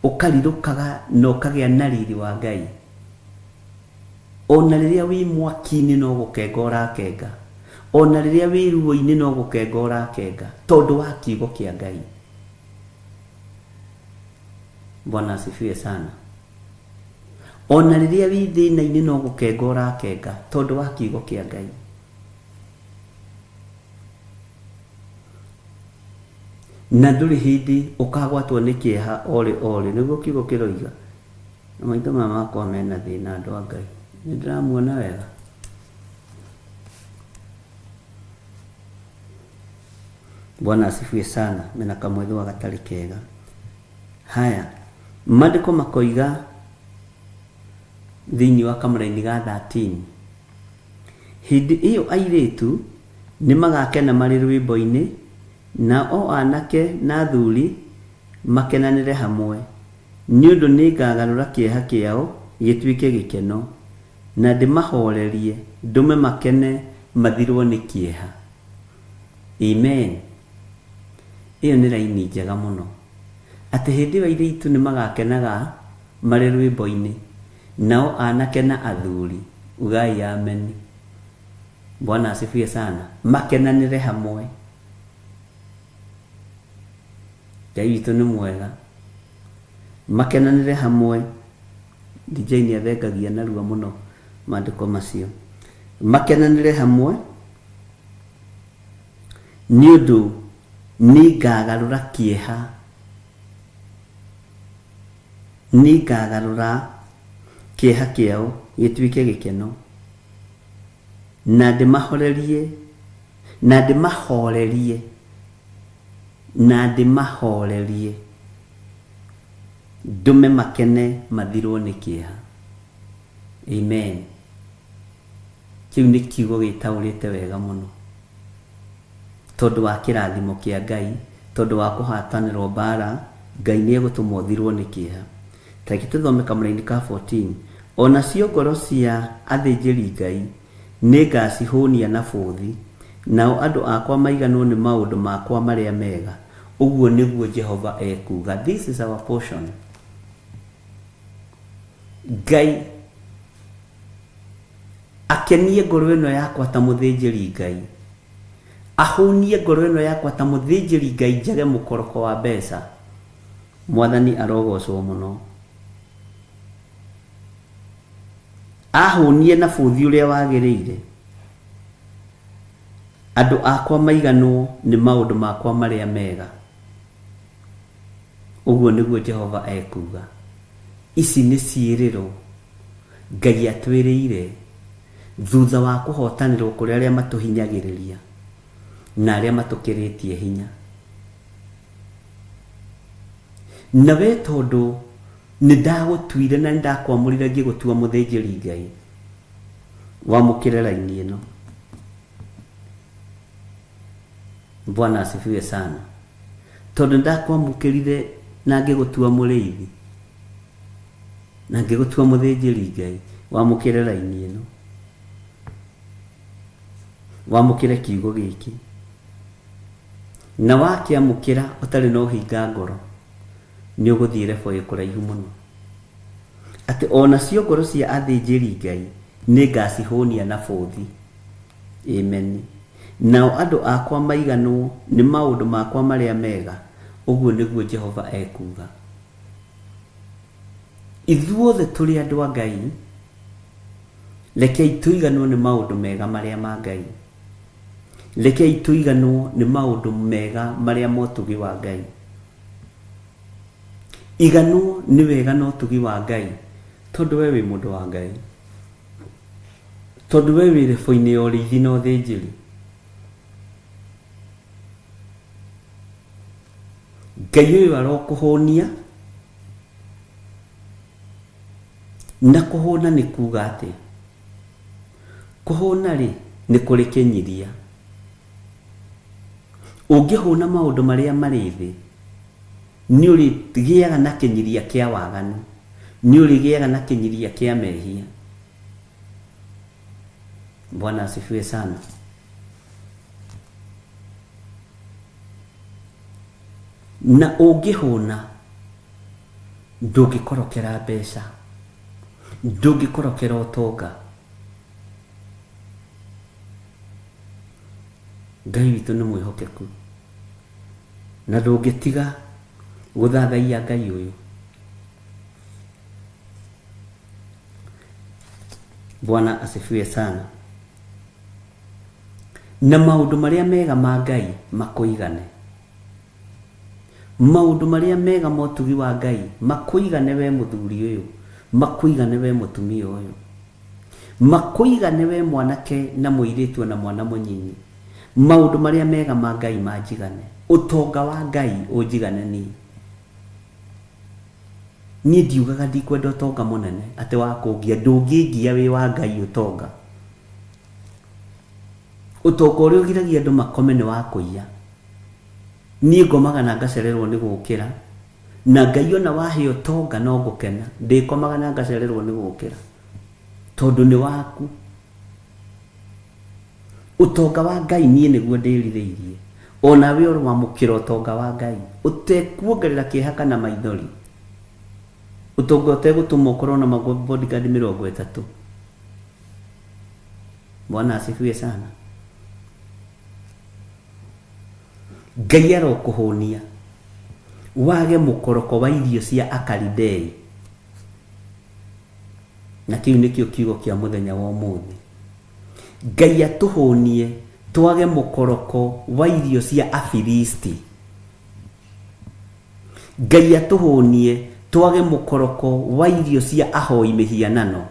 ũkarirũkaga na ũkagĩa na riri wa Ngai. Ona rĩrĩa wĩ mwaki-inĩ no gũkenga ũrakenga, ona rĩrĩa wĩ ruo-inĩ no gũkenga ũrakenga, tondũ wa kiugo kĩa Ngai. Bwana asifiwe sana. Ona rĩrĩa wĩ thĩna-inĩ no gũkenga ũrakenga, tondũ wa kiugo kĩa Ngai. Na ndũrĩ hĩndĩ ũkagwatwo nĩ kĩeha orĩ orĩ, nĩguo kiugo kĩroiga. Na maitho maya makwa mena thĩna andũ a Ngai. Nĩ ndĩramuona wega. Bwana asifiwe sana. Mena kamwethwa gatarĩ kega. Haya, maandĩko makoiga thĩinĩ wa kamũraini ga 13, hĩndĩ ĩyo airĩtu nĩ magakena marĩ rwĩmbo-inĩ, na o anake na athuri makenanĩre hamwe, nĩ ũndũ nĩngagarũra kĩeha kĩao gĩtuĩke gĩkeno, na ndĩmahoorerie, ndũme makene mathirwo nĩ kĩeha. Amen. Ĩyo nĩ raini njega mũno. Atĩ hĩndĩ ĩyo airĩtu nĩ magakenaga marĩ rwĩmbo-inĩ, nao anake na athuri, ugai ameni. Bwana asifiwe sana. Makenanĩre hamwe. Ngai witũ nĩ mwega. Makenanĩre hamwe. DJ nĩ athengagia narua mũno maandĩko macio. Makenanĩre hamwe nĩ ũndũ nĩngagarũra kĩeha, nĩngagarũra kĩeha kĩao gĩtuĩke gĩkeno, na ndĩmahorerie, na ndĩmahorerie, na ndĩmahorerie, ndũme makene mathirwo nĩ kĩeha. Amen. Kĩu nĩ kiugo gĩtaũrĩte wega mũno. Tondũ wa kĩrathimo kĩa Ngai, tondũ wa kũhatanĩrwo mbara, Ngai nĩ egũtũma ũthirwo nĩ kĩeha. Ta reke tũthome kamũraini ka 14. O nacio ngoro cia athĩnjĩri Ngai nĩngacihũnia na bũthi, nao andũ akwa maiganwo nĩ maũndũ makwa marĩa mega, ũguo nĩguo Jehova ekuuga. This is our portion. Ngai akenie ngoro ĩno yakwa ta mũthĩnjĩri Ngai, ahũnie ngoro ĩno yakwa ta mũthĩnjĩri Ngai njage mũkoroko wa mbeca. Mwathani arogocwo mũno. Ahũnie na bũthi ũrĩa wagĩrĩire. Andũ akwa maiganwo nĩ maũndũ makwa marĩa mega, ũguo nĩguo Jehova ekuuga. Ici nĩ ciĩrĩro Ngai atwĩrĩire thutha wa kũhotanĩrwo kũrĩ arĩa matũhinyagĩrĩria na arĩa matũkĩrĩtie hinya. Na we tondũ nĩ ndagũtuire na nĩ ndakwamũrire ngĩgũtua mũthĩnjĩri Ngai, wamũkĩre raini ĩno. Bwana asifiwe sana. Tondũ nĩ ndakwamũkĩrire na ngĩgũtua mũrĩithi na ngĩgũtua mũthĩnjĩri Ngai, wamũkĩre raini ĩno, wamũkĩre kiugo gĩkĩ, na wakĩamũkĩra ũtarĩ na ũhinga ngoro, nĩ ũgũthiĩ level ĩ kũraihu mũno. Atĩ o nacio ngoro cia athĩnjĩri Ngai nĩngacihũnia na bũthi. Amen. Nao andũ akwa maiganwo nĩ maũndũ makwa marĩa mega, ũguo nĩguo Jehova ekuuga. Ithuothe tũrĩ andũ a Ngai, rekei tũiganwo nĩ maũndũ mega marĩa ma Ngai. Rekei tũiganwo nĩ maũndũ mega marĩa ma ũtugi wa Ngai. Iganwo nĩ wega na ũtugi wa Ngai tondũ we wĩ mũndũ wa Ngai. Tondũ we wĩ rebo-inĩ ya ũrĩithi na ũthĩnjĩri. Ngai ũyũ arokũhũnia na kũhũna nĩ kuga atĩa? Kũhũna rĩ nĩ kũrĩ kĩnyiria. Ũngĩhũna maũndũ marĩa marĩ thĩ, nĩ ũrĩgĩaga na kĩnyiria kĩa waganu, nĩ ũrĩgĩaga na kĩnyiria kĩa mehia. Bwana asifiwe sana. Na ũngĩhũna, ndũngĩkorokera mbeca, ndũngĩkorokera ũtonga. Ngai witũ nĩ mwĩhokeku na ndũngĩtiga gũthathaiya Ngai ũyũ. Bwana asifiwe sana. Na maũndũ marĩa mega ma Ngai makũigane. Maũndũ marĩa mega ma ũtugi wa Ngai makũigane we mũthuri ũyũ, makũigane we mũtumia ũyũ. Makũigane we mwanake na mũirĩtu ona mwana mũnyinyi. Maũndũ marĩa mega ma Ngai manjigane. Ũtonga wa Ngai ũnjigane niĩ. Niĩ ndiugaga ndikwenda ũtonga mũnene atĩ wa kũngia. Ndũngĩngia wĩ wa Ngai ũtonga. Ũtonga ũrĩa ũgiragia andũ makome nĩ wa kũiya. Niĩ ngomaga na ngacererwo nĩ gũkĩra. Na Ngai ona wahe ũtonga no ngũkena. Ndĩkomaga na ngacererwo nĩ gũkĩra. Tondũ nĩ waku. Ũtonga wa Ngai niĩ nĩguo ndĩrirĩirie. O nawe ũroamũkĩra ũtonga wa Ngai. Ũtekuongerera kĩeha kana maithori. Ũtonga ũtegũtũma ũkorwo na ma bodyguard 30. Bwana asifiwe sana. Ngai arokũhũnia wage mũkoroko wa irio cia Akalidei. Na kĩu nĩkĩo kiugo kĩa mũthenya wa ũmũthĩ. Ngai atũhũnie twage mũkoroko wa irio cia Afilisti. Ngai atũhũnie twage mũkoroko wa irio cia ahoi mĩhianano.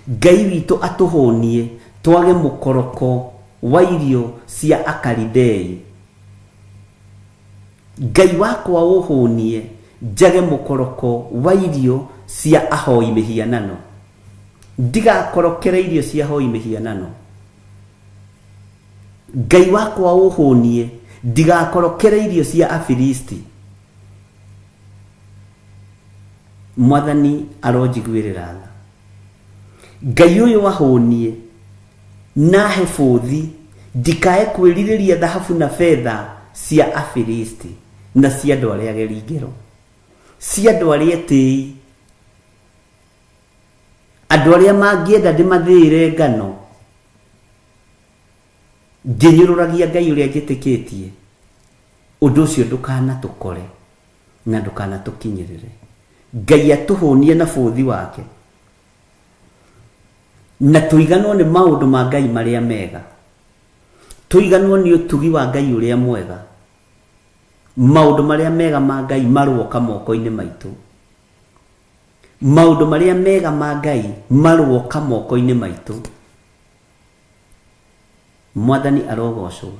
Ngai witũ atũhũnie twage mũkoroko wa irio cia Akalidei. Ngai wakwa ũhũnie njage mũkoroko wa irio cia ahoi mĩhianano. Ndigakorokere irio cia ahoi mĩhianano. Ngai wakwa ũhũnie ndigakorokere irio cia Afilisti. Mwathani aronjiguĩrĩra tha. Ngai ũyũ ahũnie na ahe bũthi ndikae kwĩrirĩria thahabu na betha cia Afilisti na cia andũ arĩa ageri ngero, cia andũ arĩa etĩi, andũ arĩa mangĩenda ndĩmathĩĩre ngano ngĩnyũrũragia Ngai ũrĩa njĩtĩkĩtie. Ũndũ ũcio ndũkanatũkore na ndũkanatũkinyĩrĩre. Ngai atũhũnie na bũthi wake na tũiganwo nĩ maũndũ ma Ngai marĩa mega. Tũiganwo nĩ ũtugi wa Ngai ũrĩa mwega. Maũndũ marĩa mega ma Ngai maroka moko-inĩ maitũ. Maũndũ marĩa mega ma Ngai maroka moko-inĩ maitũ. Mwathani arogocwo.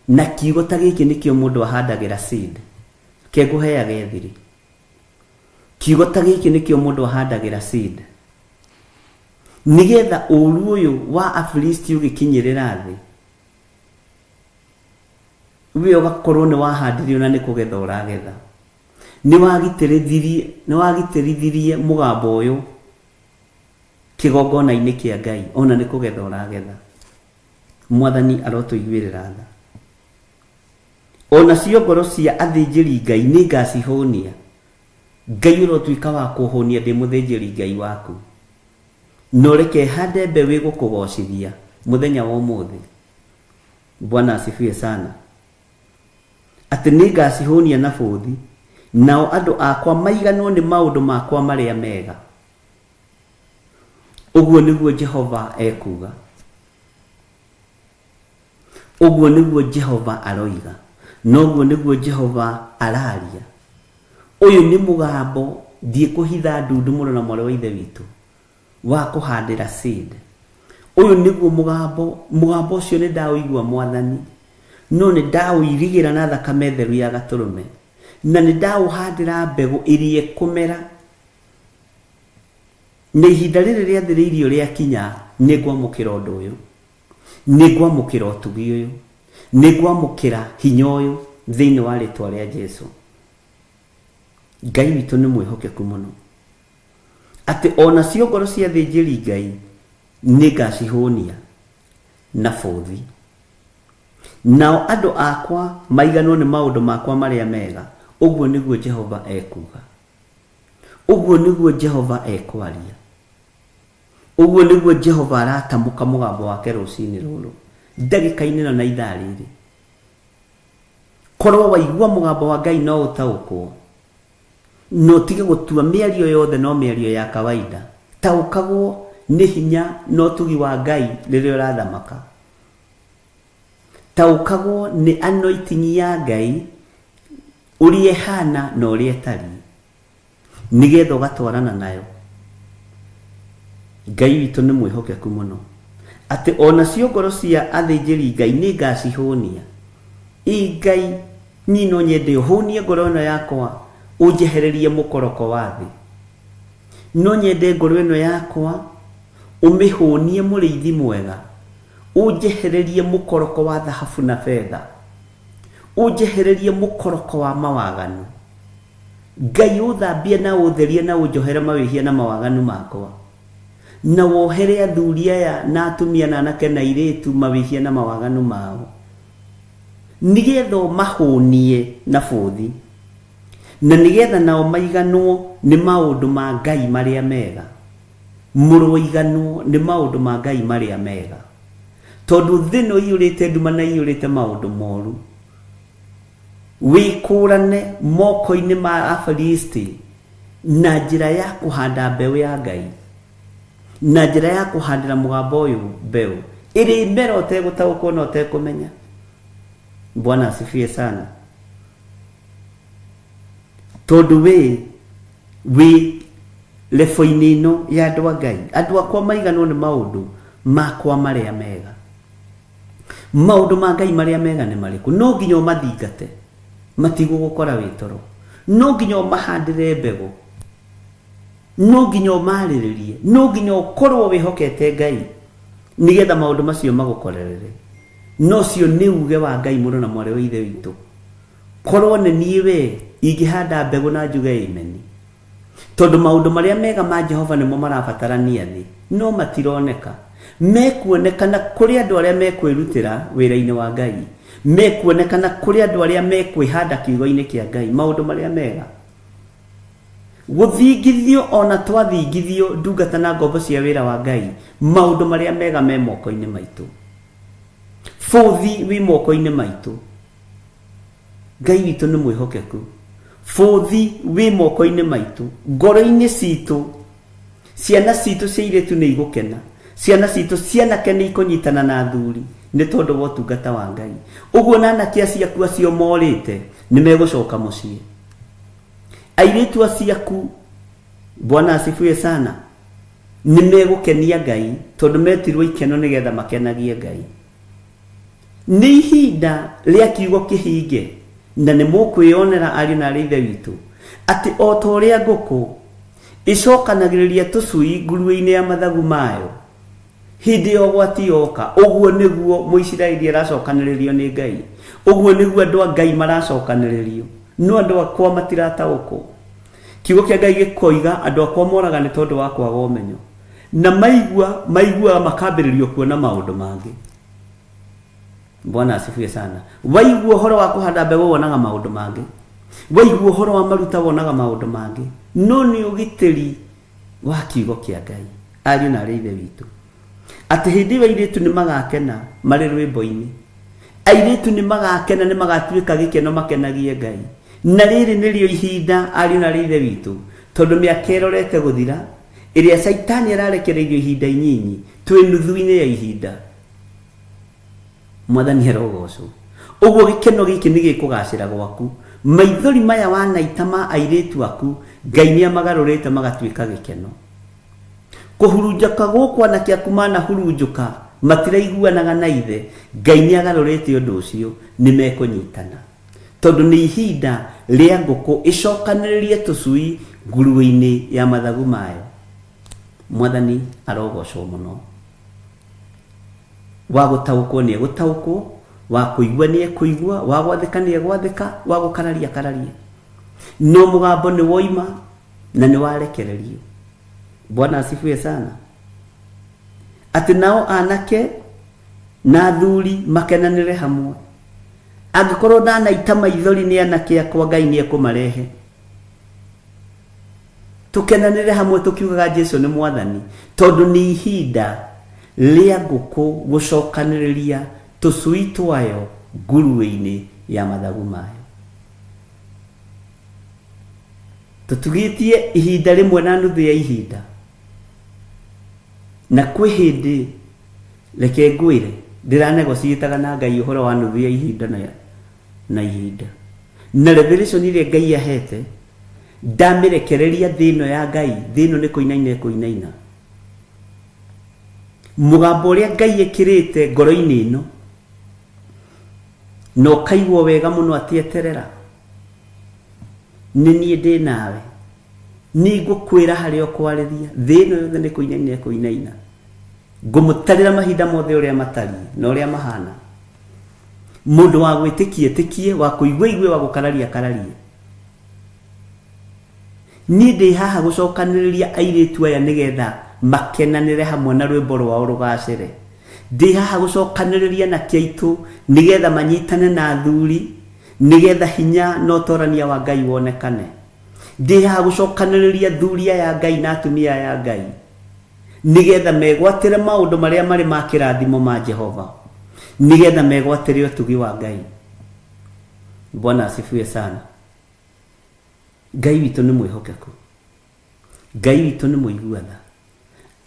Na kiugo ta gĩkĩ nĩkĩo mũndũ ahandagĩra seed. Ke ngũheage thiri. Kiugo ta gĩkĩ nĩkĩo mũndũ ahandagĩra seed. Nĩgetha ũru ũyũ wa Afilisti ũgĩkinyĩrĩra thĩ, we ũgakorwo nĩ wahandirio na nĩ kũgetha ũragetha. Nĩ wagitĩrithirie, nĩ wagitĩrithirie mũgambo ũyũ kĩgongona-inĩ kĩa Ngai, ona nĩ kũgetha ũragetha. Mwathani arotũiguĩrĩra tha. O nacio ngoro cia athĩnjĩri Ngai nĩngacihũnia. Ngai ũrotuĩka wa kũhũnia ndĩ mũthĩnjĩri Ngai waku. Na ũreke hande mbeũ ĩgũkũgocithia mũthenya wa ũmũthĩ. Bwana asifiwe sana. Atĩ nĩngacihũnia na bũthi, nao andũ akwa maiganwo nĩ maũndũ makwa marĩa mega. Ũguo nĩguo Jehova ekuuga. Ũguo nĩguo Jehova aroiga, na ũguo nĩguo Jehova araria. Ũyũ nĩ mũgambo, ndiĩkũhitha ndundu mũrũ na mwarĩ wa Ithe witũ, wa kũhandĩra seed. Ũyũ nĩguo mũgambo, mũgambo ũcio nĩ ndaũigua Mwathani, no nĩ ndaũirigĩra na thakame theru ya gatũrũme, na nĩ ndaũhandĩra mbegũ ĩrĩa ĩkũmera. Na ihinda rĩrĩ rĩathĩrĩirio rĩakinya, nĩ ngwamũkĩra ũndũ ũyũ. Nĩ ngwamũkĩra ũtugi ũyũ. Nĩ ngwamũkĩra hinya ũyũ thĩinĩ wa rĩtwa rĩa Jesu. Ngai witũ nĩ mwĩhokeku mũno. Atĩ o nacio ngoro cia athĩnjĩri Ngai nĩ ngacihũnia na bũthi. Nao andũ akwa maiganwo nĩ maũndũ makwa marĩa mega, ũguo nĩguo Jehova ekuuga. Ũguo nĩguo Jehova ekwaria. Ũguo nĩguo Jehova aratamũka mũgambo wake rũcinĩ rũrũ, ndagĩka-inĩ ĩno na ithaa rĩrĩ. Korwo waigua mũgambo wa Ngai no ũtaũkwo, na ũtige gũtua mĩario yothe no mĩario ya kawaida. Taũkagwo nĩ hinya na ũtugi wa Ngai rĩrĩa ũrathamaka. Taũkagwo nĩ anointing ya Ngai ũrĩa ĩhana na ũrĩa ĩtariĩ. Nĩgetha ũgatwarana nayo. Ngai witũ nĩ mwĩhokeku mũno. Atĩ o nacio ngoro cia athĩnjĩri Ngai nĩ ngacihũnia. Ĩ Ngai, niĩ no nyende ũhũnie ngoro ĩno yakwa, ũnjehererie mũkoroko wa thĩ. No nyende ngoro ĩno yakwa ũmĩhũnie mũrĩithi mwega, ũnjehererie mũkoroko wa thahabu na betha, ũnjehererie mũkoroko wa mawaganu. Ngai ũthambie na ũtherie na ũnjohere mawĩhia na mawaganu makwa. Na wohere athuri aya na atumia na anake na airĩtu mawĩhia na mawaganu mao. Nĩgetha ũmahũnie na bũthi. Na nĩgetha nao maiganwo nĩ maũndũ ma Ngai marĩa mega. Mũroiganwo nĩ maũndũ ma Ngai marĩa mega. Tondũ thĩ ĩno ĩiyũrĩte nduma na ĩiyũrĩte maũndũ moru. Wĩkũũrane moko-inĩ ma Afilisti na njĩra ya kũhanda mbeũ ya Ngai, na njĩra ya kũhandĩra mũgambo ũyũ mbeũ ĩrĩmera ũtegũtaũkwo na ũtekũmenya. Bwana asifiwe sana. Tondũ we wĩ lebo-inĩ ĩno ya andũ a Ngai, andũ akwa maiganwo nĩ maũndũ makwa marĩa mega. Maũndũ ma Ngai marĩa mega nĩ marĩkũ? No nginya ũmathingate, matigũgũkora wĩ toro. No nginya ũmahandĩre mbegũ, no nginya ũmarĩrĩrie, no nginya ũkorwo wĩhokete Ngai nĩgetha maũndũ macio magũkorerere. Na ũcio nĩ uge wa Ngai mũrũ na mwarĩ wa Ithe witũ. Korwo nĩ niĩ we, ingĩhanda mbegũ na njuge ameni. Tondũ maũndũ marĩa mega ma Jehova nĩmo marabatarania thĩ, no matironeka. Mekuonekana kũrĩ andũ arĩa mekwĩrutĩra wĩra-inĩ wa Ngai. Mekuonekana kũrĩ andũ arĩa mekwĩhanda kiugo-inĩ kĩa Ngai, maũndũ marĩa mega. Gũthingithio o na twathingithio ndungata na ngombo cia wĩra wa Ngai, maũndũ marĩa mega me moko-inĩ maitũ. Bũthi wĩ moko-inĩ maitũ. Ngai witũ nĩ mwĩhokeku. Bũthi wĩ moko-inĩ maitũ, ngoro-inĩ citũ. Ciana citũ cia airĩtu nĩ igũkena. Ciana citũ cia anake nĩ ikũnyitana na athuri. Nĩ tondũ wa ũtungata wa Ngai. Ũguo na anake acio aku acio morĩte nĩ megũcoka mũciĩ. Airĩtu acio aku, Bwana asifiwe sana, nĩ megũkenia Ngai tondũ metirwo ikeno nĩgetha makenagie Ngai. Nĩ ihinda rĩa kiugo kĩhinge na nĩ mũkwĩyonera ariũ na aarĩ a Ithe witũ atĩ o ta ũrĩa ngũkũ ĩcokanagĩrĩria tũcui nguruĩ-inĩ ya mathagu mayo hĩndĩ ya ũgwati yoka, ũguo nĩguo Mũisiraeli aracokanĩrĩrio nĩ Ngai. Ũguo nĩguo andũ a Ngai maracokanĩrĩrio. No andũ akwa matirataũkwo. Kiugo kĩa Ngai gĩkoiga andũ akwa moraga nĩ tondũ wa kwaga ũmenyo. Na maigua, maiguaga makambĩrĩrio kuona maũndũ mangĩ. Bwana asifiwe sana. Waigua ũhoro wa kũhanda mbegũ wonaga maũndũ mangĩ. Waigua ũhoro wa maruta wonaga maũndũ mangĩ. No nĩ ũgitĩri wa kiugo kĩa Ngai. Ariũ na aarĩ a Ithe witũ. Atĩ hĩndĩ ĩyo airĩtu nĩ magakena marĩ rwĩmbo-inĩ. Airĩtu nĩ magakena, nĩ magatuĩka gĩkeno makenagie Ngai. Na rĩrĩ nĩrĩo ihinda, ariũ na aarĩ a Ithe witũ, tondũ mĩaka ĩrorete gũthira, ĩrĩa Caitani ararekereirio ihinda inyinyi, twĩ nuthu-inĩ ya ihinda. Mwathani arogocwo. Ũguo gĩkeno gĩkĩ nĩ gĩkũgacĩra gwaku. Maithori maya wanaita ma airĩtu aku, Ngai nĩ amagarũrĩte magatuĩka gĩkeno. Kũhurunjũka gũkũ anake aku manahurunjũka, matiraiguanaga na ithe, Ngai nĩ agarũrĩte ũndũ ũcio, nĩ mekũnyitana. Tondũ nĩ ihinda rĩa ngũkũ ĩcokanĩrĩrie tũcui nguruĩ-inĩ ya mathagu mayo. Mwathani arogocwo mũno. Wa gũtaũkwo nĩ egũtaũkwo, wa kũigua nĩ ekũigua, wa gwathĩka nĩ egwathĩka, wa gũkararia akararie. No mũgambo nĩ woima na nĩ warekererio. Bwana asifiwe sana. Atĩ nao anake na athuri makenanĩre hamwe. Angĩkorwo ndanaita maithori nĩ anake akwa Ngai nĩ ekũmarehe. Tũkenanĩre hamwe tũkiugaga Jesu nĩ mwathani tondũ nĩ ihinda rĩa ngũkũ gũcokanĩrĩria tũcui twayo nguruĩ-inĩ ya mathagu mayo. Tũtugĩtie ihinda rĩmwe na nuthu ya ihinda. Na kwĩ hĩndĩ, reke ngwĩre, ndĩranegociĩtaga na Ngai ũhoro wa nuthu ya ihinda na, na ihinda. Na revelation ĩrĩa Ngai ahete, ndamĩrekereria thĩ ĩno ya Ngai, thĩ ĩno nĩ kũinaina ĩkũinaina. Mũgambo ũrĩa Ngai ĩkĩrĩte ngoro-inĩ ĩno, na ũkaigua wega mũno atĩ eterera, nĩ niĩ ndĩ nawe. Nĩ ngũkwĩra harĩa ũkwarĩria, thĩ ĩno yothe nĩ kũinaina ĩkũinaina. Ngũmũtarĩra mahinda mothe ũrĩa matariĩ na ũrĩa mahana. Mũndũ wa gwĩtĩkia etĩkie, wa kũigua aigue, wa gũkararia akararie. Niĩ ndĩ haha gũcokanĩrĩria airĩtu aya nĩgetha makenanĩre hamwe na rwĩmbo rwao rũgacĩre. Ndĩ haha gũcokanĩrĩria anake aitũ nĩgetha manyitane na athuri nĩgetha hinya na ũtorania wa Ngai wonekane. Ndĩ haha gũcokanĩrĩria athuri aya a Ngai na atumia aya a Ngai nĩgetha megwatĩre maũndũ marĩa marĩ ma kĩrathimo ma Jehova, nĩgetha megwatĩre ũtugi wa Ngai. Bwana asifiwe sana. Ngai witũ nĩ mwĩhokeku. Ngai witũ nĩ mũigua tha.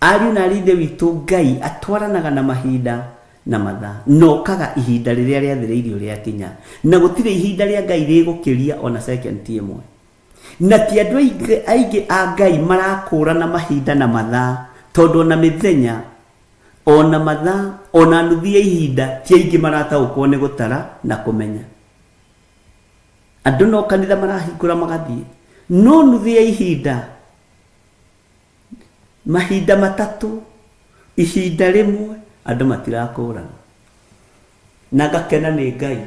Ariũ na aarĩ a Ithe witũ Ngai atwaranaga na mahinda na mathaa na okaga ihinda rĩrĩa rĩathĩrĩirio rĩakinya. Na gũtirĩ ihinda rĩa Ngai rĩgũkĩria ona second ĩmwe. Na ti andũ aingĩ, aingĩ a Ngai marakũrana mahinda na mathaa tondũ ona mĩthenya, ona mathaa, ona nuthu ya ihinda ti aingĩ marataũkwo nĩ gũtara na kũmenya. Andũ no kanitha marahingũra magathiĩ. No nuthu ya ihinda Mahinda matatũ, ihinda rĩmwe, andũ matirakũrana. Na ngakena nĩ Ngai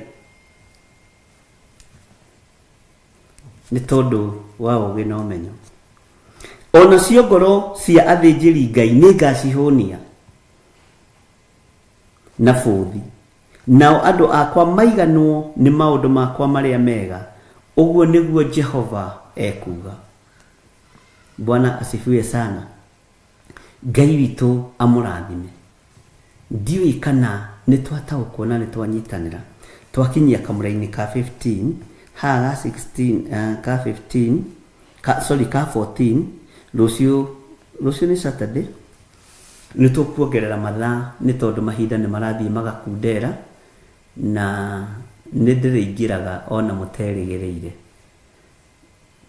nĩ tondũ wa ũũgĩ na ũmenyo. O nacio ngoro cia athĩnjĩri Ngai nĩ ngacihũnia na bũthi, nao andũ akwa maiganwo nĩ maũndũ makwa marĩa mega, ũguo nĩguo Jehova ekuuga. Bwana asifiwe sana. Ngai witũ amũrathime. Ndiũĩ kana nĩ twataũkwo na nĩ twanyitanĩra. Twakinyia kamũra-inĩ ka 15, haha ga 16, uh, ka 15, ka, sorry, ka 14, rũciũ, rũciũ nĩ Saturday. Nĩ tũkuongerera mathaa nĩ tondũ mahinda nĩ marathiĩ magakundera na nĩ ndĩrĩingĩraga ona mũterĩgĩrĩire.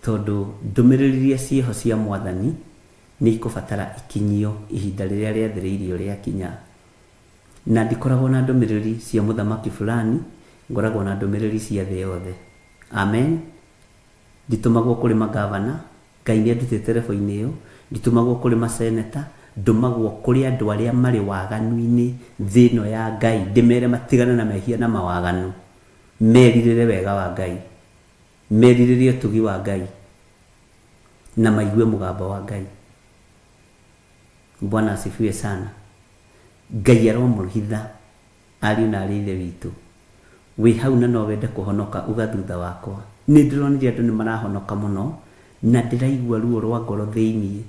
Tondũ ndũmĩrĩri iria ciĩho cia Mwathani nĩ ikũbatara ikinyio ihinda rĩrĩa rĩathĩrĩirio rĩakinya. Na ndikoragwo na ndũmĩrĩri cia mũthamaki fulani, ngoragwo na ndũmĩrĩri cia thĩ yothe. Amen. Nditũmagwo kũrĩ magavana, Ngai nĩ andutĩte level-inĩ ĩyo, nditũmagwo kũrĩ maseneta, ndũmagwo kũrĩ andũ arĩa marĩ waganu-inĩ thĩ ĩno ya Ngai, ndĩmere matigane na mehia na mawaganu, merirĩre wega wa Ngai, merirĩre ũtugi wa Ngai, na maigue mũgambo wa Ngai. Bwana asifiwe sana. Ngai aromũhitha Ariũ na aarĩ a Ithe witũ, wĩ hau na no wende kũhonoka, uga thutha wakwa. Nĩ ndĩronire andũ nĩ marahonoka mũno, na ndĩraigua ruo rwa ngoro thĩinĩ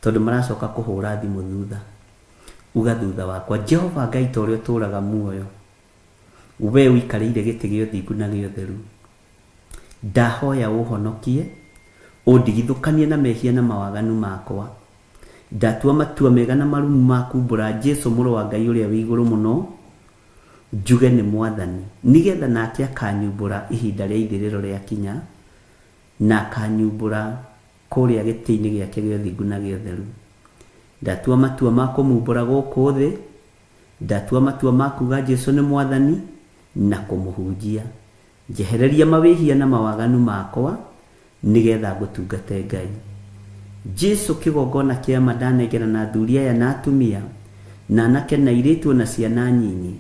tondũ maracoka kũhũra thimũ thutha. Uga thutha wakwa, Jehova Ngai ta ũrĩa ũtũũraga muoyo, wee ũikarĩire gĩtĩ gĩa ũthingu na gĩa ũtheru, ndahoya ũũhonokie, ũndigithũkanie na mehia na mawaganu makwa. Ndatua matua mega na marũmu ma kumbũra Jesu Mũrũ wa Ngai Ũrĩa wĩ Igũrũ Mũno, njuge nĩ Mwathani, nĩ getha nake akanyumbũra ihinda rĩa ithirĩro rĩakinya, na akanyumbũra kũrĩa gĩtĩ-inĩ gĩake gĩa ũthingu na gĩa ũtheru. Ndatua matua ma kũmumbũra gũkũ thĩ, ndatua matua ma kuga Jesu nĩ Mwathani, na kũmũhunjia. Njehereria mawĩhia na mawaganu makwa, nĩgetha ngũtungate Ngai. Jesu kĩgongona kĩa ma ndanengera na athuri aya na atumia, na anake na airĩtu ona ciana nyinyi,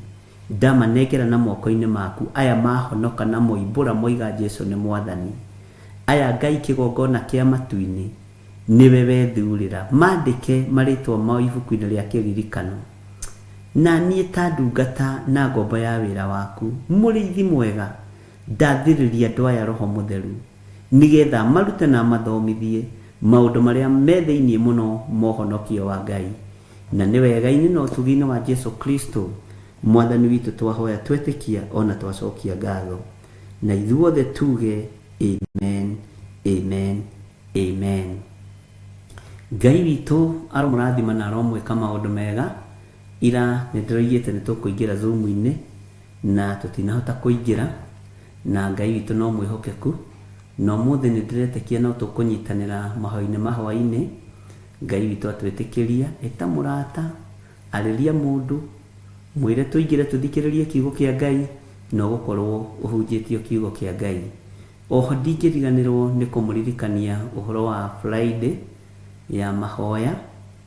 ndamanengera na moko-inĩ maku, aya mahonoka na moimbũra moiga Jesu nĩ Mwathani. Aya Ngai kĩgongona kĩa matu-inĩ, nĩwe wethurĩra, mandĩke marĩtwa mao ibuku-inĩ rĩa kĩririkano. Na niĩ ta ndungata na ngombo ya wĩra waku, mũrĩithi mwega, ndathĩrĩria andũ aya Roho Mũtheru, nĩ getha amarute na amathomithie maũndũ marĩa me thĩinĩ mũno ma ũhonokio wa Ngai. Na nĩ wega-inĩ na ũtugi-inĩ wa Jesu Kristo, Mwathani witũ twahoya twetĩkia o na twacokia ngatho. Na ithuothe tuuge, Amen, amen, amen. Ngai witũ aromũrathima na aromwĩka maũndũ mega. Ira nĩ ndĩroigĩte nĩ tũkũingĩra Zoom-inĩ na tũtinahota kũingĩra, na Ngai witũ no mwĩhokeku. Na ũmũthĩ nĩ ndĩretĩkia no tũkũnyitanĩra mahoya-inĩ ma hwaĩ-inĩ, Ngai witũ atwĩtĩkĩria. Ĩta mũrata, arĩria mũndũ, mwĩre tũingĩre tũthikĩrĩrie kiugo kĩa Ngai, na ũgũkorwo ũhunjĩtio kiugo kĩa Ngai. Oho ndingĩriganĩrwo nĩ kũmũririkania ũhoro wa Friday ya mahoya,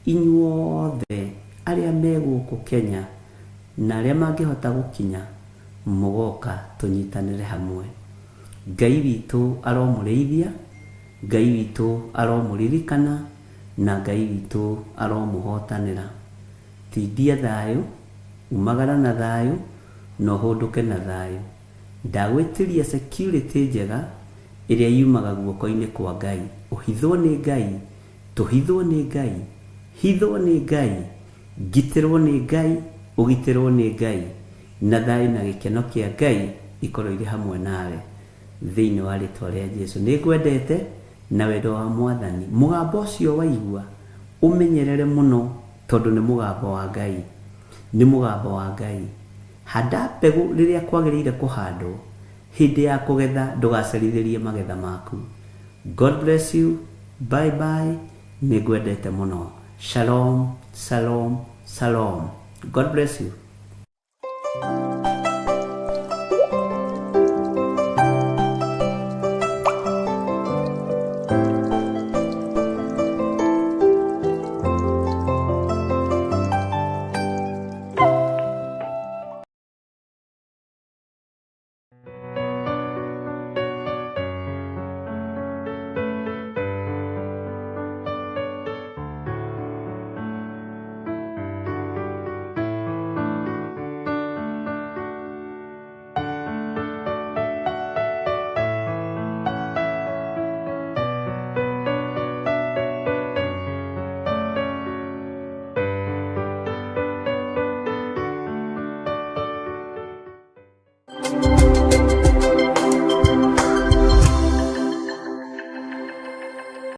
inyuothe arĩa me gũkũ Kenya na arĩa mangĩhota gũkinya mũgoka tũnyitanĩre hamwe. Ngai witũ aromũrĩithia, Ngai witũ aromũririkana na Ngai witũ aromũhotanĩra. Tindia thayũ, umagara na thayũ na ũhũndũke na thayũ. Ndagwĩtĩria security njega ĩrĩa yumaga guoko-inĩ kwa Ngai. Ũhithwo nĩ Ngai, tũhithwo nĩ Ngai, hithwo nĩ Ngai, ngitĩrwo nĩ Ngai, ũgitĩrwo nĩ Ngai, na thayũ na gĩkeno kĩa Ngai ikorwo irĩ hamwe nawe. Thĩinĩ wa rĩtwa rĩa Jesu. Nĩngwendete na wendo wa Mwathani. Mũgambo ũcio waigua, ũmenyerere mũno tondũ nĩ mũgambo wa Ngai. Nĩ mũgambo wa Ngai. Handa mbegũ rĩrĩa kwagĩrĩire kũhandwo, hĩndĩ ya kũgetha ndũgacerithĩrie magetha maku. God bless you, bye bye, nĩngwendete mũno. Shalom, shalom, shalom. God bless you.